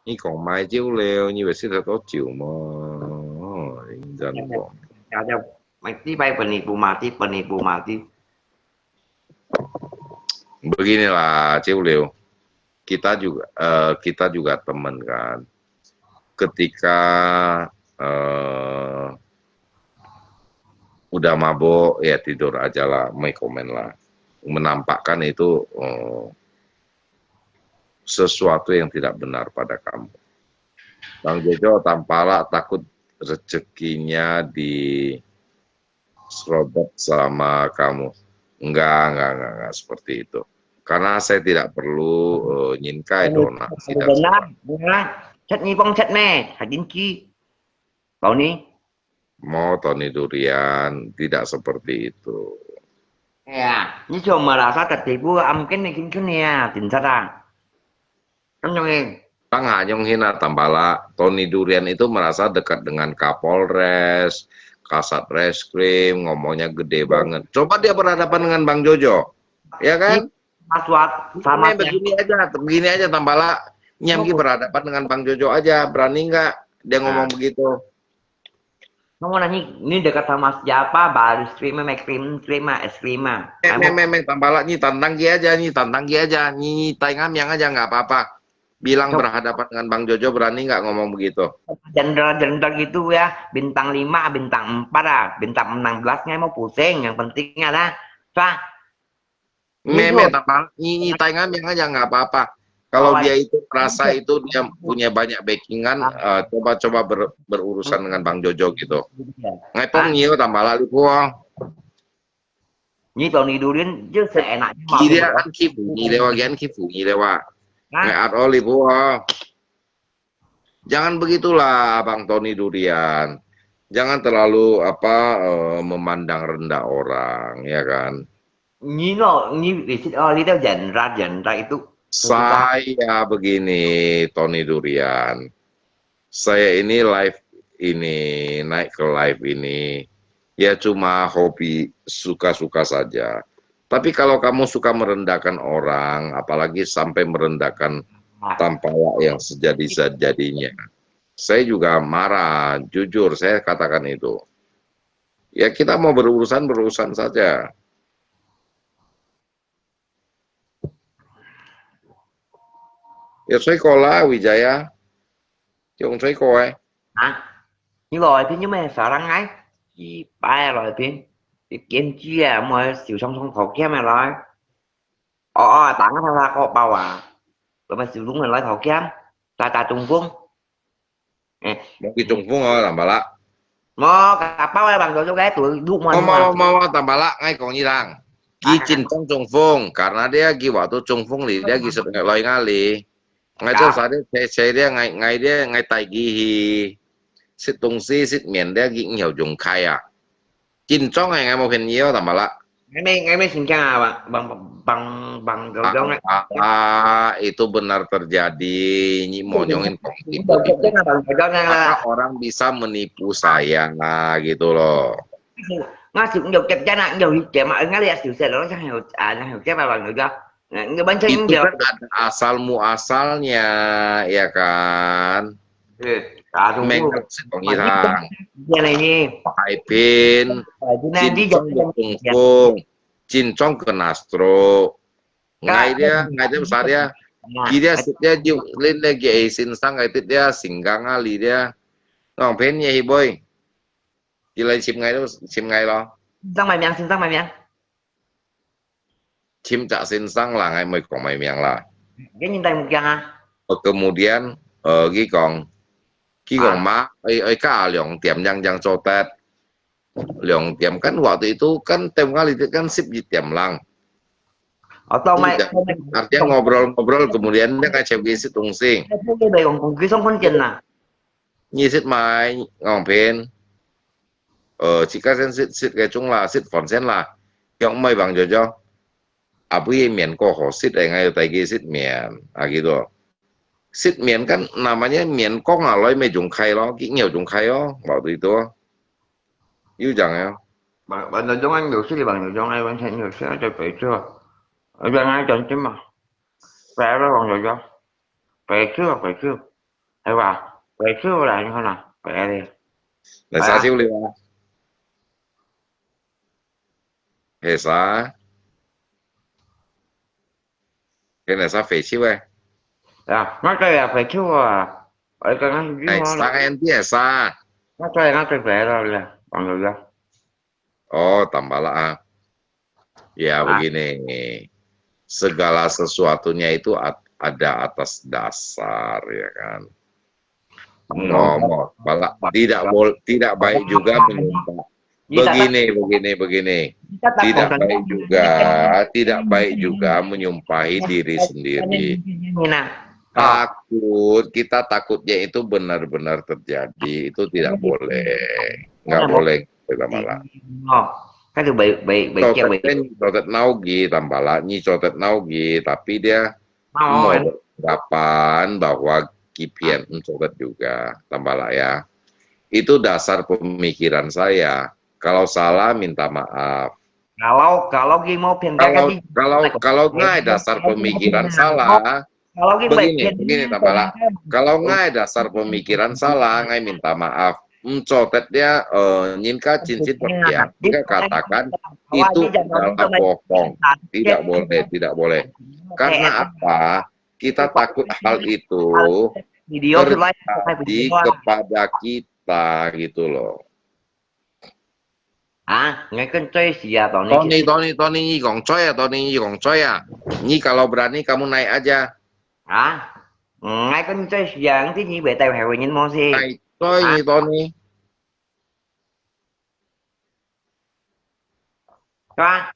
你講買酒了，你會識得多酒嘛？認真講。 Ada mesti baik penipu mati, penipu mati. Beginilah, Ciu Liu. Kita juga uh, kita juga teman kan. Ketika uh, udah mabuk ya tidur aja lah, mai komen lah. Menampakkan itu uh, sesuatu yang tidak benar pada kamu. Bang Jojo tampala takut rezekinya di serobot sama kamu. Enggak, enggak, enggak, enggak seperti itu. Karena saya tidak perlu uh, nyinkai dona. Tidak benar, benar. Chat ni pong chat me, hadin ki. Kau ni? Mau Tony Durian, tidak seperti itu. Ya, ni cuma merasa tertipu, mungkin ni kincun ya, tinsa ta. Kan ni. Tang hanyong hina tambala, Tony Durian itu merasa dekat dengan Kapolres, Kasat Reskrim, ngomongnya gede banget. Coba dia berhadapan dengan Bang Jojo, ya kan? Aswat sama Ini begini aja, begini aja tambala. Nyam ki berhadapan dengan Bang Jojo aja, berani nggak dia ngomong begitu? Kamu nanya, ini dekat sama siapa? Baru stream, make stream, stream, stream. Eh, meh, meh, meh, tambala ni tantang ki aja, ni tantang ki aja, ni, ni tai ngam yang aja nggak apa-apa. Bilang berhadapan dengan Bang Jojo berani nggak ngomong begitu? Jenderal-jenderal gitu ya, bintang lima, bintang empat ah, bintang enam belas nggak mau pusing, yang penting ada, sah. Meme tambala, ni, ni tai ngam yang aja nggak apa-apa. Kalau dia itu merasa itu dia punya banyak backingan, uh, coba-coba ber, berurusan dengan Bang Jojo gitu. Ngai pong nyiu tambala lipo. Ni Tony Durian je seenaknya. Gila an kipu, gila wa gian kipu, gila wa. Ngai at all lipo. Jangan begitulah, Abang Tony Durian. Jangan terlalu apa uh, memandang rendah orang, ya kan? Ni no, ni visit oh, itu jenderal, jenderal itu. Saya begini, Tony Durian. Saya ini live ini, naik ke live ini, ya cuma hobi suka-suka saja. Tapi kalau kamu suka merendahkan orang, apalagi sampai merendahkan Tambalak yang sejadi-sejadinya, saya juga marah, jujur saya katakan itu. Ya kita mau berurusan, berurusan saja. 有吹過啦，偉仔啊，有吹過誒。啊？你來片有咩沙冷誒？一擺來片，你堅持啊，莫受傷傷頭兼啊來。哦哦，打个頭啦，個包啊，咁啊小龍人來頭兼，打打中風。 誒，無去中風哦，Tambalak。無，kapal啊，bang Jojo該tu lu muan。無無無無，Tambalak，𠊎講你聽，佢真正中風，karena dia佢話到中風哩，dia佢食藥來𠊎哩，𠊎做啥dia，車車dia，𠊎𠊎dia，𠊎帶佢去食東西，食麵dia，佢毋曉用開啊。 緊張誒，𠊎無騙你哦，Tambalak。𠊎乜𠊎乜心驚啊，bang bang bang bang Jojo啊。啊，itu benar terjadi，你莫用人講。Maka orang bisa menipu saya gitu loh。𠊎就有接見啊，有去接嘛，𠊎這小息咯，像有啊，像有接啊，bang Jojo。 Nah, ini bancang Itu dia. Kan ada asal muasalnya, ya kan? Eh, aduh. Mengkak si Tong Irang. Dia lah ini. Hai Pin. Hai Pin, nanti Jin Chong jangan. Jin Chong Fung. Jin Chong kena stroke. Ngai dia, ngai dia besar dia. Nah, Ki dia sit dia jiu lin dia gi ai sin sang ngai tit dia singgang ali dia. Nong Pin ye hi boy. Ki lai sim ngai tu, sim ngai lo. Sang mai miang, sin sang mai miang. 尋隻先生啦，𠊎毋會講麼个名啦。Cái nhìn tay một vàng à? Ờ, kemudian, ờ,佢講，佢講嘛，愛愛加兩點樣樣做得，兩點kan waktu itu kan tem kali kan十一點lang。Ờ, tao mày, tao mày. Artinya ngobrol-ngobrol, kemudian dia ngacau gisi tungsing. Tao mày không, không, không, không, không, không. Nyi sit mai ngong pin. Ờ, chỉ có sen sit sit cái chung là sit phòn sen là. Yang mai bang jo jo. Abui miên có hồ sit ai ngai tai ki sit miên. À gitu. Sit miên kan namanya miên kong à loi mei jung khai lo, ki nhiều jung khai lo, bảo tui tua. Yu jang ya. Bạn bạn nói giống anh nhiều sit thì bạn nói giống anh, bạn sẽ nhiều sit cho phải chưa? Ở Việt Nam chọn chứ mà. Phải đó còn rồi cho. Phải chưa, phải chưa? Hay là phải chưa là như thế nào? Phải đi. Là sao xíu liu à? Hay sao? Cái này sao phải xíu ấy? À, nó cái là phải chưa à? Ở cái nó Hay sao em biết hay sao? Nó cái nó cái phải rồi là còn rồi đó. Oh, tambah lah ah. Ya, begini. Segala sesuatunya itu at- ada atas dasar, ya kan? Ngomong, malah tidak bol- tidak baik juga menyumpah. Begini, begini, begini. Tidak baik juga, tidak baik juga menyumpahi diri sendiri. Takut, kita takutnya itu benar-benar terjadi, itu tidak boleh. Nggak boleh, kita malah. Kan tu baik, baik, baik, baik. Cotet kan, cotet naugi, tambah lah, nyi cotet naugi, tapi dia mau beranggapan bahwa kipian cotet juga, tambah lah ya. Itu dasar pemikiran saya. Kalau salah, minta maaf. Kalau kalau ki mau pindah kalau kalau kalau ngai dasar pemikiran salah, kalau ki begini, begini tambah lah. Kalau ngai dasar pemikiran salah, ngai minta maaf. Cotet dia, eh, nyinka cincin berpiang. Dia katakan itu adalah bohong. Tidak boleh, tidak boleh. Karena apa? Kita takut hal itu terjadi kepada kita gitu loh. Hả? Ngay kênh chơi gì à, Tony? Tony, Tony, Tony, nyi gong choi à, Tony, nyi gong choi à. Nyi kalau berani kamu naik aja. Hả? Ngay kênh chơi gì à, cái gì về tài khoản của Nhân Mô gì? Naik choi nyi, Tony. Hả?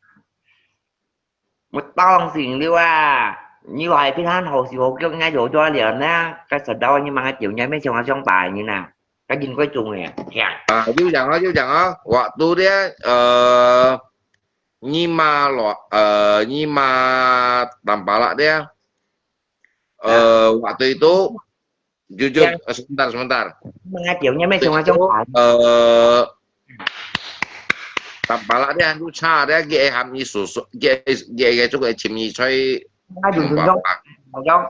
Một tông xỉn liu à. Như vậy, cái tháng hậu sự hậu kiếp ngay chỗ cho liền nè. Cái sờ đâu nhưng mà ngay chiều nhảy mấy chồng trong bài như nè. Cái nhìn quay chung nè. Thiệt. Ah, yu jang ah, yu jang ah. Waktu dia, eh, nyi ma lo, eh, nyi ma tambah lah dia. Eh, waktu itu, jujur, eh, sebentar, sebentar. Mengaji, nyi ma chồng trong bài. Eh, Tampalak dia anu cha dia, dia ham ni susu, dia, dia, dia juga cimi choi. Ada tunjuk.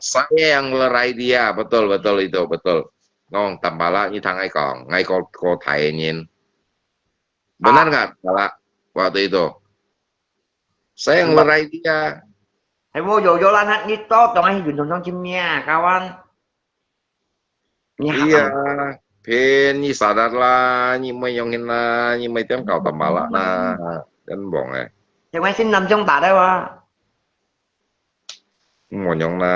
Sayang lerai dia, betul, betul itu, betul. Ngong Tampalak ni tang ai kong, ngai ko, ko Thai nyin. Benar nggak, Tampalak? Waktu itu. Sayang lerai dia. Hai wo yo yo lan hat ni to, tong ai yun tong tong cimi kawan. Iya, pin ni sadar lah, ni mai yong hin lah, ni mai tiam kau Tampalak na. Dan bong eh. Yang mai sin nam jong ta dai wa. Mo yong na.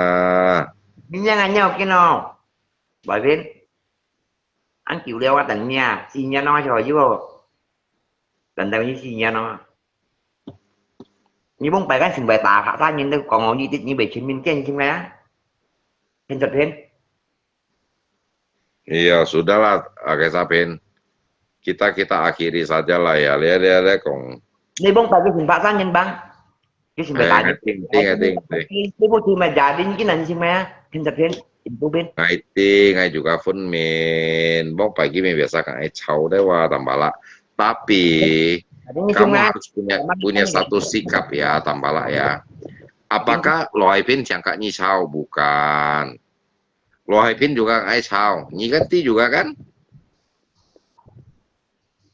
Ni yang ai nyau kin o. Bai pin. Ang kiu liao wa dan nia, si nia no cho yo. Dan dan ni si nia no. Ni bong bai kan sin bai ta ha sa nyin de kong o ni dit ni bai chin min ken chin mai a. Hen chot hen. Iya, sudahlah, Kak Sapin. Kita, kita akhiri sajalah ya. Lihat, lihat, lihat, kong. Ni bong bai ke sin pa sa nyin bang. Ke sin bai ta. Ting, ting, ting, ting. Ni bu tu mai jadi ni kin nan chin mai a. Hen chot hen. Itu pin. Ngai ting, ngai juga phun min. Bong bai ki min biasa kan ai chau deh wa Tampalak. Tapi kamu harus punya, punya satu sikap ya, Tampalak ya. Apakah Lo Hai Pin siang kak ni chau? Bukan. Lo Hai Pin juga ngai chau. Ni kan ti juga kan?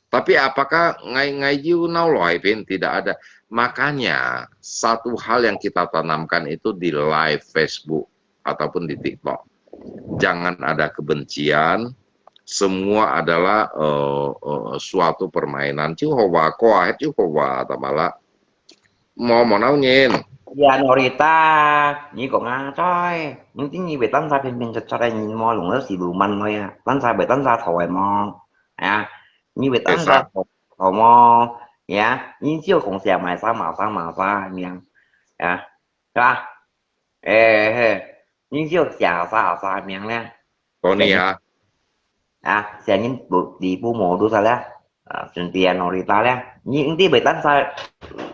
Tapi apakah ngai, ngai you know Lo Hai Pin? Tidak ada. Makanya, satu hal yang kita tanamkan itu di live Facebook ataupun di TikTok. Jangan ada kebencian. Semua adalah eh, eh, suatu permainan. Ciu hoa, kua, ciu hoa, Tampalak. Mo, mo nau nyin. Ya, Norita, ni kong a, choi. Mungkin ni bai tan sa pin pin chot chot ai nyin mo, lung lo siluman mo ya. Tan sa bai tan sa thoi mo. Ya, ni bai tan sa thoi mo. Ya, ni jiu kong sia mai sa ma sa ma sa miang. Ya, 是吧？哎嘿，你就写啥啥名呢？Tony啊。啊，写人不，你不摸多少了？啊，顺便我的大了。你你被单啥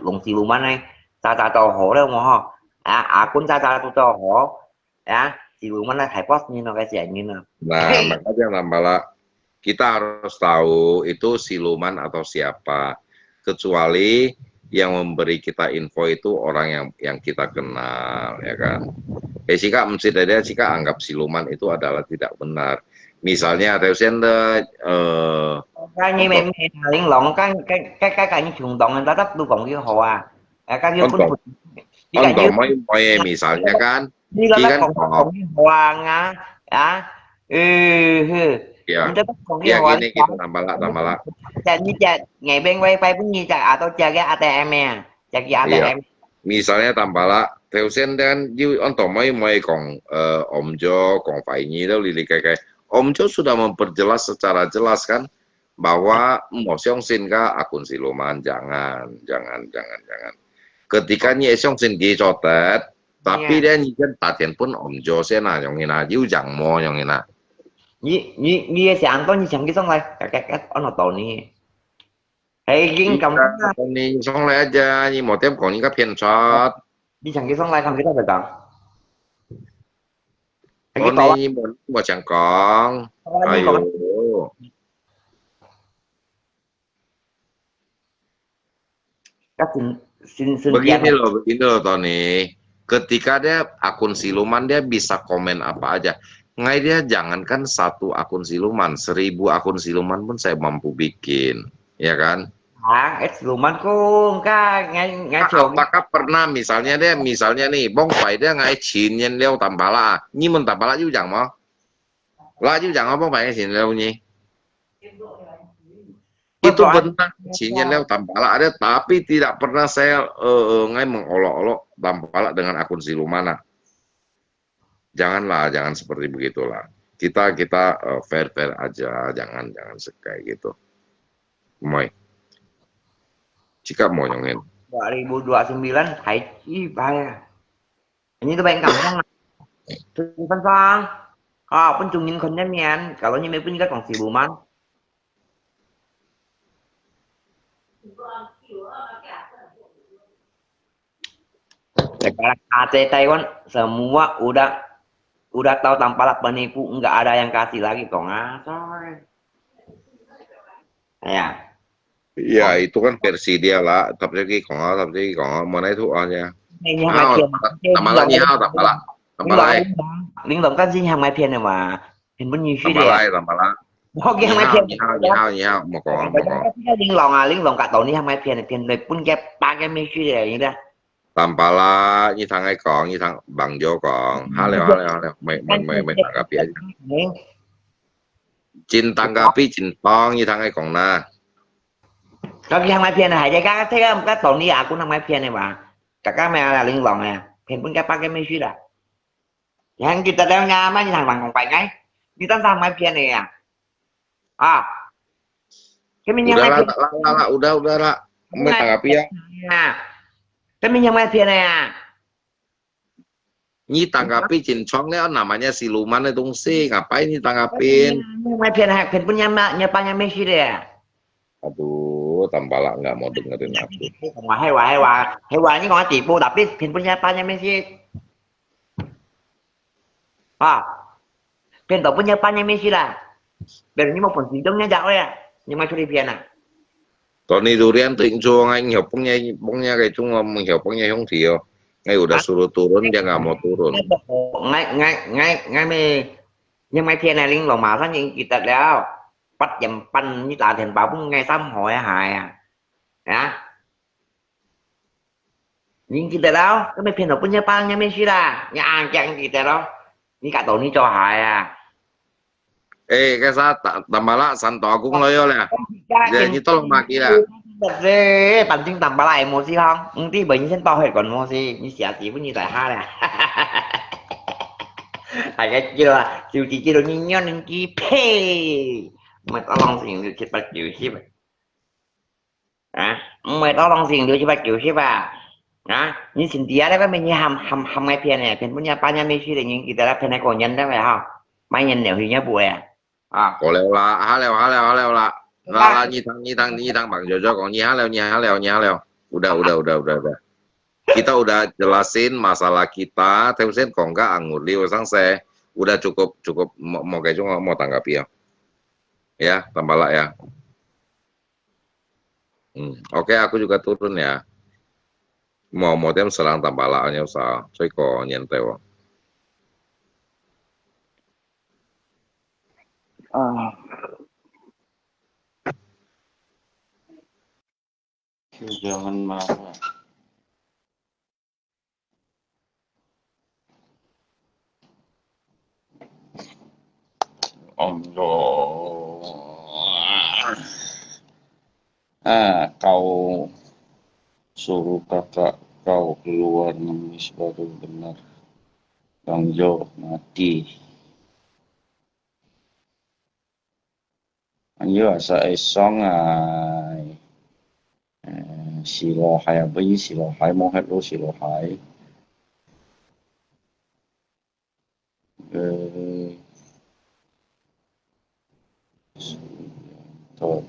东西路慢呢？咋咋都好了么哈？啊，阿公咋咋都都好。啊，是路慢呢，还不是你那个写人呢？Nah, makanya Tampalak, kita harus tahu itu siluman atau siapa. Kecuali yang memberi kita info itu orang yang yang kita kenal, ya kan? Eh, sika mesti ada, sika anggap siluman itu adalah tidak benar. Misalnya, Teo Sen de, eh, 該你明明零零，該該該該你窮當，tetap都講佢好啊。啊，該佢本本，你講佢，安到妹妹，misalnya kan, 你老實講，佢講佢好啊，啊，呃， Ya. Minta tak kong ya, gini, gini, Tampalak, Tampalak. Jadi, jadi, ngebeng wifi pun ni, atau jaga A T M ya, jaga A T M. Misalnya Tampalak, Teo Sen kan, you on to mai mai kong, eh, Om Jo, kong Fai Nyi, tau lili kai kai. Om Jo sudah memperjelas secara jelas kan, bahwa mau 相信 ka akun siluman, jangan, jangan, jangan, jangan. Ketika ni 相信 ki cotet, tapi dia ni kan 打電話分 Om Jo 先啊，容易啦，有樣無容易啦。你你你也想到你想去上來，该该该，安到到你。嘿，已经咁啦。你上來啊，你無點講，你个騙出。你想去上來，看佢在讲。哦，你你無無想講，哎呦。 Begini loh, begini loh, Tony. Ketika dia akun siluman, dia bisa komen apa aja. Ngai dia jangankan satu akun siluman, seribu akun siluman pun saya mampu bikin, ya kan? Ah, eh, siluman kong ka ngai ngai Apakah pernah misalnya dia, misalnya nih, Bong Pai dia ngai chin nyen liao Tampalak, nyi mun Tampalak yu jang mo? Lah yu jang mo Bong Pai ngai chin liao nyi? Itu benar, chinnya leo Tampalak ada, tapi tidak pernah saya eh, eh, ngai mengolok-olok Tampalak dengan akun siluman. Janganlah, jangan seperti begitulah. Kita kita eh, fair-fair aja, jangan jangan kayak gitu. Mai. Jika mau nyongin. 二零二九年，太鸡巴呀！你都被人讲上了。分上，啊，分中人看见面，kalau你没分人家讲 siluman. Sekarang Aceh Taiwan semua udah udah tahu Tampalak penipu, enggak ada yang kasih lagi kong ah, sorry. Ya. Ya, itu kan versi dia lah. Tapi lagi kong, tapi lagi kong, mana itu aja. Hao, tambah lah, ni hao, tambah lah. Tambah lah, eh. 玲珑，玲珑，刚才你还没骗的嘛？很不女婿的。Tambah lah, eh, tambah lah. 我给他们骗。你好，你好，你好，你好，莫讲，莫讲。玲珑啊，玲珑，搞到你还没骗的，骗的，分给八个妹婿的，你的。Tambah lah，你听我讲，你听朋友讲，好了，好了，好了，没，没，没，没，大家别。真大家比真棒，你听我讲啦。Tapi yang mai pian hai, dia kan, dia kan, kan Tony aku nang mai pian ni, Bang. Kakak mai ala ling long ya, pian pun kaya pakai mesi lah. Yang kita dah nyaman, yang bang kong pai ngai. Ni tan sang mai pian ni ya. Ah. Kami yang mai pian. Udah lah, lah, lah, lah, udah, udah lah. Mai tanggapi ya. Nah. Kami yang mai pian ya. 你打个比真長了，namanya siluman的東西，ngapain你打个比？你買片還，片本也買，也把也買去了。Aduh, tambah lah nggak mau dengerin aku. 我還話，還話，還話，你講地步，tapi片本也把也買去。啊，片到本也把也買去啦。Biar你mau pun sindong nya jak ya, ni mai curi pian ah. Tony Durian tu incu ngai ngiau pung nya pung nya kai cung mo ngiau pung nya hiong ti yo. Ngai udah suruh turun, dia nggak mau turun. Ngai ngai ngai ngai me, yang mai pian ah ling long ma san yang kita liao. Pat yang pan ni ta thian pa pung ngai sam hoi hai ah. Ya. Ning kita tau, kami pian pun nya pang nya mesi lah, nya angkiang kita tau. Ni kat tau ni cho hai ah. Eh, kasa tambah lah san to akung lo yo lah. Jadi ni tolong maki lah. Eh, penting tambah lah emosi hong. Nanti banyak sen tau hai kon emosi. Ni sia ti pun ni tai ha lah. Hai ka kilo lah, kilo ti kilo ni nyon ni ki pe. Mat along sing ni cepat kilo sih. À, mười tao lòng xin liu chín百九十à. À, nhưng xin tia đấy, mình như hàm, hàm, hàm ngay phiền này, phiền bún nhà ba nhà mấy xí để những kỳ tài là phiền này của nhân đấy vậy hả? Mai nhân nếu thì nhớ bụi à. À. Có lẽ là, há lèo, há lèo, há lèo là. Là, là, như thằng, như thằng, như thằng bạn rồi, rồi còn như há lèo, như há lèo, như há lèo. Udah, udah, udah, udah, udah. Kita udah jelasin masalah kita, thêm sen còn các angut liu sang xe. Udah cukup, cukup, mau, mau cái chúng mau tanggapi ya. Ya, tambah lah ya. Hmm, oke, aku juga turun ya. Mau, mau tiap serang tambah lah, hanya usah. Saya kok nyentel. Ah. Jangan marah. Allah. Ah, kau suruh kakak kau keluar nangis baru benar. Bang Jo mati. Anh asa ai song ai. Eh, silo hai apa ni silo hai mo het lo silo hai. Eh, to.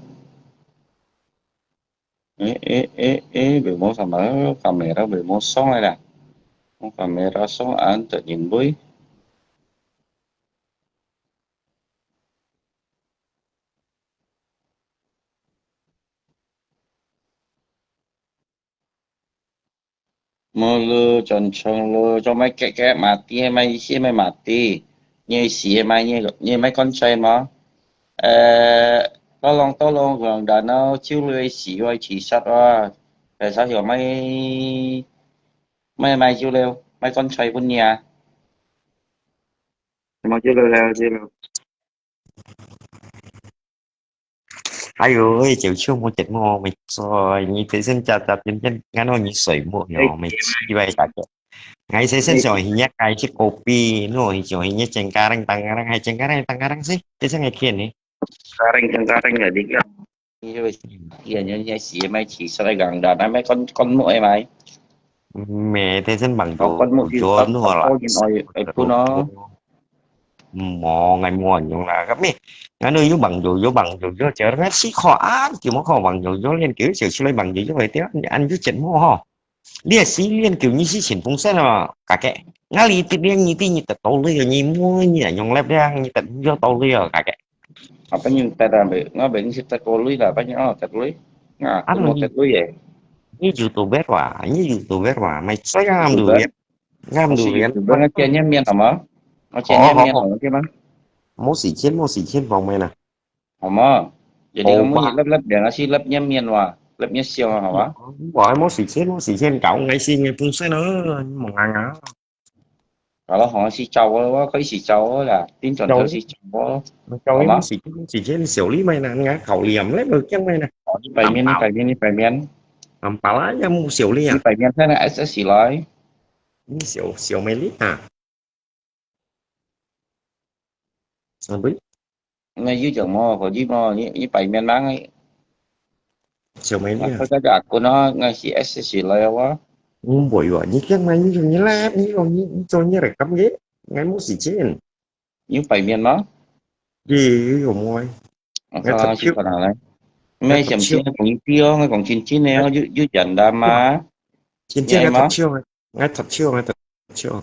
Eh, eh, eh, eh, bemo sama kamera bemo song ai lah. Kamera song an tự nhiên bui. Mơ lơ chọn chọn lơ cho mấy kẹt kẹt mà ti hay mấy xí mấy mà ti. Nhẹ xí hay mấy nhẹ nhẹ mấy con trai mà. Ờ, tao lòng tao lòng gần đã nó chiếu lưới xí rồi chỉ sắt rồi. Tại sao hiểu mấy mấy mấy chiếu lêu mấy con trai bún nhà. Mà chiếu lêu lêu chiếu lêu. Ai ơi, chiều chiều mua chết mua mệt rồi, nhị thế xin chặt chặt chân chân ngắn hơn nhị sởi mua nhỏ mệt chi vậy cả kệ. Ngay thế xin sỏi hình nhắc ngay chiếc copy, nó hình chiều hình nhắc chân cá răng tăng cá răng hay chân cá răng tăng cá răng xí, thế xin ngay kia này. Cá răng tăng cá răng là đi kia. Như vậy, kia nhớ nhớ xí mai chỉ sao lại gắng đã, mai con con mua em ai. Mẹ thế xin bằng đồ con mua thì chúa nó là ôi ôi ôi phun nó. Mò ngai mò nhung là gấp mi. Ngai nuôi yú bằng dù yú bằng dù yú chở ngai xí khó ăn, kiểu mò khó bằng dù yú liên kiểu chở xí lôi bằng dù yú vậy tiếp ăn yú chết mò ho. Lia xí liên kiểu như xí chỉnh phung sen mà cả kệ. Ngai li tít lia như tít như tật tàu lia như mua như là nhung lép lia như tật yú tàu lia cả kệ. Apa yang tadi ambil? Ngah beng si tadi kau lui lah, apa yang oh tadi lui? 啊，都無得罪耶。你YouTuber哇，你YouTuber哇，買菜啊，YouTuber，YouTuber，我是YouTuber，我见你面好吗？我见你面好，OK吗？冇時間，冇時間方面啊。好嗎？Jadi kamu lep-lep dia ngasih lep-nya面哇，lep-nya笑啊，好吧？我还冇時間，冇時間搞，我是你本身啊，你忙啊。 Kalau hong si chau, kau si chau lah. Tin chọn thơ si chau. Kau hong si, si chen siu li mai na, ngai khẩu liệm leh, mơ kiang mai na. Ni pai miên, ni pai miên, ni pai miên. Am pala ya mu siu li à. Ni pai miên thơ na S S si lai. Ni siu, siu mai li à. Abui. Ngai yu jang mo, ko ji mo, ni, ni pai miên mang. Siu mai ni. Ko ja ja ko na, ngai si S S si lai wa. Mui wa, ni kiang mai ni jang ni lap, ni jang ni, ni jang ni rek kam ge. Ngai mu si chen. Ni pai miên ma? Ji, yu yu mui. Ngai thap chiu. Mai siam siam kong ti o, ngai kong chin chin ne o, yu, yu jan da ma. Chin chin ngai thap chiu, ngai thap chiu, ngai thap chiu.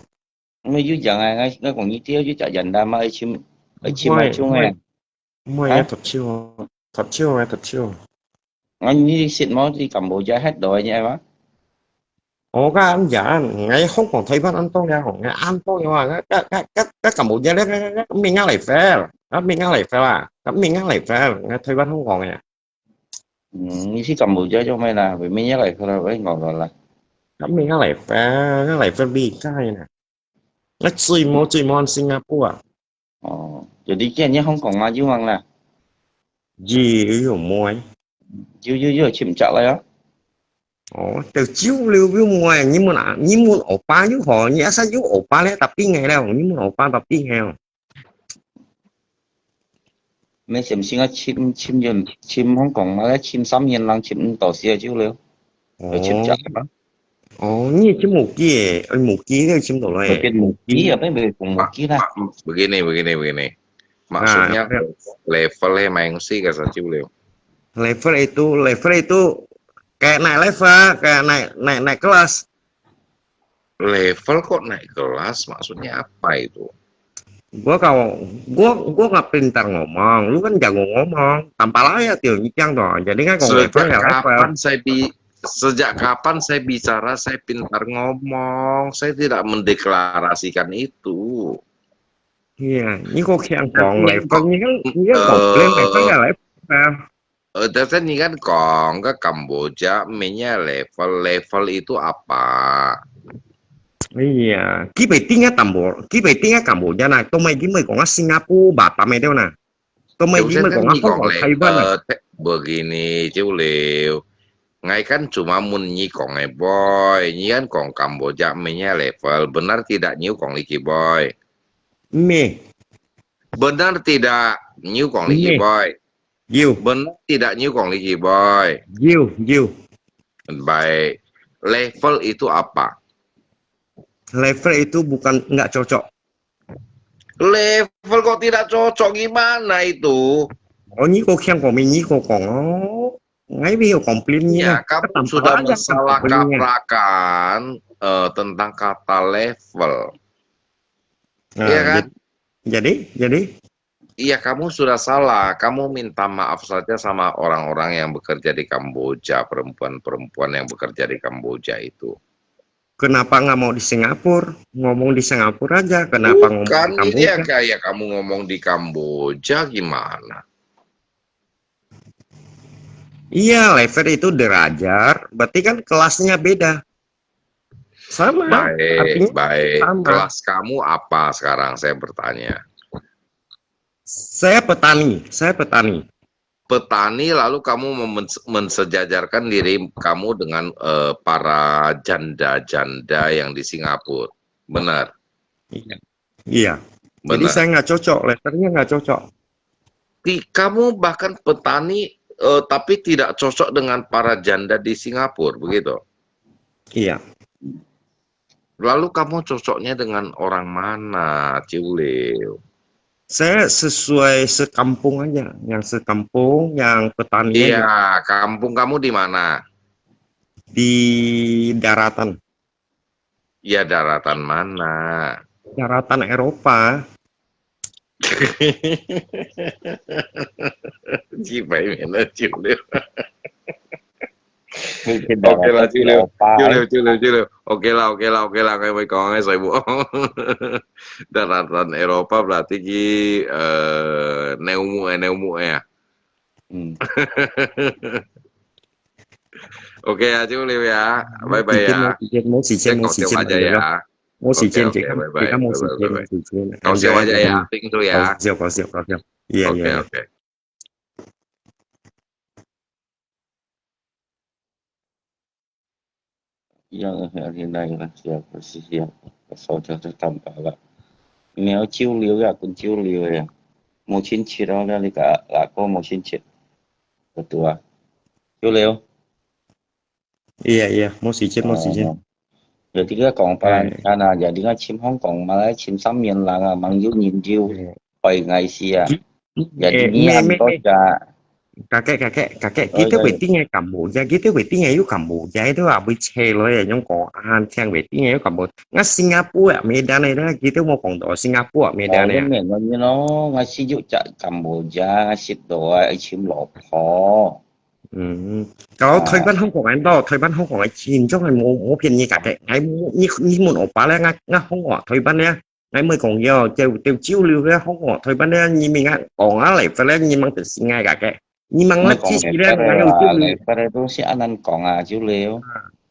Ngai yu jang ai, ngai, ngai kong ni ti o, yu ja jan da ma, ai chim, ai chim ai chung ai. Mui ngai thap chiu, thap chiu, ngai thap chiu. Ngai ni sit mo ti Cambodia het doi ni ai ma. Ồ, ka an jan, ngai Hong Kong Taiwan an to ya, ngai an to ya, ngai ka, ka, ka, ka Cambodia le, ka, ka, ka, mi ngai lai fel, ka mi ngai lai fel a, ka mi ngai lai fel, ngai Taiwan Hong Kong ya. Hm, ni si Cambodia cho mai na, mi ngai lai fel, wei ngau la. Ka mi ngai lai fel, ngai lai fel bi kai na. Ngai chui mo, chui mo an Singapore a. Ồ, jadi kian ni Hong Kong ma yu mang la. Ji, yu mui. Yu, yu, yu, chim chak lai a. Ồ, teu chiu liu yu mui, ni mun a, ni mun oppa yu ho, ni asa yu oppa le, tapi ngai le, ni mun oppa tapi ngai. Mai siam siam a chim, chim yun, chim Hong Kong ma le, chim sam yen lang, chim to sia chiu liu. Ồ. Chim chak ma. Ồ, ni chim mu ki e, ai mu ki le chim to le. Bukan mu ki, apa yang bukan mu ki lah. Begini, begini, begini. Maksudnya level e main si ka sa chiu liu. Level itu, level itu kayak naik level, kayak naik, naik, naik kelas. Level kok naik kelas, maksudnya apa itu? Gua kalau, gua, gua nggak pintar ngomong, lu kan jago ngomong, tanpa layar tuh, nyicang tuh, jadi kan kalau level ya level. Sejak kapan saya bi-, sejak kapan saya bicara saya pintar ngomong? Saya tidak mendeklarasikan itu. Iya, ini kok kiang kong level, ini kan, ini kan komplain level ya level. 呃，但是你看講个Kamboja，乜係level，level itu apa？哎呀，佢被定个Kambo，佢被定个Kamboja nah，都毋係佢毋係講个Singapore、Batam个對nah，都毋係佢毋係講个Hong Kong、Taiwan啊。呃，begini，就了。𠊎kan cuma問你講个boy，你kan講Kamboja乜係level，benar tidak你講lagi boy？咩？Benar tidak你講lagi boy？ 有。Benar tidak你講lagi boy？有，有。Baik. Level itu apa? Level itu bukan, nggak cocok. Level kok tidak cocok, gimana itu? Oh, 你个聽過未？你个講哦，𠊎會有complain你啊。Ya, kamu sudah mensalahkaprahkan, eh, tentang kata level. Iya kan? Jadi, jadi? Iya, kamu sudah salah. Kamu minta maaf saja sama orang-orang yang bekerja di Kamboja, perempuan-perempuan yang bekerja di Kamboja itu. Kenapa nggak mau di Singapura? Ngomong di Singapura aja, kenapa ngomong di Kamboja? Bukan, iya, kayak kamu ngomong di Kamboja gimana? Iya, level itu derajat, berarti kan kelasnya beda. Sama, baik, artinya baik. Sama. Kelas kamu apa sekarang, saya bertanya? Saya petani, saya petani. Petani, lalu kamu mem-, mensejajarkan diri kamu dengan, eh, para janda-janda yang di Singapura. Benar? Iya. Iya. Jadi saya nggak cocok, levelnya nggak cocok. Kamu bahkan petani, eh, tapi tidak cocok dengan para janda di Singapura, begitu? Iya. Lalu kamu cocoknya dengan orang mana, Ciu Liu? Saya sesuai sekampung aja, yang sekampung, yang petani aja. Iya, kampung kamu di mana? Di daratan. Ya, daratan mana? Daratan Eropa. Cibai mina Ciu Liu. 你見到 OK 啦，我就了，老爸就了，就了，就了。OK 啦，OK 啦，OK 啦，𠊎會講个水母。Daratan Eropa berarti ki eh 內陸个，內陸个啊。嗯， OK 啊，就了呀，拜拜呀。冇時間，冇時間，再講電話冇時間，再呀。冇時間， OK，OK，而家拜拜，而家冇時間，拜拜，拜拜。冇時間。搞笑話再呀，定住呀。搞笑，搞笑，搞笑。Yeah， OK yeah。 OK。 一樣的，現在呢，是啊，是啊，手就就淡薄了。沒有交流呀，跟交流呀，無親切咯，那你个那个無親切，有對啊，交流。 Yeah，yeah，冇時間，冇時間。哦，有啲个講法，啊，有啲个尋香港嘛，來尋三面人啊，網友研究，愛危險啊，有啲人多隻。 Kakek, kakek, kakek, kita waiting eh Kamboja, kita waiting eh yuk Kamboja itu ah, boleh cek lo ya, yang kong an tiang waiting eh yuk Kamboja. Nga Singapore ah, Medan eh, kita mau kong do Singapore ah, Medan eh. 面个咯，我係有隻Kamboja，我識到啊，尋老婆。 嗯，kalau 台灣香港人到，台灣香港人真正係冇冇便宜價嘅。哎，你你問我爸咧，我我香港台灣咧， 𠊎毋係講喲，就就交流个好哦，台灣个人民啊，講啊來，反正你吂得信𠊎个，你吂我支持咧，𠊎有交流。反正都係恁樣講啊，交流。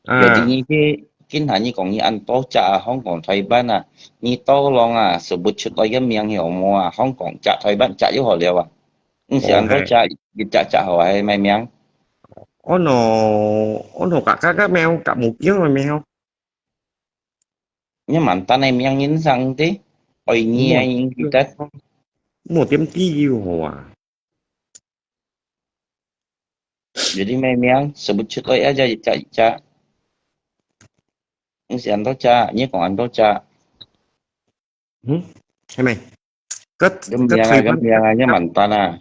啊，有啲你去，今下你講你恁多隻啊，香港、台灣啊，你到浪啊，數不出來个名有無啊？香港隻、台灣隻又好了啊？毋係恁多隻，一隻隻好係咩名？哦喏，哦喏，格格个名，格目標个名。 你mantan个名人生的，愛你个人記得。無點知有好啊。有啲咩名，數不出來，一隻一隻一隻。你係恁多隻，你講恁多隻。嗯，係咪？个个名啊，个名啊，你mantan啊。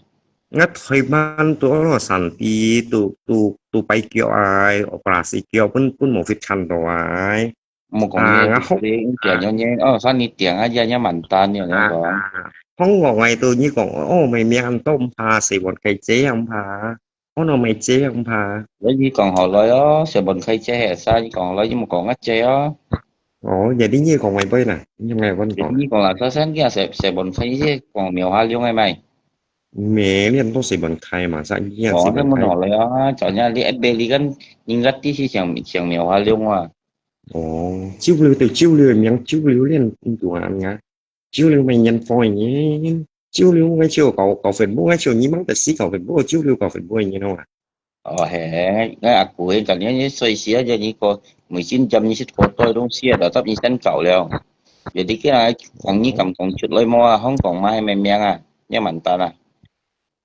Nga Taiwan tu lo santi tu tu tu pai kio ai operasi kio pun pun mau fit chan do ai. 莫講你，你講你哦，三年前啊，也也mantan了，你講。Hong Kong ai tu你講哦，咪名都毋怕，四萬雞姐毋怕，哦，no咪姐毋怕。你講好來哦，四萬雞姐係啥？你講好來，你莫講啊姐哦。 哦，jadi你講外背啦，你外背講。你講啦，首先佢係四萬雞姐講苗下龍係咪？咩，你都四萬雞嘛，啥你啊四萬雞。哦，你問好來啊，昨日你一杯你跟人家啲係想想苗下龍啊。哦，潮流對潮流名潮流連唔同啊，你啊，潮流咪人火人，潮流我就搞搞Facebook，我就你忙得死搞Facebook，潮流搞Facebook，你懂啊？ 哦，係，𠊎阿姑佢近年你歲數啊，就你個每天針你食過多東西啊，就十二生搞了。有啲个啊，講你敢講出來無啊？香港嘛係咩名啊？也mantan啊。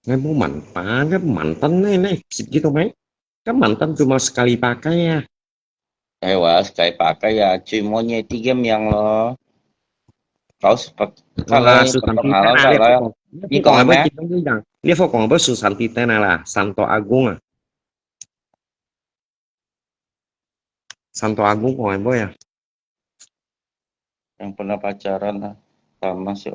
Ngai mau mantan，ngai mantan呢呢，識幾多咩？Kan mantan cuma sekali pakai啊。 哎，我係該把个呀，最無你个名咯。老師，看來，Susanti halo，啦，再來。你講咩？你講咩？Susanti啦，Santo Agung啊。Santo Agung講咩啊？ Yang pernah pacaran lah, sama si.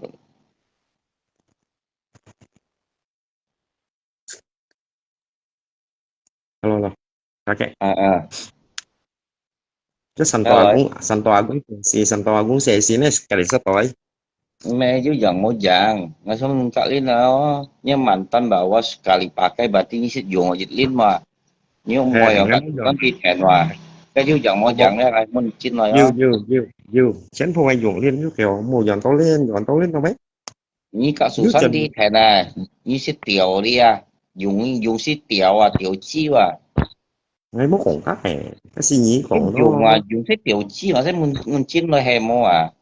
Hello，hello，kakek。啊啊。 Santo Agung，Santo Agung，係Santo Agung，係係呢，隔離室台。 May有樣無樣，我想問隔離啦哦，你mantan bawa sekali pakai berarti你識用一輪嘛？你用冇用个Susanti田嘛？該有樣無樣咧，來問進來哦。有有有有，全部係用輪，有條冇用到輪，用到輪到咩？ 你个Susanti田啊，你識釣哩啊？用用識釣啊，釣魚啊。 𠊎無講過誒，該係你講咯。用啊，用識釣魚嘛，先問問進來係無啊？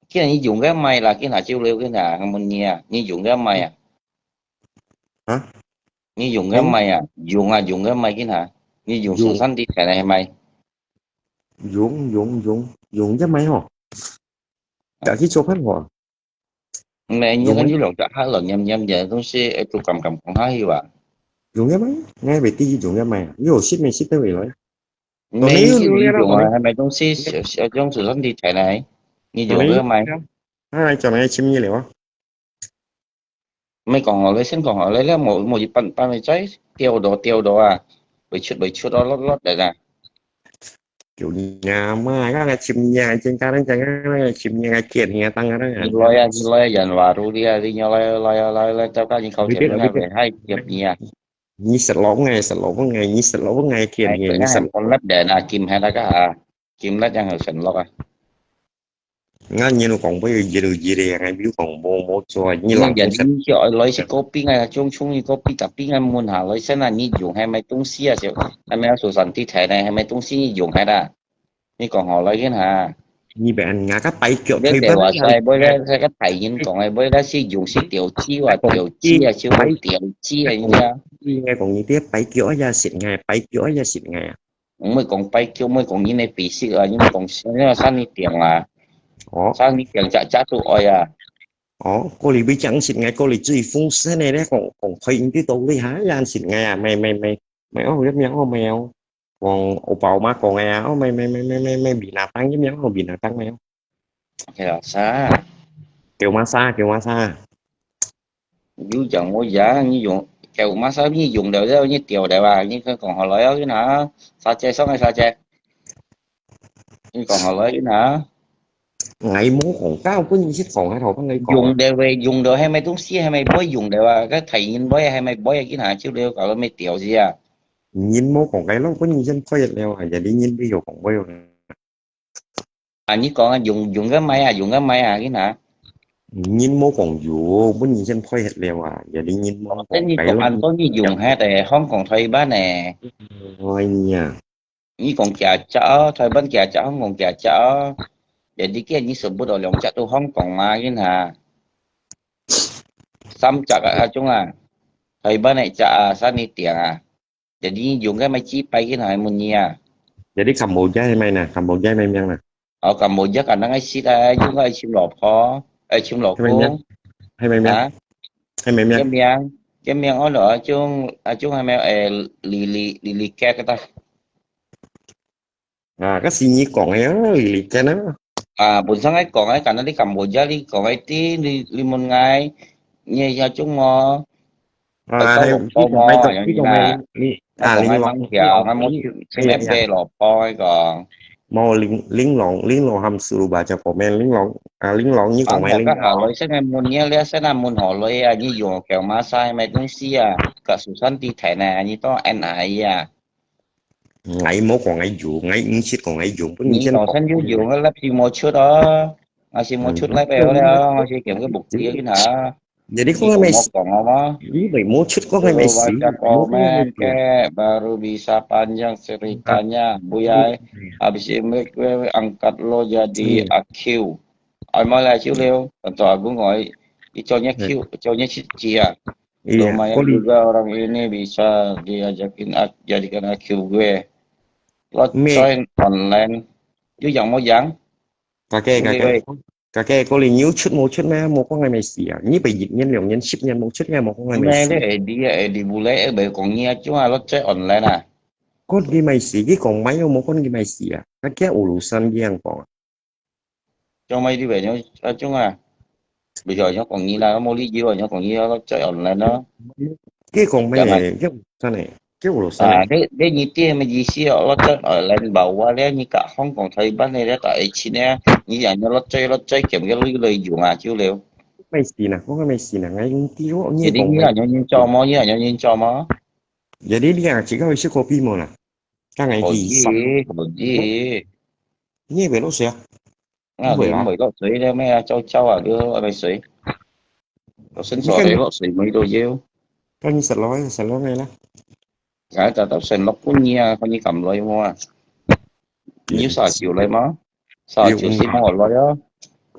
既然你用个麥啦，今下就了，今下問你啊，你用个麥啊？啊？你用个麥啊？用啊，用个麥，今下你用Susanti田个麥？ 用用用用一麥吼，自己做飯吼。你你看有兩隻黑人黏黏嘅東西，誒，都敢敢講下去哇？用一麥，𠊎未知用一麥啊，有識未識得未來？你你用啊，係咪東西小小用Susanti田个？你用个麥？啊，做咩尋你了啊？毋係講好了，先講好了，了無，無一半，半位再掉到，掉到啊，會出，會出到落，落來啦。 Kiểu nhà mà các ngài chim nhà trên cái đó chẳng ngài chim nhà ngài kiện nhà tăng đó ngài. Lôi à, lôi à, dần vào ru đi à, đi nhau lôi, lôi, lôi, lôi, tao các những câu chuyện nó về hai tiệp nhà. Nhi sệt lỗ ngài, sệt lỗ ngài, nhi sệt lỗ ngài kiện nhà, nhi sệt. Con lắp để là kim hai đó cả à. Kim lắp chẳng hiểu sệt lỗ à. Ngài nhìn nó còn bây giờ, giờ, giờ đây, ngài biểu còn mô, mô cho, nhi lòng. Nhân dân đi cho lôi sẽ copy ngài, chung chung như copy, tapi ngài muốn hả lôi sẽ là nhi dùng hai mấy tung xia xíu. Hai mấy số sản ti thể này, hai mấy tung xia nhi dùng hai đã. Nhi còn họ lôi cái hả? Nhi bạn ngài các bảy kiểu. Biết thuê để bớt vào ngài. Sai, bôi ra, sai cái thầy nhìn còn ai, bôi ra sử dụng sự tiểu chi và tiểu chi à, chứ không tiểu chi à, như thế. Nhi ngài còn như thế, bảy kiểu ya xịt ngài, bảy kiểu ya xịt ngài à. Mới còn bảy kiểu, mới còn như này bị xịt à, nhưng mà còn sao như sao như tiếng à. Ồ. Sao như tiếng chả, chả tụ oi à. Ồ, cô lì bị chẳng xịt ngài, cô lì注意風扇 này đấy, còn, còn thuê những cái tàu đi hả, ya xịt ngài à, mày, mày, mày, mày ôi, rất mèo, ôi, mèo. Còn ổ bảo mà còn ngài à, ôi, mày, mày, mày, mày, mày, mày bị nà tăng, rất mèo, ôi, bị nà tăng mèo. Kêu sa. Kêu mà sa, kêu mà sa. Yu chẳng mua giá, như dùng, kêu mà sa, như dùng đều, đều, như tiểu đều à, như cái còn họ lôi áo cái nà. Sa chè, sao ngay sa chè. Như còn họ lôi cái nà. Ngài mua quảng cáo, bữa nay xếp còn hai thầu, bữa nay còn. Dùng đều về, dùng đều hai mươi tung xia, hai mươi bói dùng đều à, cái thầy nhìn bói, hai mươi bói, cái nà, chứ đều cả mấy tiểu gì à. Nhìn mua quảng cáo, bữa nay dân quay đều à, giờ đi nhìn bây giờ còn bao nhiêu. À, như còn à, dùng, dùng cái máy à, dùng cái máy à, cái nà. Nhìn mua còn dùng, bữa nay dân quay hết đều à, giờ đi nhìn mua quảng cáo. Tên như còn anh có như dùng hả, tại không còn thuê bác nè. Ôi nha. Nhi講幾隻哦，台灣幾隻，香港幾隻哦。Jadi kia nyi sebut orang cak tu Hong Kong mah gin ha. Sam cak ah chung ah. Taiwan ai cak ah, san ni tiang ah. Jadi nyi dùng cái máy chỉ bay gin ha mun nyi ah. Jadi Cambodia hai mai nè, Cambodia hai mai miang nè. Ở Cambodia cả năng ai sit ai chung ai chim lọ pho, ai chim lọ kung. Hai mai miang. Hả? Hai mai miang. Cái miang, cái miang ở đó chung, à chung hai mai eh lì lì lì lì kẹt cái ta. À, cái gì nhi講cái á, lì lì kẹt á. À, 本身 ai 講 ai cả năng đi Cambodia đi 講 ai tí đi đi mun ngai, nhẹ nhẹ chung mò. À, hai cái còn mai còn cái còn mai à, Linh Long, Linh Long, cái này về lọ po cái còn. Mau Linh Linh Long, Linh Long hàm suru baca komen Linh Long, à, Linh Long như còn mai Linh Long. Cái họ lối sẽ này mun nhé, lẽ sẽ là mun họ lối à, như dùng kiểu massage mai東西啊, cả sự sanh đi thể này, như to N I à. Ngai mô kong ngai yùng, ngai ung chit kong ngai yùng, pun nyi chen kong. Nyi tong san yu yùng, lap si mô chut o. Ngai si mô chut lai peo leo, ngai si kiam ke buk tia kin ha. Jadi kong ngai mai si. Kong apa? Ni bai mô chut kong ngai mai si. Baca komen ke, baru bisa panjang ceritanya. Buyai, habis ini gue angkat lo jadi A Q. Ai mai lai chiu leo, tentang aku ngoi, iconya Q, iconya chit chia. Iya, lumayan juga orang ini bisa diajakin ak-, jadikan A Q gue. Lo join online. Yu yang mo yang? Kake, kake. Kake, cô lì nhiêu chut mô chut mẹ, mô có ngày mai xì à. Nhi bảy dịch nhân, lòng nhân, ship nhân, mô chut mẹ, mô có ngày mai xì. Mẹ đi, đi, đi, bu lê, bảy con nhi chung à, lo join online à. Con ghi mai xì, ghi con mai, mô con ghi mai xì à. Kake ulu san ghi yang con. Trong mai đi về nhau, à, chung à. Bây giờ nhau còn nghĩ là mô lý do, nhau còn nghĩ là chạy online đó. Cái còn mấy này, cái sao này, cái ổ sao này. Cái, cái như tiên mà gì xí, nó chạy online bảo qua đấy, như cả không còn thấy bán này đấy, tại chi nè, như vậy nhau nó chạy, nó chạy kiểm cái lý lợi dụng à, chứ liệu. Mai xì nè, có cái mai xì nè, ngay tí, ô, như còn như là nhau nhìn cho mô, như là nhau nhìn cho mô. Giờ đi đi à, chỉ có cái copy mô nè. Cái ngày gì sao? Gì, gì. Như vậy nó sẽ. À, đi mời lọ suối đi, mẹ à, châu châu à, đưa mẹ suối. Lọ sân sọ đi, lọ suối mới đồ dêu. Có như sạch lối, sạch lối ngay đó. Cái ta tập sân lọc cũng nhia, có như cầm lối mua. Như xả chiều lối mà. Xả chiều xí mỏ lối á.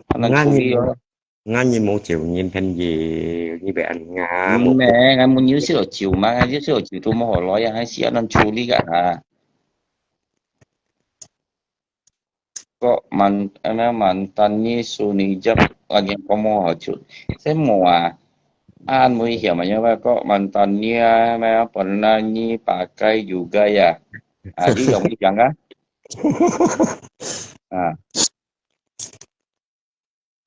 Anh ăn chú đi á. Ngã như mô chiều nhìn thân gì, như vậy anh ngã. Mẹ, ngã muốn như xí lọ chiều mà, ngã như xí lọ chiều tôi mỏ lối á, hay xí anh ăn chú đi cả hả? Có màn, anh nói màn tan như su ni jab, anh em có mua hả chú? Thế mua à? Anh mới hiểu mà nhớ có màn tan như, mà pernah như pakai juga ya. À, đi dùng đi chẳng á? À.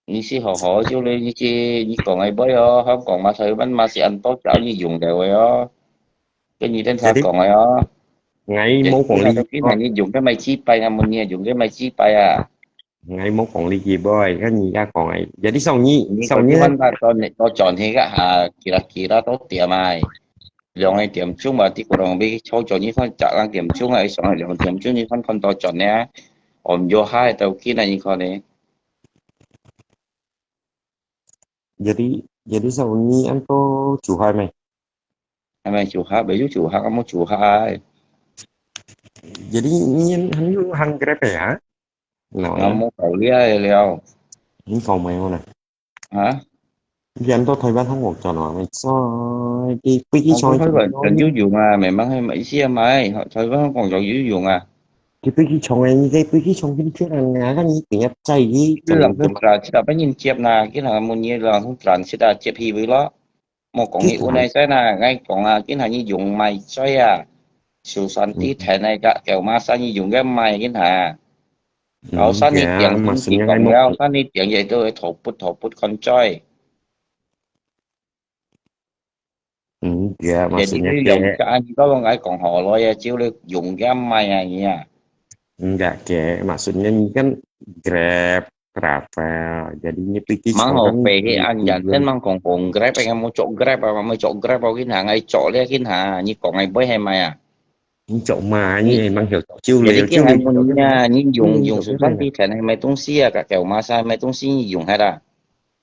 你係好好，就你，你係，你講个話哦，香港嘛，台灣嘛，係恁多隻你用个話哦。跟你等下講个哦。 𠊎無講你，你用个買幾擺啊？問你用个買幾擺啊？ 𠊎無講你幾擺，跟你家講个，jadi上你，上你，你到轉去个哈，kira-kira到點啊？兩个點鐘嘛，啲古人比操作你看，十零點鐘啊，上兩點鐘你看看到轉呢，我毋要下到幾耐你看呢？jadi，jadi上你恁多煮下咩？ 係咪煮下？未有煮下，有冇煮下？ jadi你還有行 Grab 啊？我冇搞了了。你講咩呢？啊？你很多台灣同學轉來，在飛機場，台灣人有用啊，明明係馬來西亞買，台灣講有用啊。佢飛機場个，你在飛機場跟佢人啊，你點樣在意？你人都賺，知道被人接啦，佢人問你人都賺，知道接去位咯。莫講你有哪在啦，𠊎講啊，今下你用買在啊，就算地鐵那个九马三你用个买今下，然后三你点你讲了，三你点也都会头不头不看在。 嗯，ya, maksudnya Jadi, yang ka, ang ikaw ang ay kong holoy, ya, chiu le, yung ka may ay niya. Enggak, ke. Maksudnya ni kan Grab, travel. Jadi ni pergi Mang ho pe he an yan, sen mang kong kong Grab, ay mo chok Grab, ay mo chok Grab, ay kin ha, ngay chok le kin ha, ni kong ay boy he may ah. Ni chok ma, ni mang hiu chok chiu le, Jadi kin hai mo niya, ni yung, yung susan di kan ay may tungsi ya, ka keo masa may tungsi ni yung hada.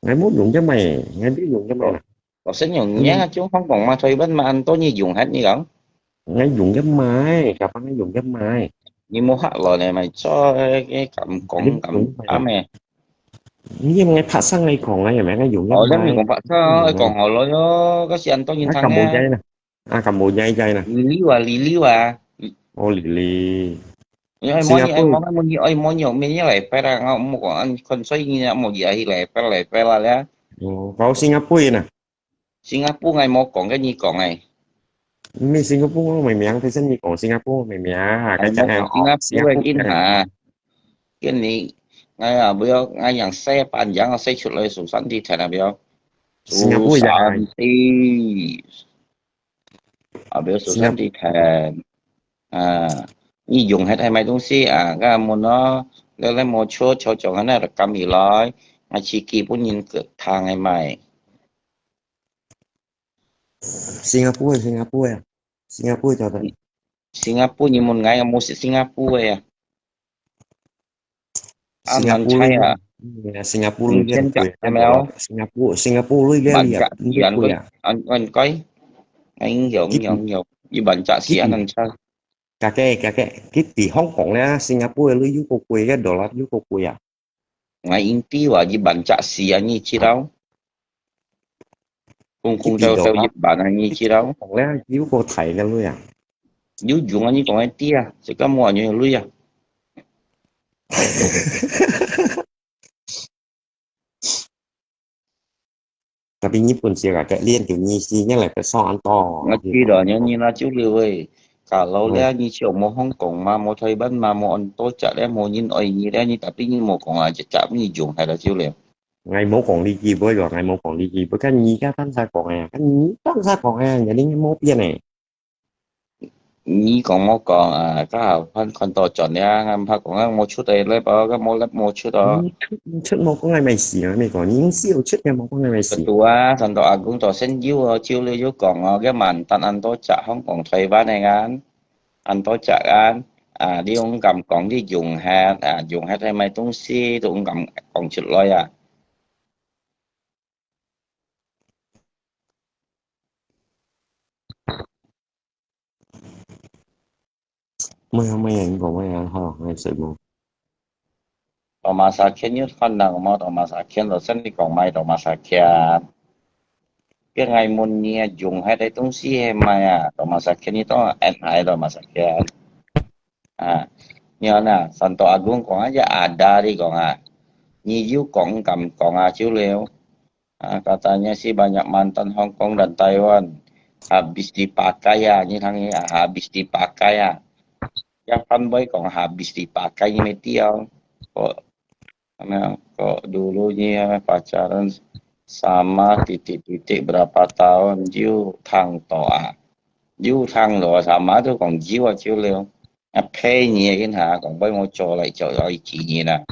Ngay mo yung ka may, ngay di yung ka may. 我先用你啊，就香港嘛，台灣嘛，很多你用下你讲。 Ngay dùng cái máy, cà phê ngay dùng cái máy. 你冇客來咧，咪再敢講敢打咩？你ngay拍生ngay講啊，係咪？Ngay dùng cái Ồ, máy. Lắm mình còn phát sao, còn họ lôi đó, có gì anh tôi nhìn Á, thằng cầm bộ nha. Dây nè. À, cầm bộ Dây Dây nè. Lý Lý à, Lý Lý à. Ô, Lý Lý. Như ai mua như ai mua mua như ai mua nhiều mình như lại phải ra ngõ mua của anh con xoay như mua gì ai lại phải lại phải là lẽ. Ồ, có Singapore nè. Singapore ngay mua còn cái gì còn này. Mình Singapore mày miệng thì xin gì còn Singapore mày miệng. Cái Anh chắc mua là còn Singapore cái in hả? Cái này ngay à bây giờ ngay yang xe pan yang xe 出來 Susan đi thành là bây giờ. Singapore ya. Susan đi. À bây giờ Susan đi thành. À, 你用係買東西啊，該問咯，你你無出，就將佢那个撳起來，我自己本人个攤个賣。 Singapore, Singapore à. Singapore cho tôi. Singapore你問𠊎，我無識Singapore个啊。啊，難猜啊。 Singapore lui Sen cái ka, em eo. Singapore, Singapore lui cái Bạn liệt. cả gì anh có anh anh coi. Anh anh hiểu anh hiểu anh hiểu. Như bạn chả xí anh ăn sao? Cái cái cái cái cái cái Hong Kong nè, Singapore lui 有夠貴个，dollar 有夠貴啊。 Ngai India wa Nhật Bản chả xí anh như chi đâu. Cũng cũng đâu đâu Nhật Bản anh như chi đâu. Hong Kong nè, 有夠大个lui啊。 Yu yung anh như còn anh tia, sẽ có mua như lui à. Tapi Nhật Bản xí cái liên kiểu như xí nhá lại cái so ăn to. Ngai chi đó như như là chú liu ơi. Cả lâu lẽ như chiều mua Hong Kong mà mua Thái Bản mà mua ăn tô chả lẽ mua nhìn ơi như lẽ như tapi như mua còn là chả chả như dùng hay là chiều liu. Ngai mô kong li ki bơi rồi, ngai mô kong li ki bơi. Kan nyi ka tan sa kong ya, kan nyi tan sa kong ya, jadi ngai mô pian eh. Nyi kong mô kong à, ka hảo phan kon to chọn ya, ngam pha kong ngam mô chut ai lep à, ka mô lep mô chut à. Chut mô kong ngai mai si, ngai mai kong, nyi siu chut ngai mô kong ngai mai si. Ketua, san to agung to sen yu, chiu liu yu kong à, cái màn tan ăn tô chả Hong Kong Thái Bản này ngàn. Ăn tô chả ăn, à, đi ông cầm kong đi dùng hết, à, dùng hết hay mai tung si, tụ ông cầm kong chut lôi à. Mày không mày anh có mày ăn hả, hay sự mô. Tao mà sa khen như con nào mà tao mà sa khen rồi sân đi còn mai tao mà sa khen. Cái ngày muốn nia dùng hai cái tung si hay mai à, tao mà sa khen như tao ăn hai tao mà sa khen. À, nhớ nè, san to agung kong aja ada đi kong à. Nyi yu kong cầm kong à chiu liu. Ah, katanya sih banyak mantan Hong Kong dan Taiwan. Habis dipakai ya, ni thang ni, ah, habis dipakai ya. Ya kan boy kong habis dipakai ni mesti ya. Oh, Kok dulunya pacaran sama titik-titik berapa tahun, you聽到啊？You聽到啊？Sama都講you啊，就了。啊，騙你个，哈，講不好做來做來幾年啊。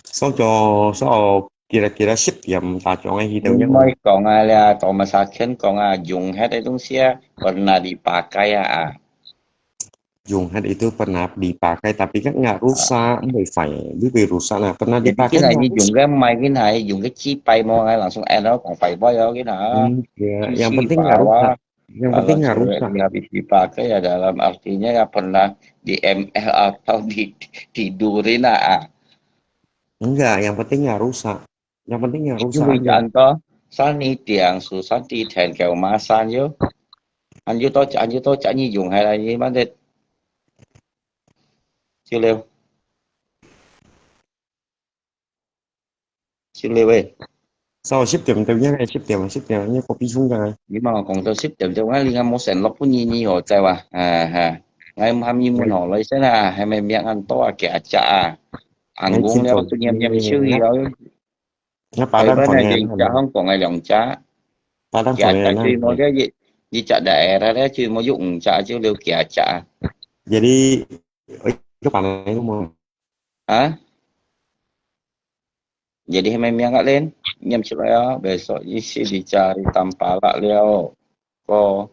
所以就，所以，kira-kira十點打鐘个去到，毋好講啊，了，多麼少錢講啊，用忒个東西啊，pernah dipakai啊，啊。用忒itu pernah dipakai，tapi kan nggak rusak，毋會壞，你會rusak啊，pernah dipakai。Jadi kita ini用个，買个，用个幾擺無，langsung end咯，講壞壞咯，kita。嗯，對啊，yang penting nggak rusak。 Yang penting nggak rusak. Kalau sudah habis dipakai, ya, dalam artinya ya pernah di-M L atau di-, tidurin, ah. Enggak, yang penting nggak rusak. Yang penting nggak rusak aja. Anto, san ni tiang su san ti ten kêu ma san yo. An yo to, an yo to, an ni yung hai lai ni, man det. Chiu liu. 十六欸。So，十點對不對？十點，十點，你个比重啊。你莫講到十點鐘，𠊎另外無承諾分你，你好在哇？啊哈，𠊎喊你問好來先啊，係咪命恁多啊？幾隻啊？硬講了，都念念手語哦。那巴旦朋友，一隻香港个兩隻，巴旦朋友，幾隻就無个一，一隻大个咧，就無有五隻，就六幾隻啊。Jadi, eh, itu paling umur. Ha? Jadi hai mai miang kak Lin, ngiam chit lai ah, besok isi dicari tampalak liao. Ko.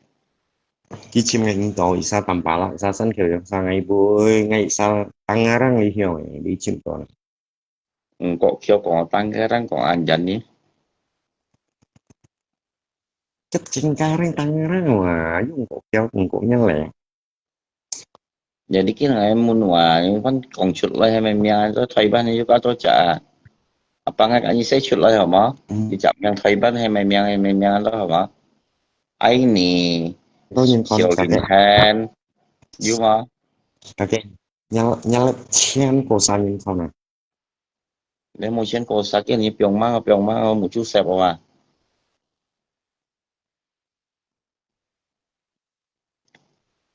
Kichim ngai ngin to isa tampalak, isa san kyo yang sa ngai bui, ngai isa Tangerang li hiong, eh, di chim to. Ngkok kyo kong Tangerang kong anjan ni. Cek cing kareng Tangerang wa, yung kok kyo ngkok nyang leh. Jadi kini ngai mun wa, ni kan kong chut lai hai mai miang to Taiwan ni juga to cha. Apa ngai kan ni sai chut lai hama? Di chap yang Taiwan hai mai miang, hai mai miang to hama? Ai ni, to yin kon Xiao Lin Hen, you ma? Okay. Nyal, nyal chen ko san yin kon ah. Lê mô siên kô sa kiên ni piong mang, piong mang, mô chu sep wa.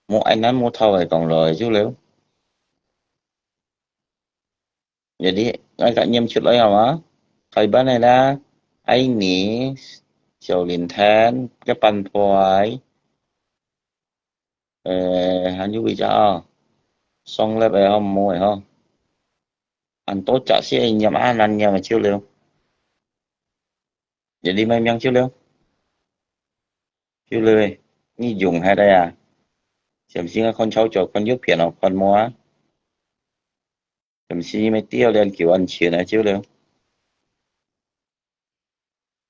Mô ai nan mô thao ai kong loi chu lêu. Jadi, ai ka nyiam chut loi hama. Thai ban ai la, ai ni, Xiao Lin Than, cái pan phuai. Ê, han yu wi cha a. Song lep ê hom mo ê ho. An to cha si ê nyiam a nan nyiam ê chiu liu. Jadi mai miang chiu liu. Chiu liu ê. Ni yung hai dai a. Siam si ngai khon chau chau khon yu pian o khon mo a. Siam si mai tiau lian kiu an chien ê chiu liu.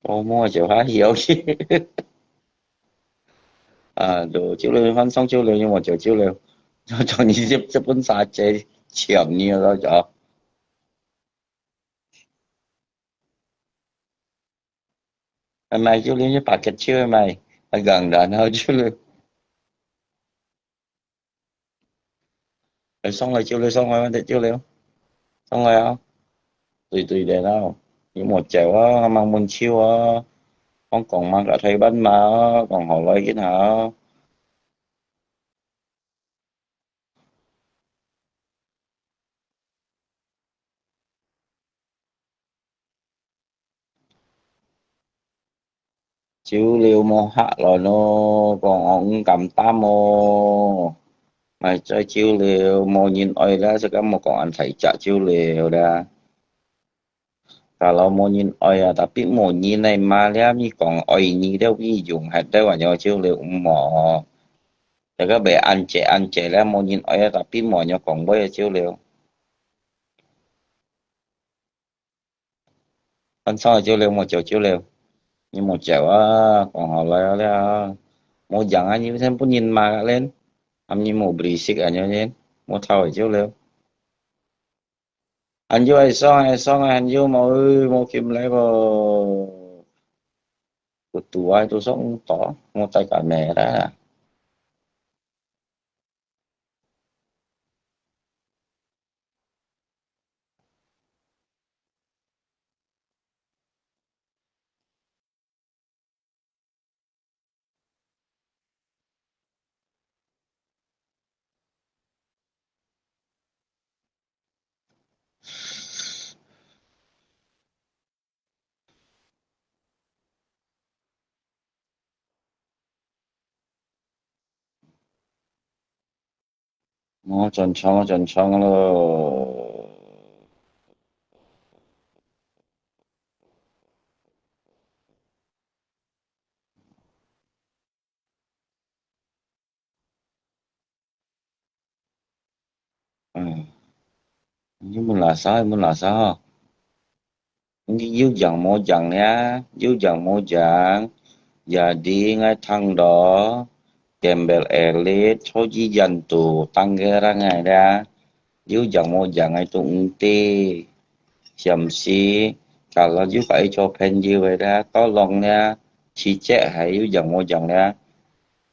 Ô, mua chiu há hiếu. À, đồ chiu liu, hán song chiu liu, nhưng mà chiu chiu liu. Cho, cho ni chip, chip bún sa chế chiam ni lo cho. Mai mai chiu liu, như packet chiu mai. Ai gần đã nó chiu liu. Ê, song lai chiu liu, song lai, chiu liu. Song lai a. Tùy tùy đèn a. Yû mò chèo a, mang mun chiu a. Kong kong mang cả Thái Văn mà, kong hò lai kít hả. Chiu liu mò hak lò nô, kong ong ưm kăm tam mô. Mai choi chiu liu, mò nyin oi la, sa ka mò kong an thai chak chiu liu la. Ka lo mò nyin oi a, tapi mò nyin nai ma lia mi kong oi ni liu mi yung hat liu a nyo chiu liu ưm mò. Sa ka be an che an che la mò nyin oi a, tapi mò nyo kong boi a chiu liu. Ăn sao chiu liu, mò chiu chiu liu. Ni mò chiu a, kong hò lai a lia. Mò yang a, ni sen pun nyin ma ka len. Am ni mò bri sik a nyo nyin. Mò thao chiu liu. An yu ai song, ai song, an yu mò ư, mò kim lai bo. Kutu ai tu song to, mò tai ka me la. 無轉場，無轉場咯。嗯，你問哪儕，問哪儕吼？你有影無影咧？有影無影？Jadi𠊎聽到Gembel Elite坐醫院肚等个人个咧，有影無影个都毋知，係毋係？Kalau有个做朋友个咧，tolong咧，直接係有影無影咧。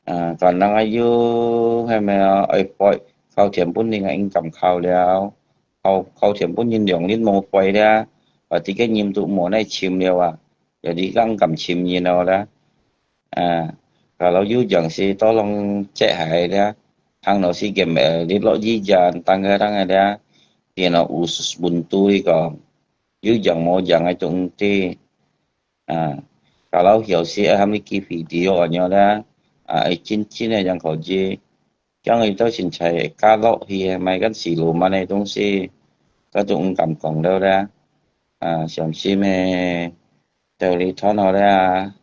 啊，可能啊有，係咪啊？愛飛，靠天本人啊，應該靠了。靠，靠天本人兩日無飛了，或者个人都無來尋了啊，有啲人敢尋人了啦。啊，kalau有影係tolong check下咧，行路時間誒，你落醫院，等个等个咧，電腦有問題講，有影無影个都毋知。啊，kalau曉得愛喊你寄video恁樣咧，啊，愛真真个樣可以。 驚佢到時才加落去，買个死路慢个東西，該都毋敢講了咧。啊，相信咩，道理斷好了啊，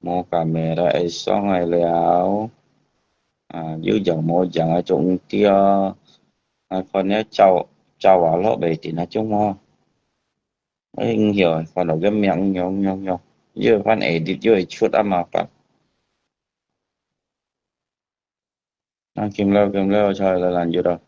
無敢咩來愛上來了。啊，有影無影个總對哦。啊，看了走，走啊落袂定啊，種哦。哎，毋曉，看到个名，毋曉，毋曉，毋曉。又會翻edit，又會出啊，麻煩。 啊，金了，金了，出來了，難有了。